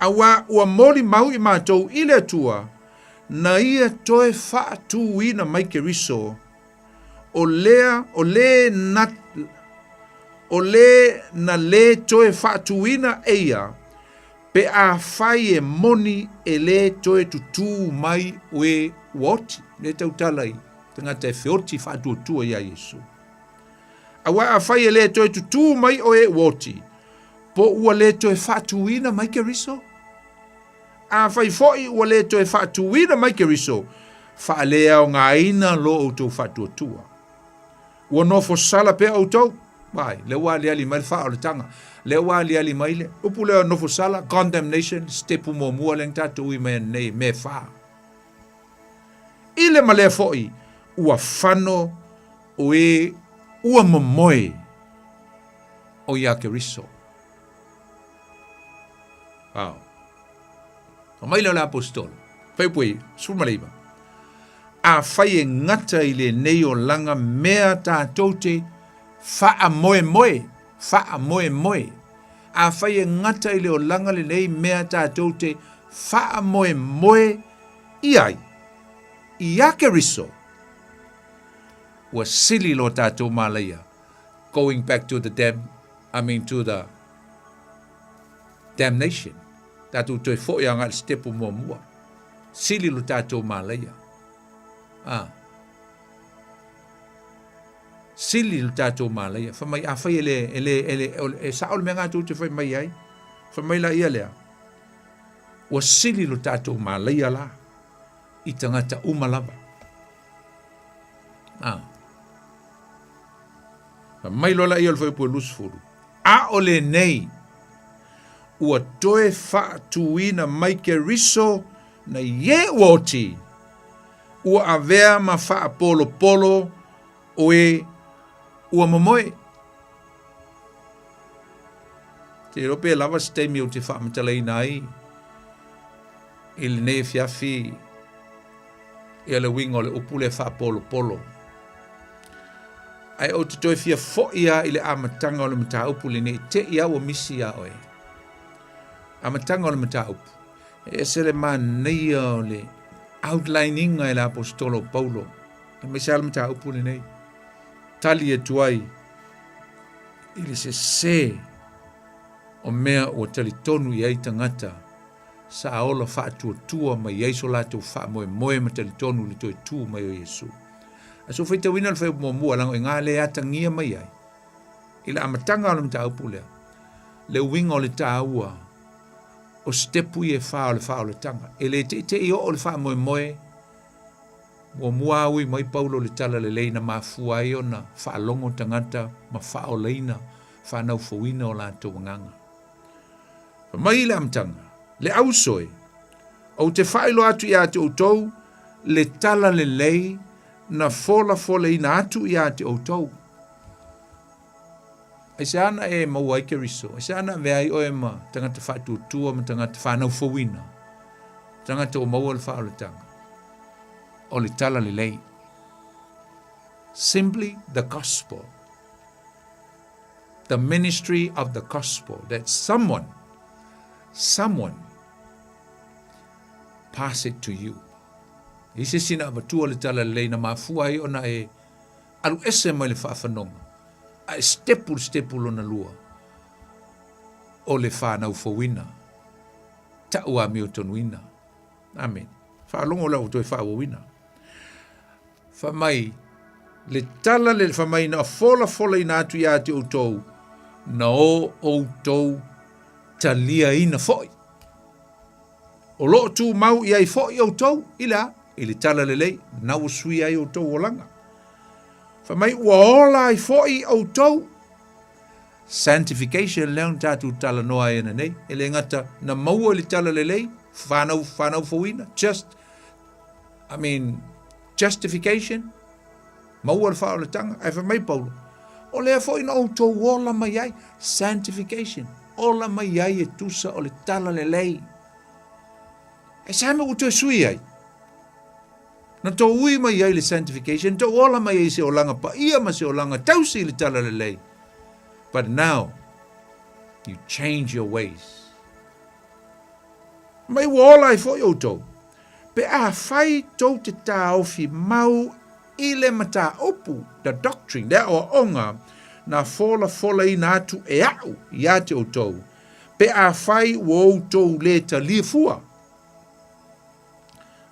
[SPEAKER 13] Auā ua molimau i matou i le Atua, na ia toe faatūina mai Keriso, o lea, o le na, o le na lē toe faatūina e ia, Pe afai e moni e lē toe tutū mai oe ua oti, lē tautala i tagata e feoti faatuatua iā Iesu. Auā afai e lē toe tutū mai oe ua oti, po ua lē toe faatūina mai Keriso? Afai foi ua lē toe faatūina mai Keriso, faaleaogaina lo outou faatuatua. Ua nofo sala pea outou? Vai, lea ua aliali mai le faaolataga. Lea ua aliali mai le upu lea o nofo sala, condemnation, sitepu muamua lea na tatou ui mai nei, mea fa. I le ma lea foi, ua fano o e ua momoe o iā Keriso. Wow. Fai mai lea o le Aposetolo, fuaiupu e 19, Afai e gata i lenei olaga mea tatou te faamoemoe, faamoemoe. Afai e gata i le olaga lenei mea tatou te faamoemoe i ai, iā Keriso, ua sili lo tatou malaia, going back to the dam, I mean to the damnation. Tatou toe foi agai i le sitepu muamua. Sili lo tatou malaia. Ah. Sili lo tatou malaia. Fai mai, afai e le, e le, e le, e sao le mea na tou te fai mai ai. Fai mai la ia lea, ua sili lo tatou malaia la i tagata uma lava. Ah. Fai mai loa laia o le fuaiupu e 20, A o lenei, ua toe faatuina mai Keriso nai e ua oti, ua avea ma faapolopolo o e ua momoe. Te iloa pe lava se taimi ou te faamatalaina ai i lenei afiafi ia le uiga o le upu lea faapolopolo. Ae ou te toe fia fo'i lava i le amataga o le mataupu lenei, te i lava ua misi ia oe. Amataga o le mataupu. E ese le manaia o le outlininga e le aposetolo o Paulo, aemaise lava le mataupu lenei. Tali atu ai i le sese o mea ua talitonu i ai tagata sa ola faatuatua mai ai so latou faamoemoe ma talitonu i le toe tu mai o Iesu. Ae so faitauina le fuaiupu muamua, leaga o i ina lea e atagia mai ai i le amataga o le mataupu lea, le uiga o le taua o sitepu ia e fa o le faaolataga. E le teitei oo le faamoemoe, muamua lava ui mai Paulo i le talalelei na mafua ai ona faalogo tagata ma faaolaina, faanaufouina o latou agaga. Fai mai i le amataga, le auso e, ou te faailoa atu ia te outou le talalelei na folafolaina atu ia te outou. Aisea na e maua ai Keriso? Aisea na avea ai oe ma tagata faatuatua ma tagata whānaufouina? Tagata o maua le whaolatanga. O le talalelei. Simply the gospel. The ministry of the gospel that someone, someone pass it to you. I se sina avatua le talalelei na mafua ai ona e alu ese mai le faafanoga, a e sitepu le sitepu lona lua o le whānaufouina, ta'u amiotonuina. Amene. Faalogo la ua toe faaauauina. Fai mai, le tala le fai mai na folafolaina atu ia te outou, na o outou taliaina foi. O lo o tumau i ai foi outou i le a? I le tala lelei, na ua sui ai outou olaga. Fai mai ua ola ai foi outou. Sanctification lea na tatou talanoa ai ananei. E le gata na maua i le tala lelei, whanau, whanaufouina, just, I mean, justification, maua le whaolatanga, ae fai mai Paulo, o lea foi na outou ola mai ai, sanctification, ola mai ai e tusa o le tala lelei. E sa me ua toe sui ai. Na tou ui mai ai le sanctification, tou ola mai ai se olaga paia ma se olaga tausi i le talalelei. But now, you change your ways. Mai ua ola ai foi outou, pe afai tou te taofi mau i le mataupu, the doctrine, le aoaoga, na folafolaina atu e a'u ia te outou, pe afai ua outou le talia fua.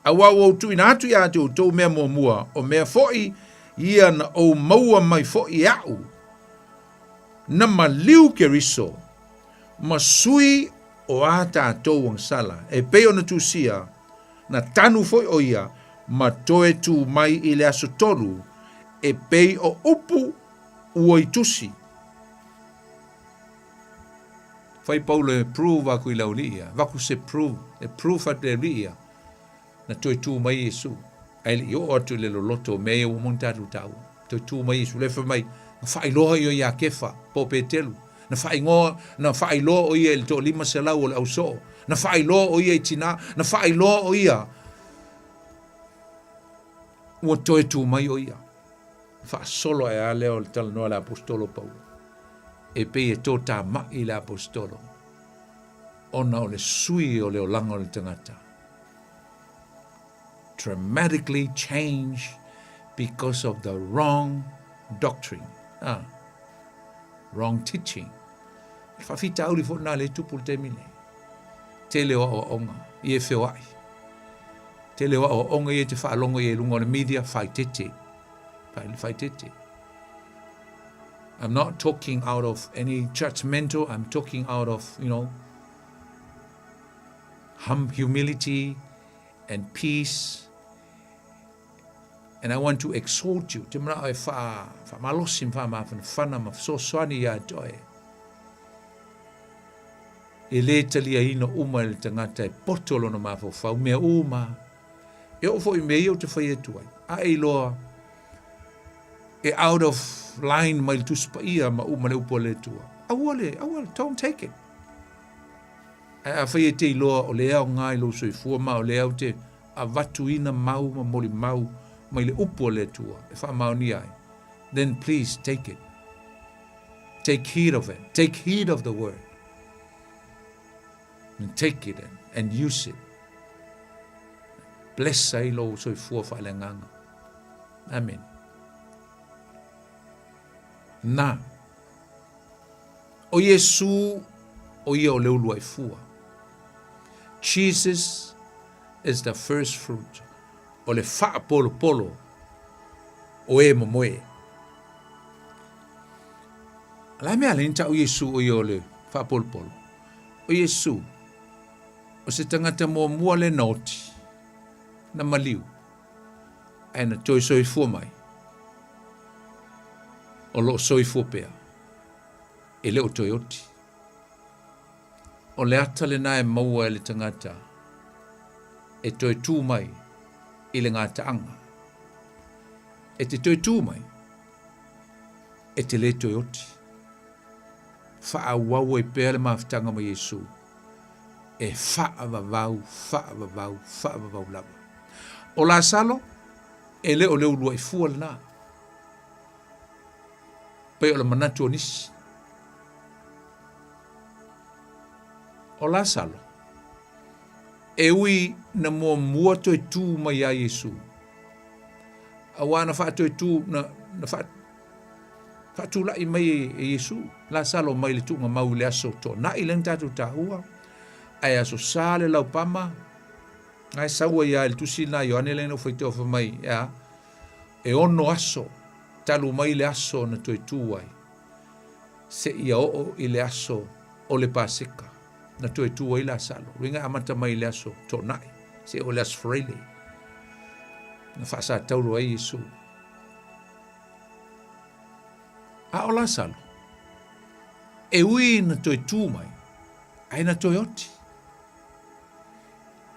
[SPEAKER 13] Aua ua ou tuuina atu ia te outou mea muamua, o mea foi ia na ou maua mai foi e a'u, na maliu Keriso, ma sui o a tatou agasala, e pei ona tusia, na tanu foi o ia, ma toe tu mai i le aso tolu, e pei o upu ua i tusi. Fai Paulo e prove aku i le aualii ia, avatu se prove, e proof atu i le aualii ia, na toe tu mai Iesu. Ae le i oo atu i le loloto o mea ia ua uma ona tatou taua. Toe tu mai Iesu, lea fai mai, na faailoa ia ia Kefa, po o Petelu. Na faaigoa, na faailoa o ia i le 500 o le ausoo. Na faailoa o ia i tina, na faailoa o ia ua toe tu mai o ia. Faasolo ae a lea o le talanoa a le Aposetolo Paulo, e pei e totāma'i le Aposetolo ona o le sui o le olaga o le tagata. Dramatically change because of the wrong doctrine. Ah, wrong teaching. E faafitauli foi lena lea e tupu i le taimi nei. Tele o aoaoga ia e feoai. Tele o aoaoga ia e te faalogo i ai i luga o le media, faaeteete. Faaeteete. I'm not talking out of any judgmental, I'm talking out of, you know, hum, humility and peace. And I want to exhort you, te mana'o e wha, wha malosi ma whaamafanafana ma fesoasoani iā te oe. E lē taliaina uma e le tagata e poto lona mafaufau, mea uma. E oo foi i mea ia ou te fai atu ai, a e iloa e out of line mai le Tusi Paia ma uma le upu a le Atua. Aua le, aua le, don't take it. Ae afai e te iloa o le aoga i lou soifua ma o lea ou te avatuina mau ma molimau mai le upu a le Atua e faamaonia ai, then please take it. Take heed of it. Take heed of the word. And take it and, and use it. Bless ai lou soifua faaleagaga. Amen. Na. O Iesu, o ia o le uluai fua. Jesus is the first fruit. O le faapolopolo o e momoe. O le a mea alai ta'u Iesu o ia o le faapolopolo? O Iesu, o se tagata muamua le na oti, na maliu, ae na toe soifua mai, o lo o soifua pea, e le o toe oti. O le ata lena e maua e le tagata e toe tū mai i le gataaga. E te toe tū mai, e te lē toe oti. Faaauau ai pea le mafutaga ma Iesu, e faavavau, faavavau, faavavau lava. O Lasalo, e le o le uluai fua lena. Pei o le manatu o nisi. O Lasalo, e ui na muamua toe tū mai ia Iesu, auā na faatoe tū, na, na faa, faatula'i mai e Iesu Lasalo mai le tuugamau i le aso toana'i lea na tatou taua, ae aso Sa le laupama, na e sau ai lava i le tusi lena a Ioane lea na ou faitau fai mai, e a, e ono aso talu mai le aso na toe tū ai, seia oo i le aso o le Paseka na toe tū ai Lasalo. Uiga e amata mai i le aso Toonai seia oo i le aso Faraile na faasatauro ai Iesu. A o Lasalo, e ui na toe tū mai, ae na toe oti.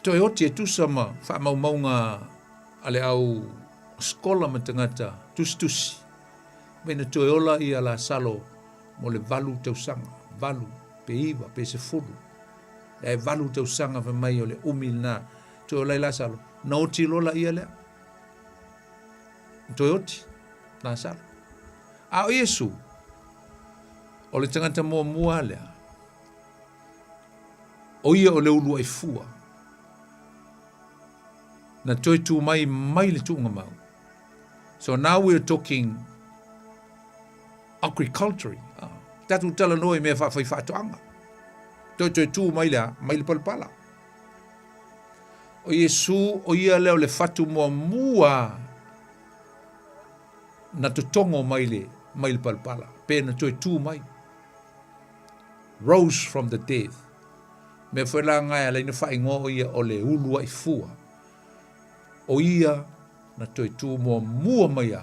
[SPEAKER 13] Toe oti e tusa ma faamaumauga a le au skola ma tagata tusitusi. Mai na toe ola ia Lasalo mo le valu tausaga, valu, pe iva, pe sefulu. Ae valu tausaga fai mai o le umi lena. Toe ola ai Lasalo, na oti loa laia lea. Na toe oti, Lasalo. A o Iesu, o le tagata muamua lea, o ia o le uluai fua, na toe tū mai mai le tuugamau. So now we are talking agriculture. Ah, tatou talanoa i mea faafai faatoaga. Toe toe tū mai le a, mai le palapala. O Iesu, o ia lea o le fatu muamua na totogo mai le, mai le palapala, pe na toe tū mai. Rose from the death. Mea foi la nga e ala ai na faaigoa o ia o le uluai fua. O ia na toe tū muamua mai a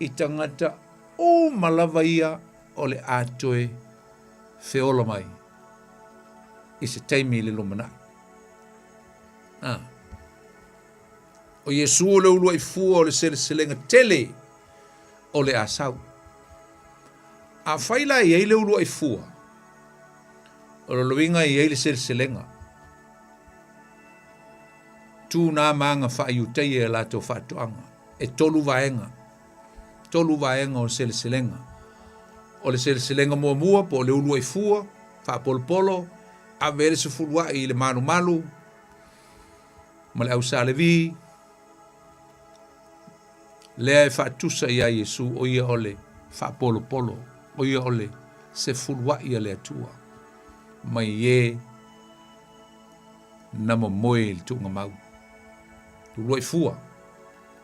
[SPEAKER 13] i tagata uma lava ia o le a toe feola mai i se taimi i le lumanai. Ah. O Iesu o le uluai fua o le seleselega tele o le a sau. Afai la e i ai le uluai fua, o lona uiga e i ai le seleselega. Tu nā ma aga faa-Iutaia i a latou faatoaga. E tolu vaega. Tolu vaega o le seleselega. O le seleselega muamua po o le uluai fua, faapolopolo, ave ai le sefuluai i le malumalu ma le au Sa Levi, lea e faatusa iā Iesu o ia o le faapolopolo, o ia o le sefuluai a le Atua mai e na momoe i le tuugamau. Uluai fua,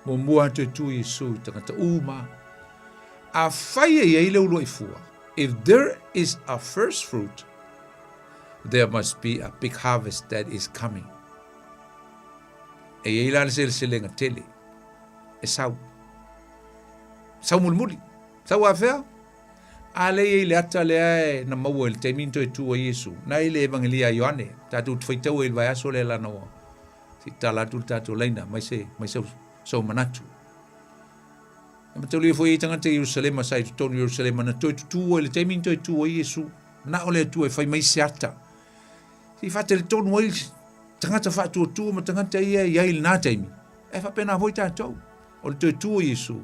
[SPEAKER 13] muamua atu e tu Iesu i tagata uma. Afai e i ai le uluai fua, if there is a first fruit, there must be a big harvest that is coming. E i ai la le seleselega tele e sau. Sau mulimuli. Sau afea? A lea e i ai le ata lea e na maua i le taimi na toe tu ai Iesu, na i le Evagelia a Ioane, tatou te faitau ai i le vaiaso lea lana ua se i tala atu le tatou laina mai se mai sau sau manatu. E mataulia foi ai tagata i Ierusalema sa i totonu i Ierusalema na toe tutū ai i le taimi na toe tu ai Iesu. Na o le Atua e fai mai se ata. Se i faatalitonu ai tagata faatuatua ma tagata ia e i ai i lena taimi. E faapena foi tatou. O le toe tu o Iesu,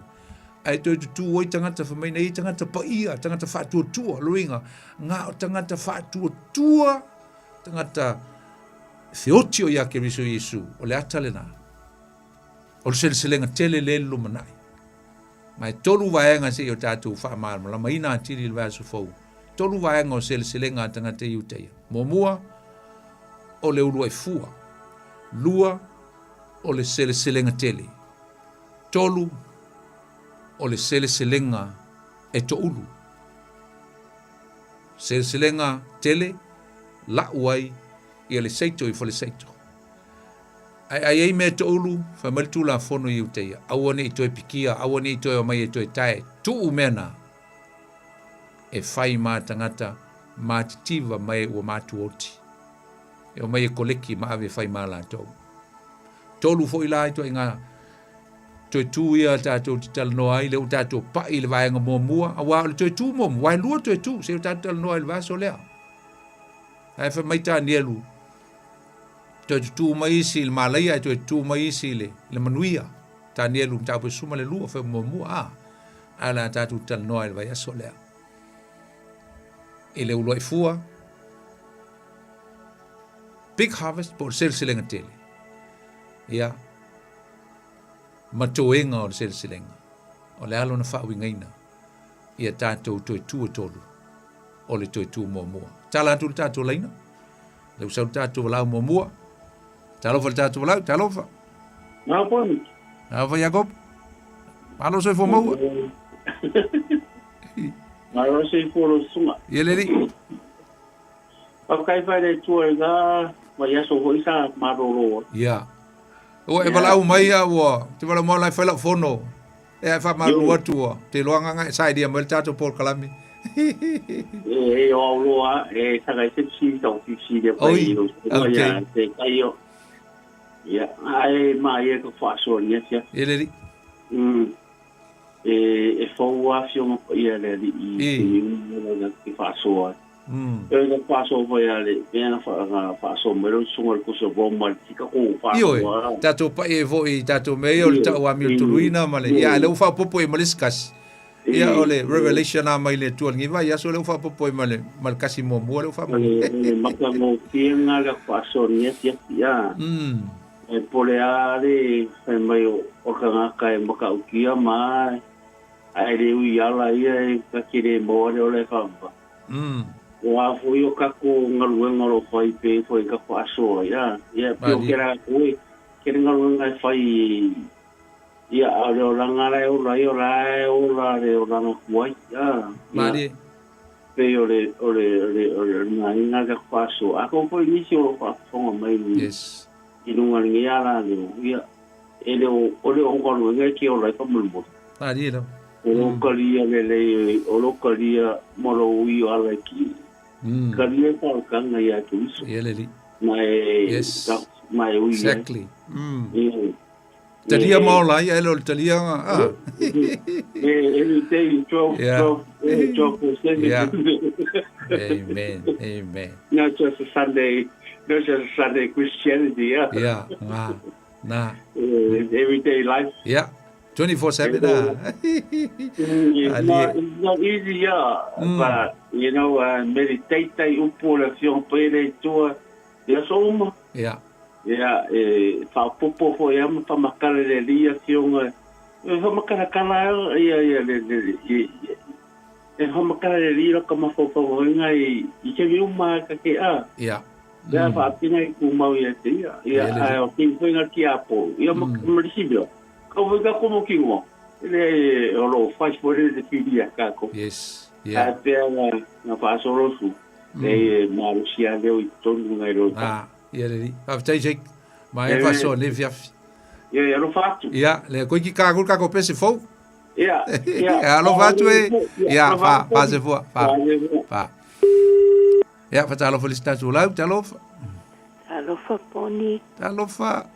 [SPEAKER 13] ae toe tutū ai tagata fai mai nei tagata paia, tagata faatuatua, luiga, ngā o tagata faatuatua, tagata feoti o ia Keriso Iesu, o le ata lena. O le seleselega tele le lumanai. Ma e tolu vaega se i o tatou faamalamalamaina atili i le vaiaso fou. Tolu vaega o seleselega a tagata Iutaia. Muamua, o le uluai fua. Lua, o le seleselega tele. Tolu, o le seleselega e toulu. Seleselega tele, lau ai ia le seito i faleseito. Ae a i ai mea e toulu, fai mai le Tulafono i Iutaia, aua ne i toe pikia, aua ne i toe omai e toe tae, tuu mea na e fai mā tagata matitiva ma e ua matuoti. E omai e koleki ma ave e fai mā latou. Tolu foi la ituaiga toe tū ia tatou te talanoa ai, lea ua tatou pai i le vaega muamua, auā o le toe tū muamua, aua e lua toe tū, se ua tatou talanoa i le vaiaso lea. Ae fai mai Tanielu, toe tutū mai isi i le malaia, ae toe tutū mai isi i le, i le manuia. Tanielu mataupu e suma le lua, fai muamua, a, ae o le a tatou talanoa i le vaiaso lea. I le uluai fua, big harvest po o le seleselega tele. Ia, ma toega o le seleselega. O le a lona faauigaina ia tatou toe tu e tolu o le toe tu muamua. Tala atu le tatou laina. Lea ua sau le tatou valaau muamua. Talofa le tatou valaau, talofa.
[SPEAKER 14] Talofa.
[SPEAKER 13] Talofa Iakopo. Malo soifua maua.
[SPEAKER 14] Malo soifua lau susuga.
[SPEAKER 13] Ia le alii.
[SPEAKER 14] Faafetai fai le Atua i lena vaiaso foi sa malolo ai.
[SPEAKER 13] Ia. Ua e valaau mai a ua te valaau mai la e fai lau fono. E ae faamalulu atu ua te iloa agaga e sailia mai le tatou polokalame.
[SPEAKER 14] E o au loa e saka i se fesili tau fesili a pai i lou susuga ia te kai o. Ia, ae maia ka faasoa ni afiafi.
[SPEAKER 13] E le alii.
[SPEAKER 14] E e fou a afioga paia le alii i te uma la te faasoa ai. E na faasoa foi a le mea na faasoa mai lau susuga le kusa Roma le tika ko faasoa.
[SPEAKER 13] Ioe, tatou pai ai foi i tatou mea ia o le tau amio tuluina ma le, ia a lea ua faaopoopo i ai ma le isi kasi. Ia o le revelation a mai le Atua i lenei vaiaso lea ua faaopoopo ai ma le ma le kasi muamua lea ua faamanino.
[SPEAKER 14] O le matagofie lena le faasoa nei afiafi a. E pole a le fai mai o le tagata e matautia ma ae le ui ala ia e ta te le maua le ola e faavavau. O a foi o tatou galuega o lo o fai pe foi ka faasoa ia, ia pei o kela koe, kele galuega e fai ia a o le olaga la e ola ai, o la e ola le olaga tuai, a, ia, pei o le, o le, o le, o le naiga le tatou faasoa. Atonu foi nisi o lo o faafofoga mai i luga o lenei ala leo, ia, e le o, o le o galuega e te ola ai faamolemole.
[SPEAKER 13] Malie lava.
[SPEAKER 14] O lou kalia lelei, o lou kalia ma lou io ala i ki. Kalia i whaokanga i a Keriso.
[SPEAKER 13] Ia le alii.
[SPEAKER 14] Ma e,
[SPEAKER 13] Yes.
[SPEAKER 14] ma e ui ai.
[SPEAKER 13] Exactly. Talia ma ola ai, ae le o le talia nga. Ah.
[SPEAKER 14] Every day, 12, 12, 12 percent.
[SPEAKER 13] Yeah. Amen. Amen.
[SPEAKER 14] Not just a Sunday, not just a Sunday Christianity, yeah.
[SPEAKER 13] Yeah, nga. Na.
[SPEAKER 14] Everyday life.
[SPEAKER 13] Yeah. 24/7 ah.
[SPEAKER 14] It's not, it's not easy, yeah. But, you know, meditate tai upu o le afioga paia le Atua i aso uma.
[SPEAKER 13] Yeah.
[SPEAKER 14] Yeah, e faaopoopo foi lava ma faamatala i le Alii afioga. E faamatalatala ia, ia, le, le, le, e faamatala i le Alii laka mafaufauga i, i taimi uma ka ke a.
[SPEAKER 13] Yeah.
[SPEAKER 14] Ia faapena i tumau ia te ia. Ia, ae o te foi ngā ki apo. Ia, ma, ma le sibia. Ka foi ka komo ki ngā. Leai, o lo o fai foi le pili ia tatou.
[SPEAKER 13] Yes, yeah.
[SPEAKER 14] Ae pea na faasolo atu, leai e malosi lava leo i totonu nai lo
[SPEAKER 13] tatou. Ah, ia lelei. Faafetai Jake. Maea faasoa nei afiafi.
[SPEAKER 14] Ia, ia alofa atu.
[SPEAKER 13] Ia, lea koe ki kākou le kākou pese fou.
[SPEAKER 14] Ia, ia.
[SPEAKER 13] Alofa atu e. Ia, fa, fa se fua, fa. Fa. Ia, fatalofa le si tatou lau, talofa.
[SPEAKER 15] Talofa Poni.
[SPEAKER 13] Talofa.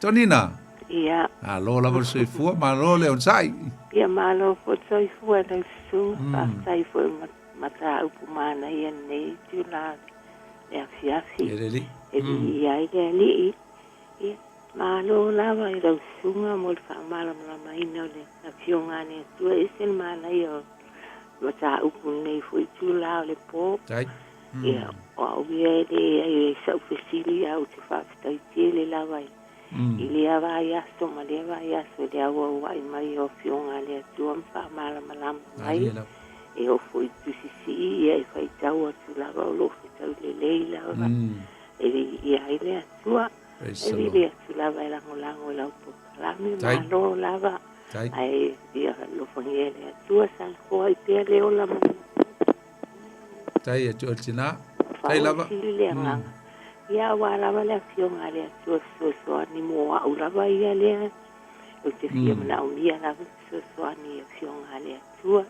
[SPEAKER 13] Tonina.
[SPEAKER 15] Ia.
[SPEAKER 13] Malo lava le soifua, malo le onosai.
[SPEAKER 15] Ia malo foi le soifua i lau susuga. Faafetai foi i mataupu manaia i lenei itula le afiafi.
[SPEAKER 13] Ia le Alii.
[SPEAKER 15] E viia ai le Alii. Ia, malo lava i lau susuga mo le faamalamalamaina o le Afioga a le Atua. E ese le manaia o le mataupu i lenei foi itula o le po.
[SPEAKER 13] Tai.
[SPEAKER 15] Ia, o au ia e leai ai sau fesili, ae ou te faafetai tele lava i lea vaiaso ma lea vaiaso i le auauai mai o Afioga a le Atua ma faamalamalama mai. E oo foi i Tusi Sii, ia e faitau atu lava o lo o fetau lelei lava e viia ai le Atua. E vili atu lava e lagolago i lau polokalame, malo lava, ae ia alofagia e le Atua, saofoai pea le ola ma.
[SPEAKER 13] Tai atu o le tina. Tai lava.
[SPEAKER 15] Faaosili le agaga. Ia aua lava le Afioga a le Atua fesoasoani mo au lava ia lea. Ou te fia manaomia lava le fesoasoani i Afioga a le Atua.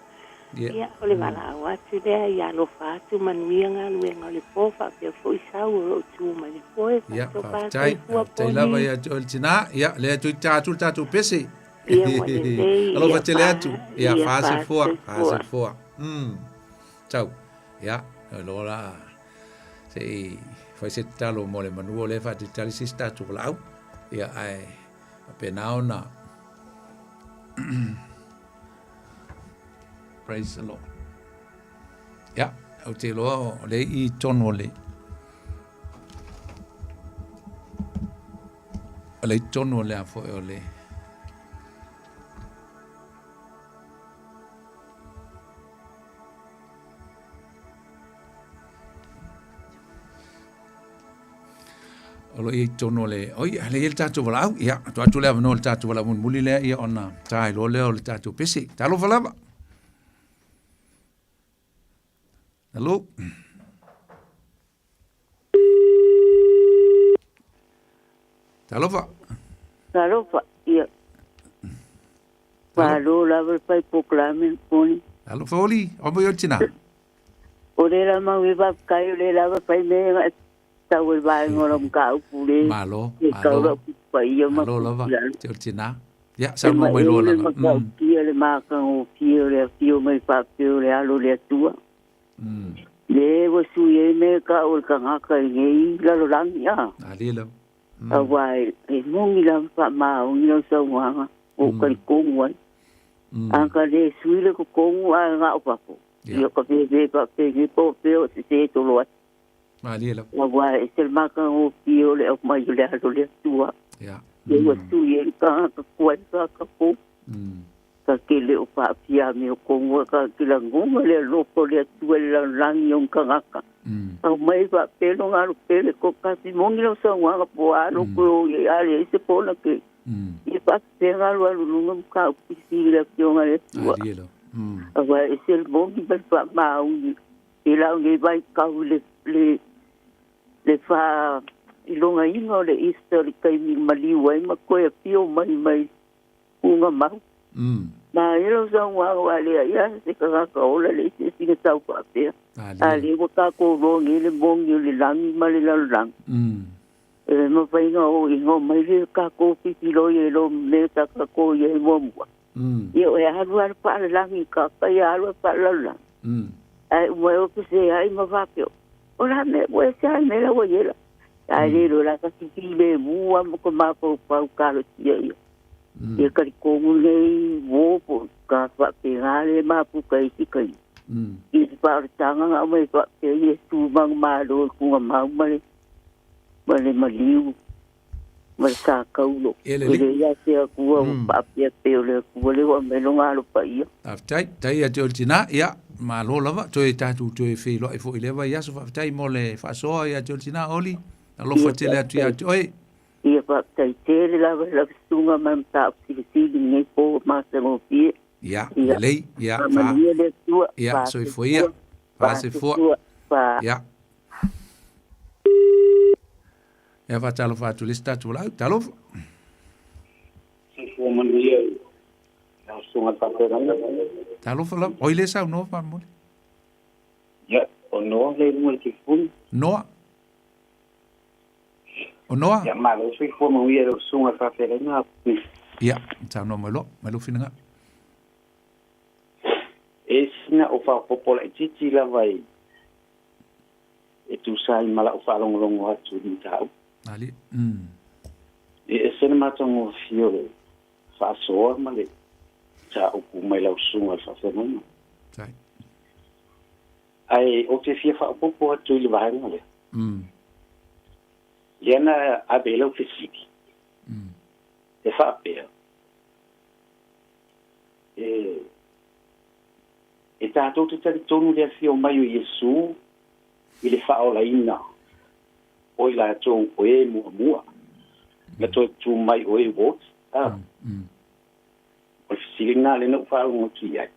[SPEAKER 15] Ia, o le valaau atu lea, ia alofa atu, manuia galuega o le po, faapea foi sau o lo o tu mai le foe,
[SPEAKER 13] Ia, faafetai, faafetai lava ia te oe le tina. Ia, lea toe ta atu le tatou pese.
[SPEAKER 15] Ia, ua lelei.
[SPEAKER 13] Alofa tele atu. Ia, faasoifua, faasoifua. Tau. Ia, loa la se i fai se tatalo mo le manu o lea e faatalitali se isi tatou valaau. Ia, ae faapena ona Praise the Lord. Ia, ou te iloa o lea i tonu o le o le i tonu o le a foi o le O lo o i ai i totonu o le, oi, a lea e i ai le tatou valaau, ia, tuu atu le avanoa i le tatou valaau mulimuli lea, ia, ona ta ai loa lea o le tatou pese. Talofa lava. Hello. Talofa.
[SPEAKER 16] Talofa, ia. Malo lava le pai polokalame poni.
[SPEAKER 13] Talofa oli, o mo i o tina.
[SPEAKER 16] O le la mau e faafetai o le lava fai me ga tau e vaenga o lau mataupu le
[SPEAKER 13] Malo,
[SPEAKER 16] e
[SPEAKER 13] malo.
[SPEAKER 16] kau lau paia ma
[SPEAKER 13] Malo lava,
[SPEAKER 16] lalo.
[SPEAKER 13] te o tina. Ia,
[SPEAKER 16] E
[SPEAKER 13] saunoa
[SPEAKER 16] ma
[SPEAKER 13] mai
[SPEAKER 16] e
[SPEAKER 13] loa
[SPEAKER 16] le
[SPEAKER 13] lava.
[SPEAKER 16] matautia le matagofie o le afio mai faapea o le alo o le Atua. Le ua sui ai mea tau o le tagata i nei lalolagi a.
[SPEAKER 13] Alia lava.
[SPEAKER 16] Aua e, e moni lava faamaoni lau saunoaga o ou talitonu ai. A ka le sui le totonu ae na o fafo. Ia ka veve faapeni po o fea o sese tolo ai.
[SPEAKER 13] Malie lava.
[SPEAKER 16] Aua e ese le matagofie o le aumai o le alo o le Atua.
[SPEAKER 13] Ia.
[SPEAKER 16] Ia ua sui ai le tagata tuai tagata fou. Ka ke le o faafia me o kongo ka ke lagona le alofa o le Atua i le lalolagi o tagata. Au mai faapea lo ngalo pele ko kasi mongi lau saunoaga po o a lo koe o i ai a leai se pona ke. Ia faapea alu alu luga ma ka upisi i le Afioga i le Atua. Aua e ese le moni ma le faamaoni i lau nei vaitau i le le le faailogaina o le Easter i le taimi maliu ai ma toe afio mai mai uga mau. Ma e lau saunoaga aua e leai lava se tagata ola leai se isi na tau faapea. A lea ua tatou iloa nei le moni o le lagi ma le lalolagi. E mafai ona oo ina omai le tatou pipiloi e lo mea sa tatou i ai muamua. Ia o e alu lava le faalalagi i kaka ia alu lava le faalalalagi. Ae uma e o feseai ma faapea, o le a mea ua ese lava le mea la ua i ai la. Ae le iloa la ka filemu lava ma ka mafaufau talosia ia. Ia talitonu nei uo po o ka faapena le mafuta i isi taimi. I le faaolataga na aumai faapea Iesu manumalo i tugamau ma le ma le maliu ma le sataulo.
[SPEAKER 13] E
[SPEAKER 16] E
[SPEAKER 13] lelei.
[SPEAKER 16] le ia te Atua ua faapea pei o le Atua lea ua aumai lona alo paia.
[SPEAKER 13] Faafetai, tai ia te oe le tina, ia, malo lava, toe tatou toe feiloai foi i lea vaiaso, faafetai mo le faasoa ia te oe le tina, Oli, alofa
[SPEAKER 16] Ia
[SPEAKER 13] tele atu ia
[SPEAKER 16] faafetai.
[SPEAKER 13] te oe.
[SPEAKER 16] Ia faafetai tele lava i lau susuga ma le mataupu silisili i lenei po ua matagofie.
[SPEAKER 13] Ia, lelei, ia, fa.
[SPEAKER 16] Faamanuia le Atua.
[SPEAKER 13] Ia, soifua ia. Fa soifua.
[SPEAKER 16] Fa.
[SPEAKER 13] Ia. Ia, faatalofa atu i le isi tatou laau. Talofa.
[SPEAKER 14] Soifua manuia i lau susuga i le faafeagaiga.
[SPEAKER 13] Talofa lava. Oi le saunoa faamolemole.
[SPEAKER 14] Ia, o Noa lea i luga o le telefoni.
[SPEAKER 13] Noa. O Noa?
[SPEAKER 14] Ia, malo soifua manuia i lau susuga i le faafeagaiga.
[SPEAKER 13] Ia, saunoa mai loa, mai lou finagalo.
[SPEAKER 14] E sina o faaopoopo laitiiti lava i e tusa ai ma lau faalogologo atu i le mataupu.
[SPEAKER 13] Ali. Mm.
[SPEAKER 14] E ese le matagofie o le faasoa ma le mataupu mai lau susuga i le faafeagaiga.
[SPEAKER 13] Tai.
[SPEAKER 14] Ae ou te fia faaopoopo atu i le vaega lea.
[SPEAKER 13] Mm.
[SPEAKER 14] Lea na ave ai lau fesili.
[SPEAKER 13] Mm.
[SPEAKER 14] E faapea, e, e tatou te talitonu i le afio mai o Iesu i le faaolaina o i latou o e muamua na toe tu mai o e ua oti. A, o le fesili lena lea na ou faalogo atu i ai.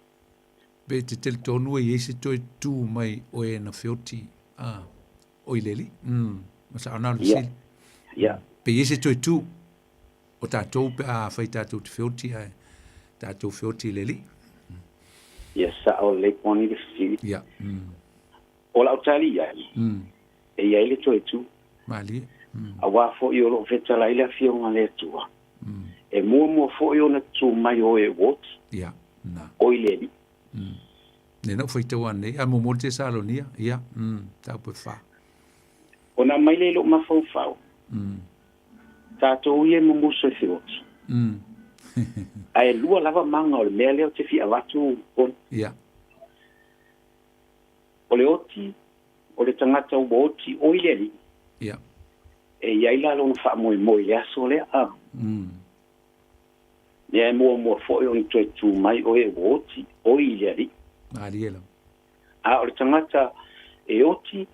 [SPEAKER 13] Pe te talitonu e i ai se toe tu mai o e na feoti, a, o i le Alii. Mm. Ma sao na o le fesili.
[SPEAKER 14] Ia.
[SPEAKER 13] Pe i ai se toe tu o tatou pe a fai tatou te feoti ae tatou feoti i le Alii.
[SPEAKER 14] Ia sao lelei poni le fesili.
[SPEAKER 13] Ia. Mm.
[SPEAKER 14] O lau tali i ai,
[SPEAKER 13] mm.
[SPEAKER 14] e i ai le toe tu.
[SPEAKER 13] Malie. Mm.
[SPEAKER 14] Auā foi o lo o fetalai le Afioga a le Atua, mm. e muamua foi ona tu mai o e ua oti,
[SPEAKER 13] Ia. Na.
[SPEAKER 14] o i le Alii.
[SPEAKER 13] Mm. Lea na ou faitau anei, a muamua le Tesalonia, ia, mm, taupu e fa.
[SPEAKER 14] Ona aumai lea i lou mafaufau,
[SPEAKER 13] mm.
[SPEAKER 14] tatou ia e mumusu e feoti.
[SPEAKER 13] Mm.
[SPEAKER 14] Ae lua lava maga o le mea lea ou te fia avatu ona.
[SPEAKER 13] Ia.
[SPEAKER 14] O le oti, o le tagata ua oti o i le Alii.
[SPEAKER 13] Ia.
[SPEAKER 14] E i ai la lona faamoemoe i le aso lea, a.
[SPEAKER 13] Mm.
[SPEAKER 14] Lea e muamua foi ona toe tu mai o e ua oti o i le Alii.
[SPEAKER 13] Malie lava.
[SPEAKER 14] A o le tagata e oti,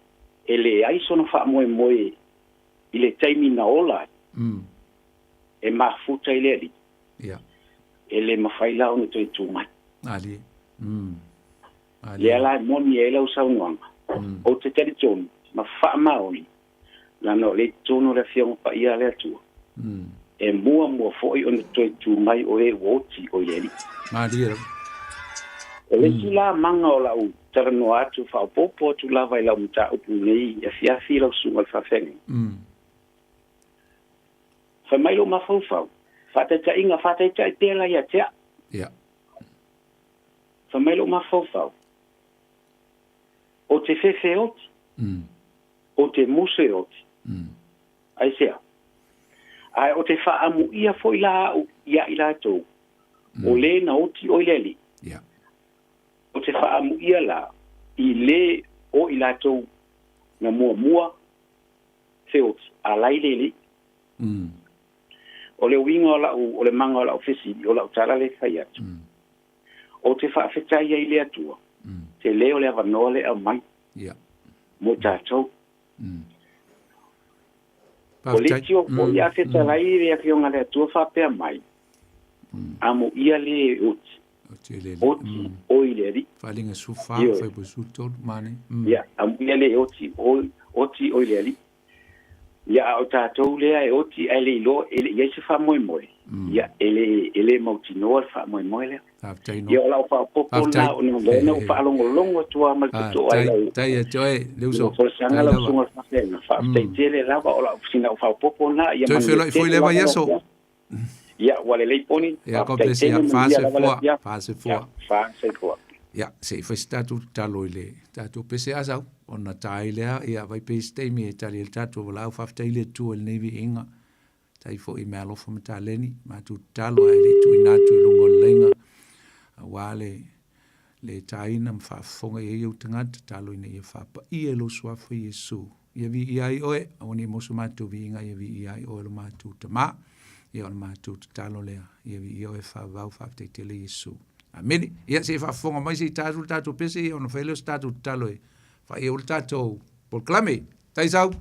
[SPEAKER 14] e leai sona faamoemoe i le taimi na ola ai.
[SPEAKER 13] Mm.
[SPEAKER 14] E mafuta i le Alii.
[SPEAKER 13] Ia.
[SPEAKER 14] E le mafai la ona toe tu mai.
[SPEAKER 13] Malie. Mm. Malie.
[SPEAKER 14] Lea la e moni ai lau saunoaga.
[SPEAKER 13] Mm.
[SPEAKER 14] Ou te talitonu ma faamaoni, leaga o lea i totonu o le Afioga Paia a le Atua.
[SPEAKER 13] Mm.
[SPEAKER 14] E muamua foi ona toe tu mai o e ua oti o i le Alii.
[SPEAKER 13] Malie lava.
[SPEAKER 14] O le isi la maga o lau talanoa atu faaopoopo atu lava i lau mataupu nei afiafi lau susuga i le faafeagaiga.
[SPEAKER 13] Mm.
[SPEAKER 14] Fai mai lou mafaufau, faataitaiga, faataitai pea la ia te au.
[SPEAKER 13] Ia.
[SPEAKER 14] Fai mai lou mafaufau, o te fefe oti,
[SPEAKER 13] mm.
[SPEAKER 14] o te muse oti.
[SPEAKER 13] Mm.
[SPEAKER 14] Aisea? Ae o te faaamuia foi la au ia i latou, mm. o le na oti o i le Alii.
[SPEAKER 13] Yeah.
[SPEAKER 14] O te faaamuia la i le o i latou na muamua feoti, a lai le Alii.
[SPEAKER 13] Mm.
[SPEAKER 14] O le uiga o lau, o le maga o lau fesili, o lau tala lea e fai atu.
[SPEAKER 13] Mm.
[SPEAKER 14] Ou te faafetai ai i le Atua,
[SPEAKER 13] mm.
[SPEAKER 14] tele o le avanoa lea e aumai
[SPEAKER 13] yeah.
[SPEAKER 14] mo tatou.
[SPEAKER 13] Mm.
[SPEAKER 14] O le isi o foi a fetalai i le Afioga a le Atua faapea mai, Amuia le oti, oti o i le Alii.
[SPEAKER 13] Faaaliga 14,
[SPEAKER 14] Ioe.
[SPEAKER 13] fuaiupu 13, manaia. Mm.
[SPEAKER 14] Ia, amuia le oti, oti o i le Alii. Ia, a o tatou lea e oti ae le iloa, e le i ai se faamoemoe, ia, e le, e le mautinoa le faamoemoe lea.
[SPEAKER 13] Faafetai no.
[SPEAKER 14] Ia, o lau faaopoopo lena, ona o lea na ou faalogologo atu lava ma le totoa i lau,
[SPEAKER 13] Faafetai ia te oe, le uso.
[SPEAKER 14] lau folasaga lau susuga i le faafeagaiga. Faafetai tele lava, o lau, sina ou faaopoopo lena, ia
[SPEAKER 13] Toe
[SPEAKER 14] manuia
[SPEAKER 13] feiloai foi
[SPEAKER 14] tele
[SPEAKER 13] lea
[SPEAKER 14] lava lau
[SPEAKER 13] vaiaso.
[SPEAKER 14] afiafi. Ia, ua lelei poni,
[SPEAKER 13] Ia, God
[SPEAKER 14] faafetai
[SPEAKER 13] bless you.
[SPEAKER 14] tele, manuia lava le
[SPEAKER 13] Fa
[SPEAKER 14] afiafi.
[SPEAKER 13] soifua.
[SPEAKER 14] Ia, fa soifua.
[SPEAKER 13] Ia, se i fai se tatou tatalo i le tatou pese asau, ona ta ai lea, ia, vai pea i se taimi e tali ai le tatou valaau. Faafetai i le Atua i lenei viiga, tai foi i meaalofa ma taleni, matou tatalo ae le i tuuina atu i luga o le laina, aua le le taina ma faafofoga i ai ou tagata, tatalo ina ia faapaia i lou Suafa Iesu. Ia viia ai oe, aua ne i maua so matou viiga, ia viia ai oe lo matou Tama. Ia o le matou tatalo lea, ia viia oe faavavau, faafetai tele Iesu. Amene. Ia se i faafofoga mai se i ta atu le tatou pese, ia ona fai lea o se tatou tatalo e faia ai le tatou polokalame. Taisau!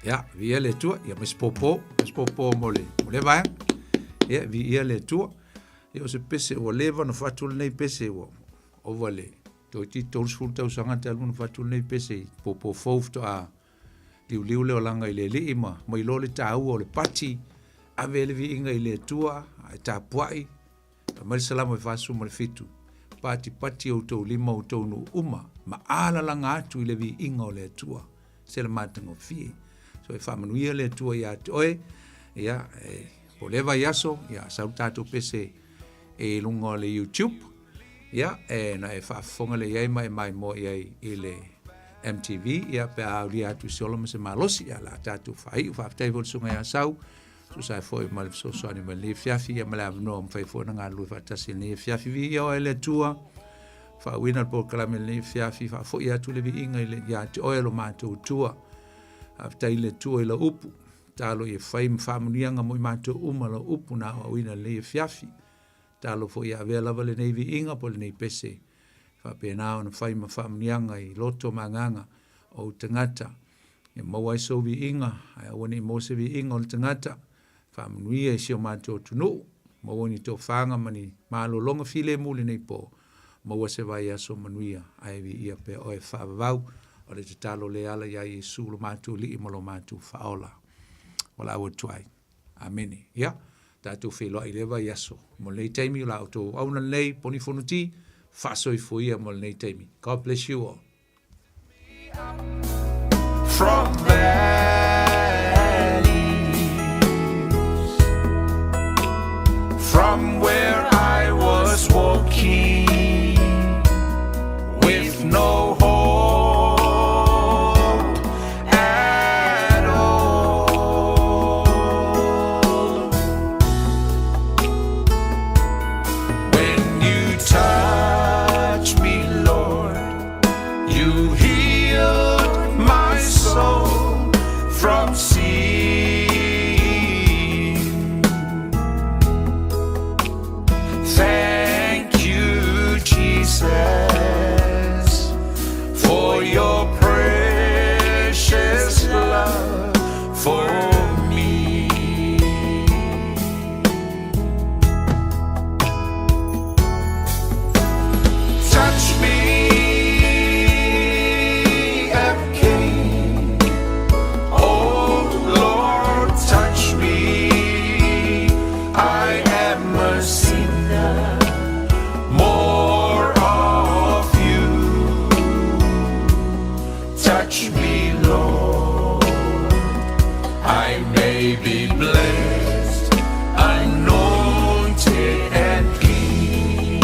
[SPEAKER 13] Ia, viia le Atua, ia ma se pōpō, ma se pōpō mo le, mo lea vaega. Ia, viia le Atua. Ia, o se pese ua leva ona fatu lenei pese ua ova le toeitiiti 30 tausaga talu ona fatu lenei pese i pōpō fou faatoa liuliu le olaga i le Alii ma ma iloa le taua o le pati, ave le viiga i le Atua, ae tapuai, Fai mai le Salamo e 47, Patipati outou lima outou nuu uma, ma alalaga atu i le viiga o le Atua. Se le matagofie. So e faamanuia le Atua ia te oe, ia, e, po lea vaiaso, ia, sau le tatou pese e i luga o le YouTube, ia, e, na e faafofoga lea i ai ma e maimoa i ai i le MTV, ia, pe a aulia atu i se ola ma se malosi, ia, la tatou faaiu, faafetai foi le susuga ia Sau, tusa ai foi ma le fesoasoani mai lenei afiafi, ia ma le avanoa mafai foi ona galulue faatasi i lenei afiafi. Viia oe le Atua, faauuina le polokalame i lenei afiafi, faafoi atu le viiga i le, ia te oe lo matou Atua. Faafetai i le Atua i lau upu, talo ia fai ma faamanuiaga mo i matou uma lau upu na aoaoina i lenei afiafi. Talo foi ia avea lava lenei viiga po o lenei pese, faapena ona fai ma faamanuiaga i loto ma agaga o ou tagata. Ia maua ai sou viiga, ae aua ne i maua se viiga o le tagata. Faamanuia i si o matou atunuu, maua ni tofaga ma ni malologa filemu i lenei po, maua se vaiaso manuia, ae viia pea oe faavavau. O le tatalo lea e ala iā Iesu lo matou Alii ma lo matou Faaola. Valaau atu ai. Amene. Ia, tatou feiloai i lea vaiaso. Mo lenei taimi, o la outou auauna lenei, Poni Fonoti, faasoifua ia mo lenei taimi. God bless you all.
[SPEAKER 1] From valleys, from where I was walking with no hope at all. When you touch me, Lord, you healed my soul from sin. Thank you, Jesus, for your precious love for me. Touch me, FK. Oh Lord, touch me. I am a sinner. More of you. Touch me, Lord. I may be blessed, anointed and clean.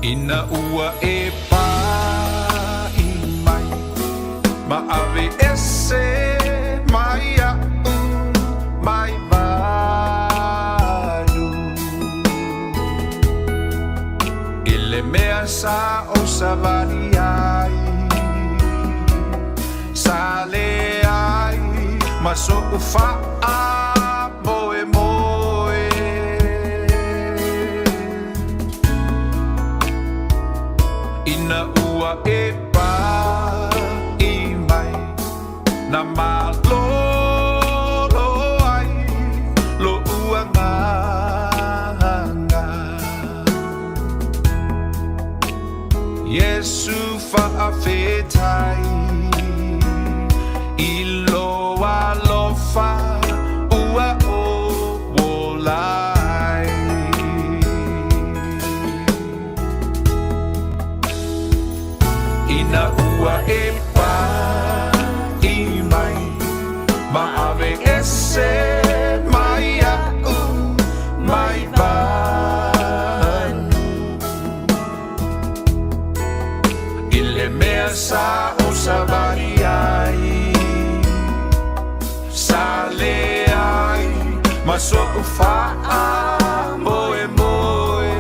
[SPEAKER 1] Ina ua e paʻi mai ma ave ese mai iaʻu mai malu I le mea sa ou savali ai Sa leai ma soʻu faamoemoe. Ina ua e paʻi mai na malolo ai loʻu agaga. Iesu faafetai i lou alofa ua ou ola ai. Ina ua e paʻi mai ma ave ese mai iaʻu mai manu. I le mea sa ou savali ai, Sa leai ma soʻu faamoemoe.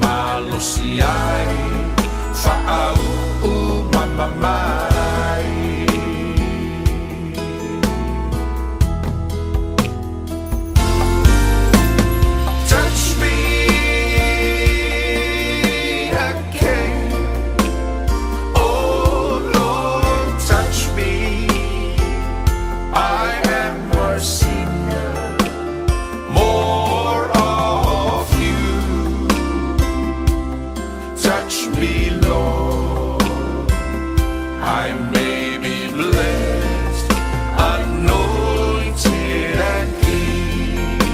[SPEAKER 1] malosi ai faauu mama mai. Touch me again. Oh Lord, touch me. I am a sinner. More of you. Touch me, Lord. I may be blessed, anointed and clean.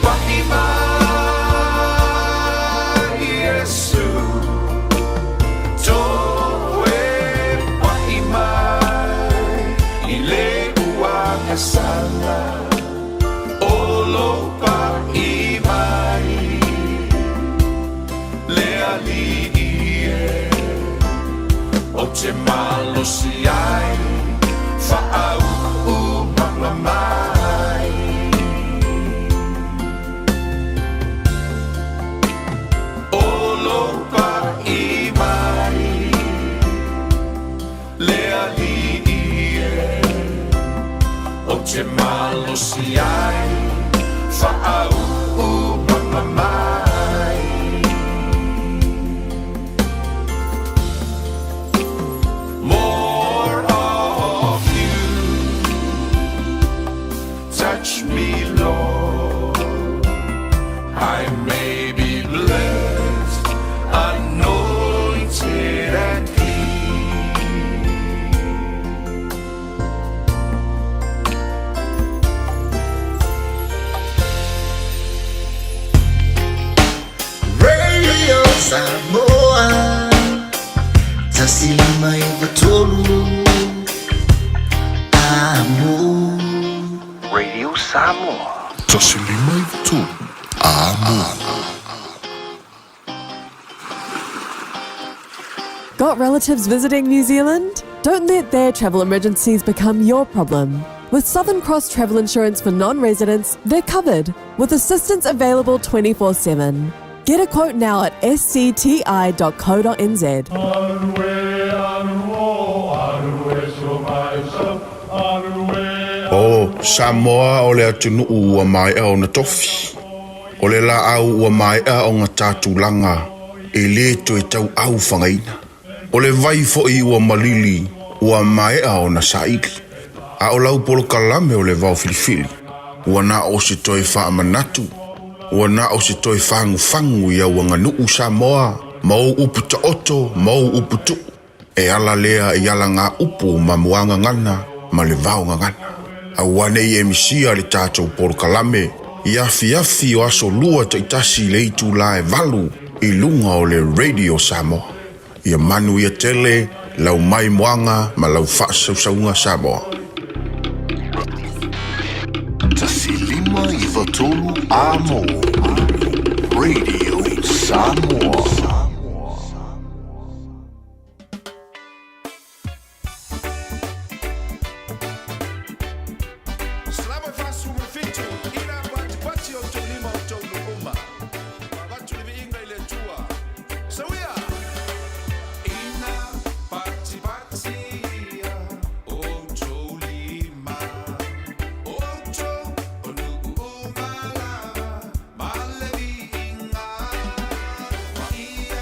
[SPEAKER 1] Pa'i mai Iesu, toe pa'i mai i le uagasala o lou pa'i mai le Alii e ou te malosi ai faauu mama mai. O lou pa'i mai le Alii e ou te malosi ai faauu mama mai. More of you. Touch me, Lord. I may be blessed, anointed and clean.
[SPEAKER 17] Radio Samoa 105.3 Amo.
[SPEAKER 18] Radio Samoa.
[SPEAKER 8] 105.3 Amo.
[SPEAKER 19] Got relatives visiting New Zealand? Don't let their travel emergencies become your problem. With Southern Cross Travel Insurance for non residents, they're covered with assistance available 24 7. Get a quote now at scti.co.nz.
[SPEAKER 9] O Samoa o le atunuu ua maea ona tofi. O le laau ua maea ona tatulaga e lē toe tauau fagaina. O le vai foʻi ua malili ua maea ona saili. A o lau polokalame o le vao filifili. Ua na o se toe faamanatu. Ua na o se toe fagufagu i au aganuu Samoa ma ou upu taoto ma ou upu tuu. E ala lea i ala upu ma muagagana ma le vaogagana. Aua nei e misia le tatou polokalame i afiafi o aso lua taitasi le itulā e 8 i luga o le Radio Samoa. Ia manuia tele lau maimoaga ma lau faasausauga Samoa.
[SPEAKER 18] 105.3 Amo. Radio Samoa.
[SPEAKER 1] Salama 47 ina patipati o tou lima o tou uma. Avatu le viiga i le Atua. Seuia! Ina patipatia o tou lima. O tou onu uma lava ma le viiga. Ia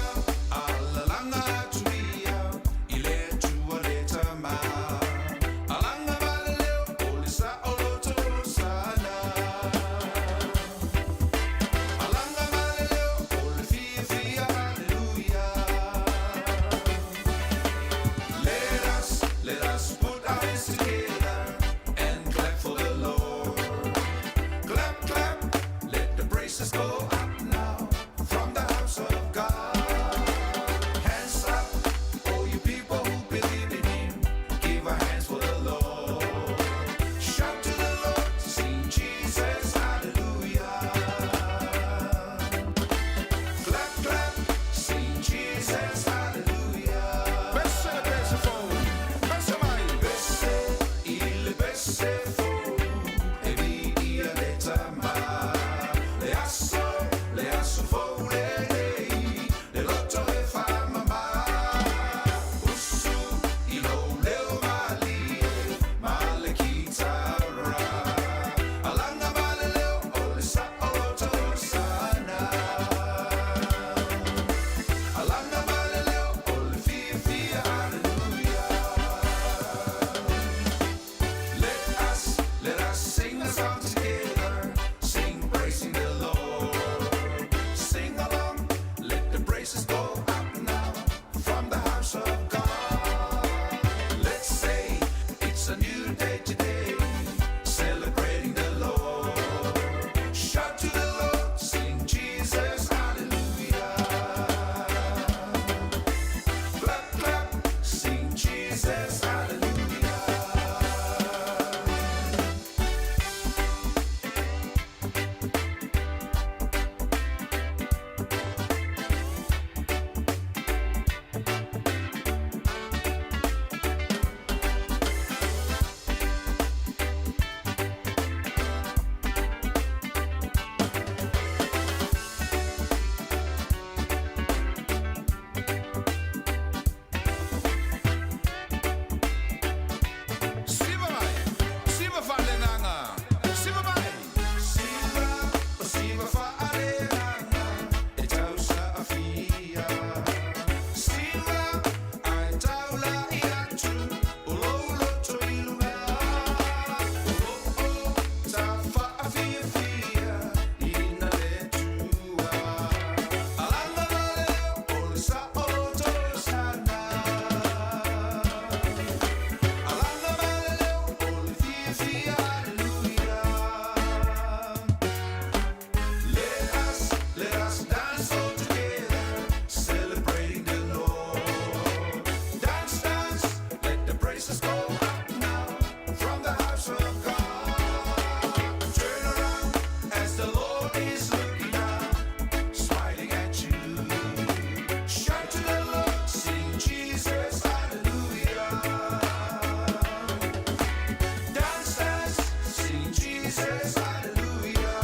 [SPEAKER 1] Jesus, hallelujah.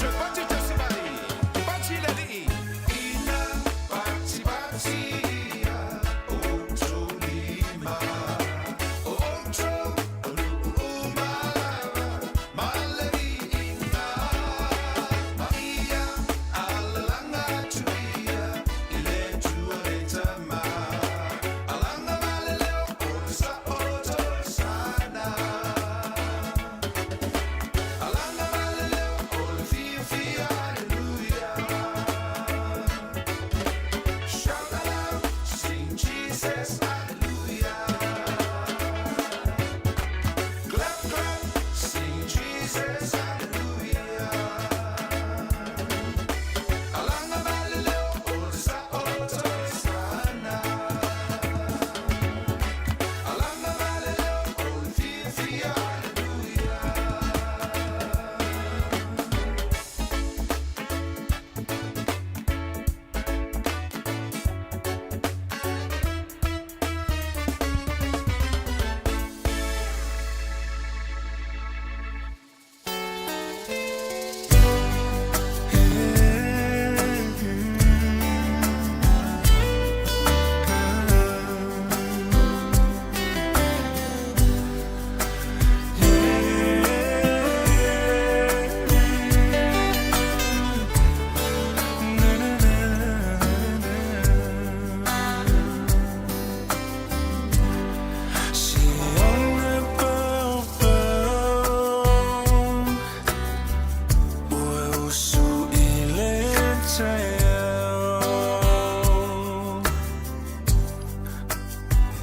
[SPEAKER 1] Ina pati patia o tolima o otro umalava malari ina maia alalanga tuia ile tualetama alanga maleleo o sa oto sana alanga maleleo o le fia fia hallelujah. Shout aloud, sing Jesus, hallelujah. Clap, clap, sing Jesus, hallelujah. Alanga maleleo, o sa oto sana. Alanga maleleo, o le fia fia, hallelujah.
[SPEAKER 20] Si on ne peut pas, usu ile tayo.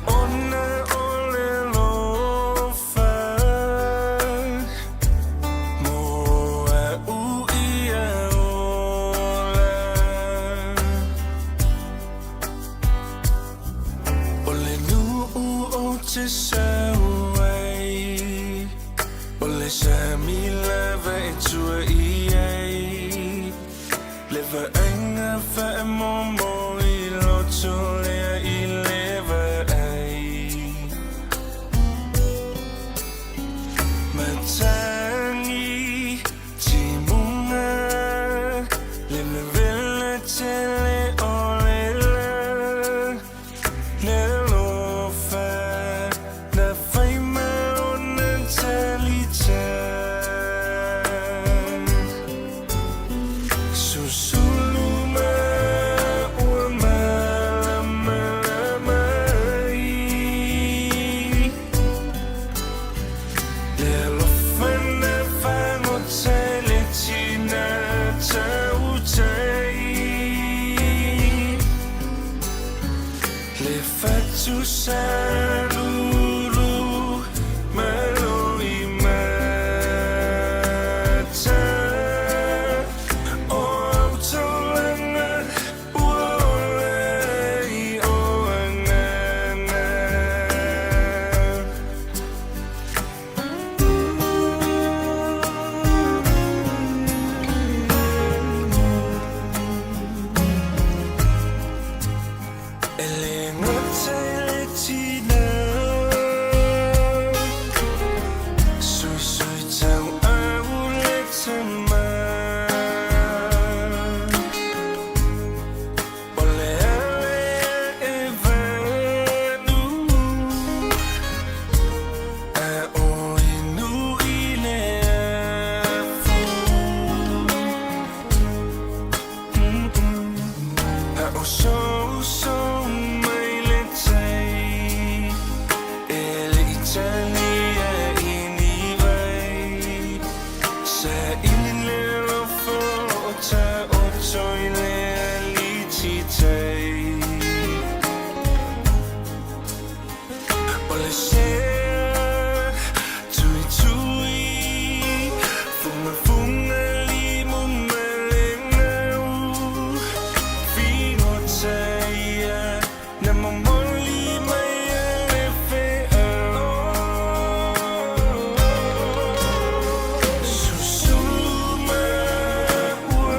[SPEAKER 20] Ona ole lofa, moa u ia ola. O le nuu o te sau ai, o le sami lava e tua i ai. Le vaaiga faamomo i loto lea i le vaai. Matagi timuga, le levele tele o le la. Nelofa, na faima o na talita. Susulu ma ua malamalama ai. Le alofa na fagota le tina tautai. Le fatu salulu malo i mata O au taulanga ua ola i o angana. E le gata i le tina Suisui tau au le tama O le ale e vanu A o inu i le afu A o so so mai le tai E le Italia i ni vai Sa ili le lofo o ta o toi le aliti tai O le sea tui tui Funga funga limu malengau Finotaia na momoli mai a le feau Susulu ma ua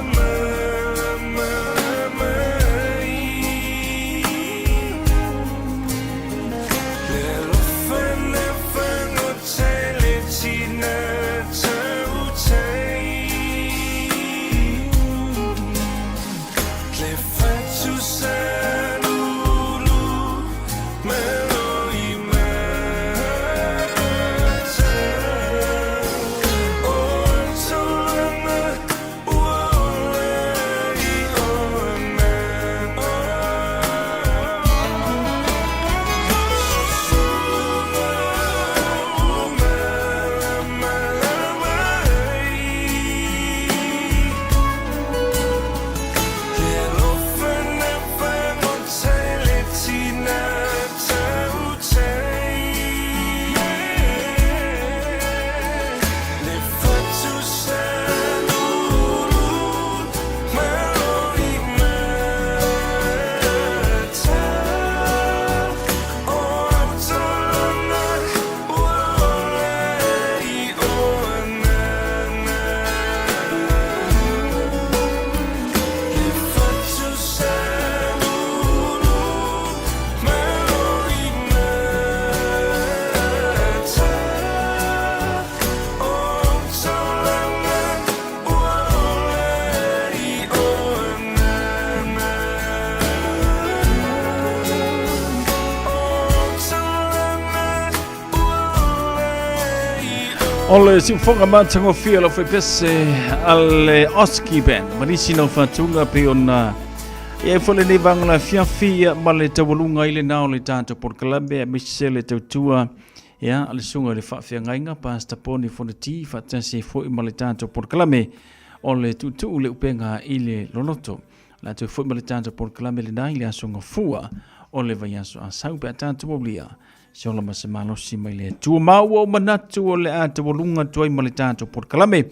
[SPEAKER 5] O le siufoga matagofie o lau faipese a le Oski Band ma nisi nau faatuga pei ona i ai foi lenei vaega o le afiafi ma le taualuga i lena o le tatou polokalame aemaise le tautua ia le susuga i le faafeagaiga Pastor Poni Fonoti faatasi ai foi ma le tatou polokalame o le tuutuu le upega i le loloto. O le a toe foi ma le tatou polokalame lena i le aso Gafua o le vaiaso a sau pe a tatou aulia se ola ma se malosi mai le Atua. Ma ua ou manatu o le a taualuga atu ai ma le tatou polokalame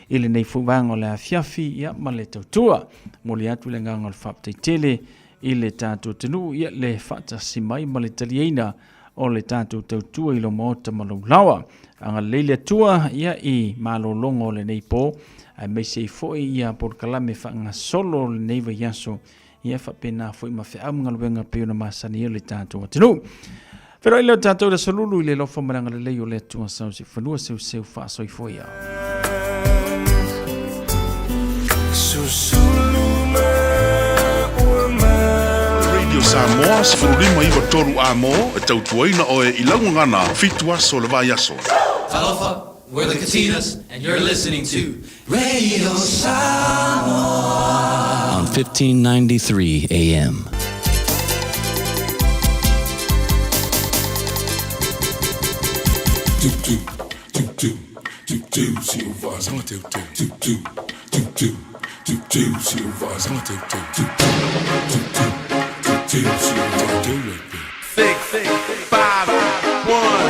[SPEAKER 5] i lenei foi vaega o le afiafi ia, ma le tautua. Momoli atu le agaga o le faafetai tele i le tatou atunuu ia, le faatasi mai ma le taliaina o le tatou tautua i lou maota ma lou laoa. Agalelei le Atua ia, i malologa o lenei po, aemaise ai foi ia polokalame faagasolo o lenei vaiaso ia faapena foi ma feau ma galuega pei ona masani ai le tatou atunuu. Feiloai lea o tatou i le aso Lulu i le alofa ma le agalelei o le Atua sau se fanua seuseu faasoifua ia.
[SPEAKER 9] Radio Samoa 1593 A mo e tautuaina oe i lau gagana fitu aso o le vaiaso.
[SPEAKER 7] Talofa, we're the Katinas, and you're listening to Radio Samoa on 1593 AM.
[SPEAKER 20] Six, five, one.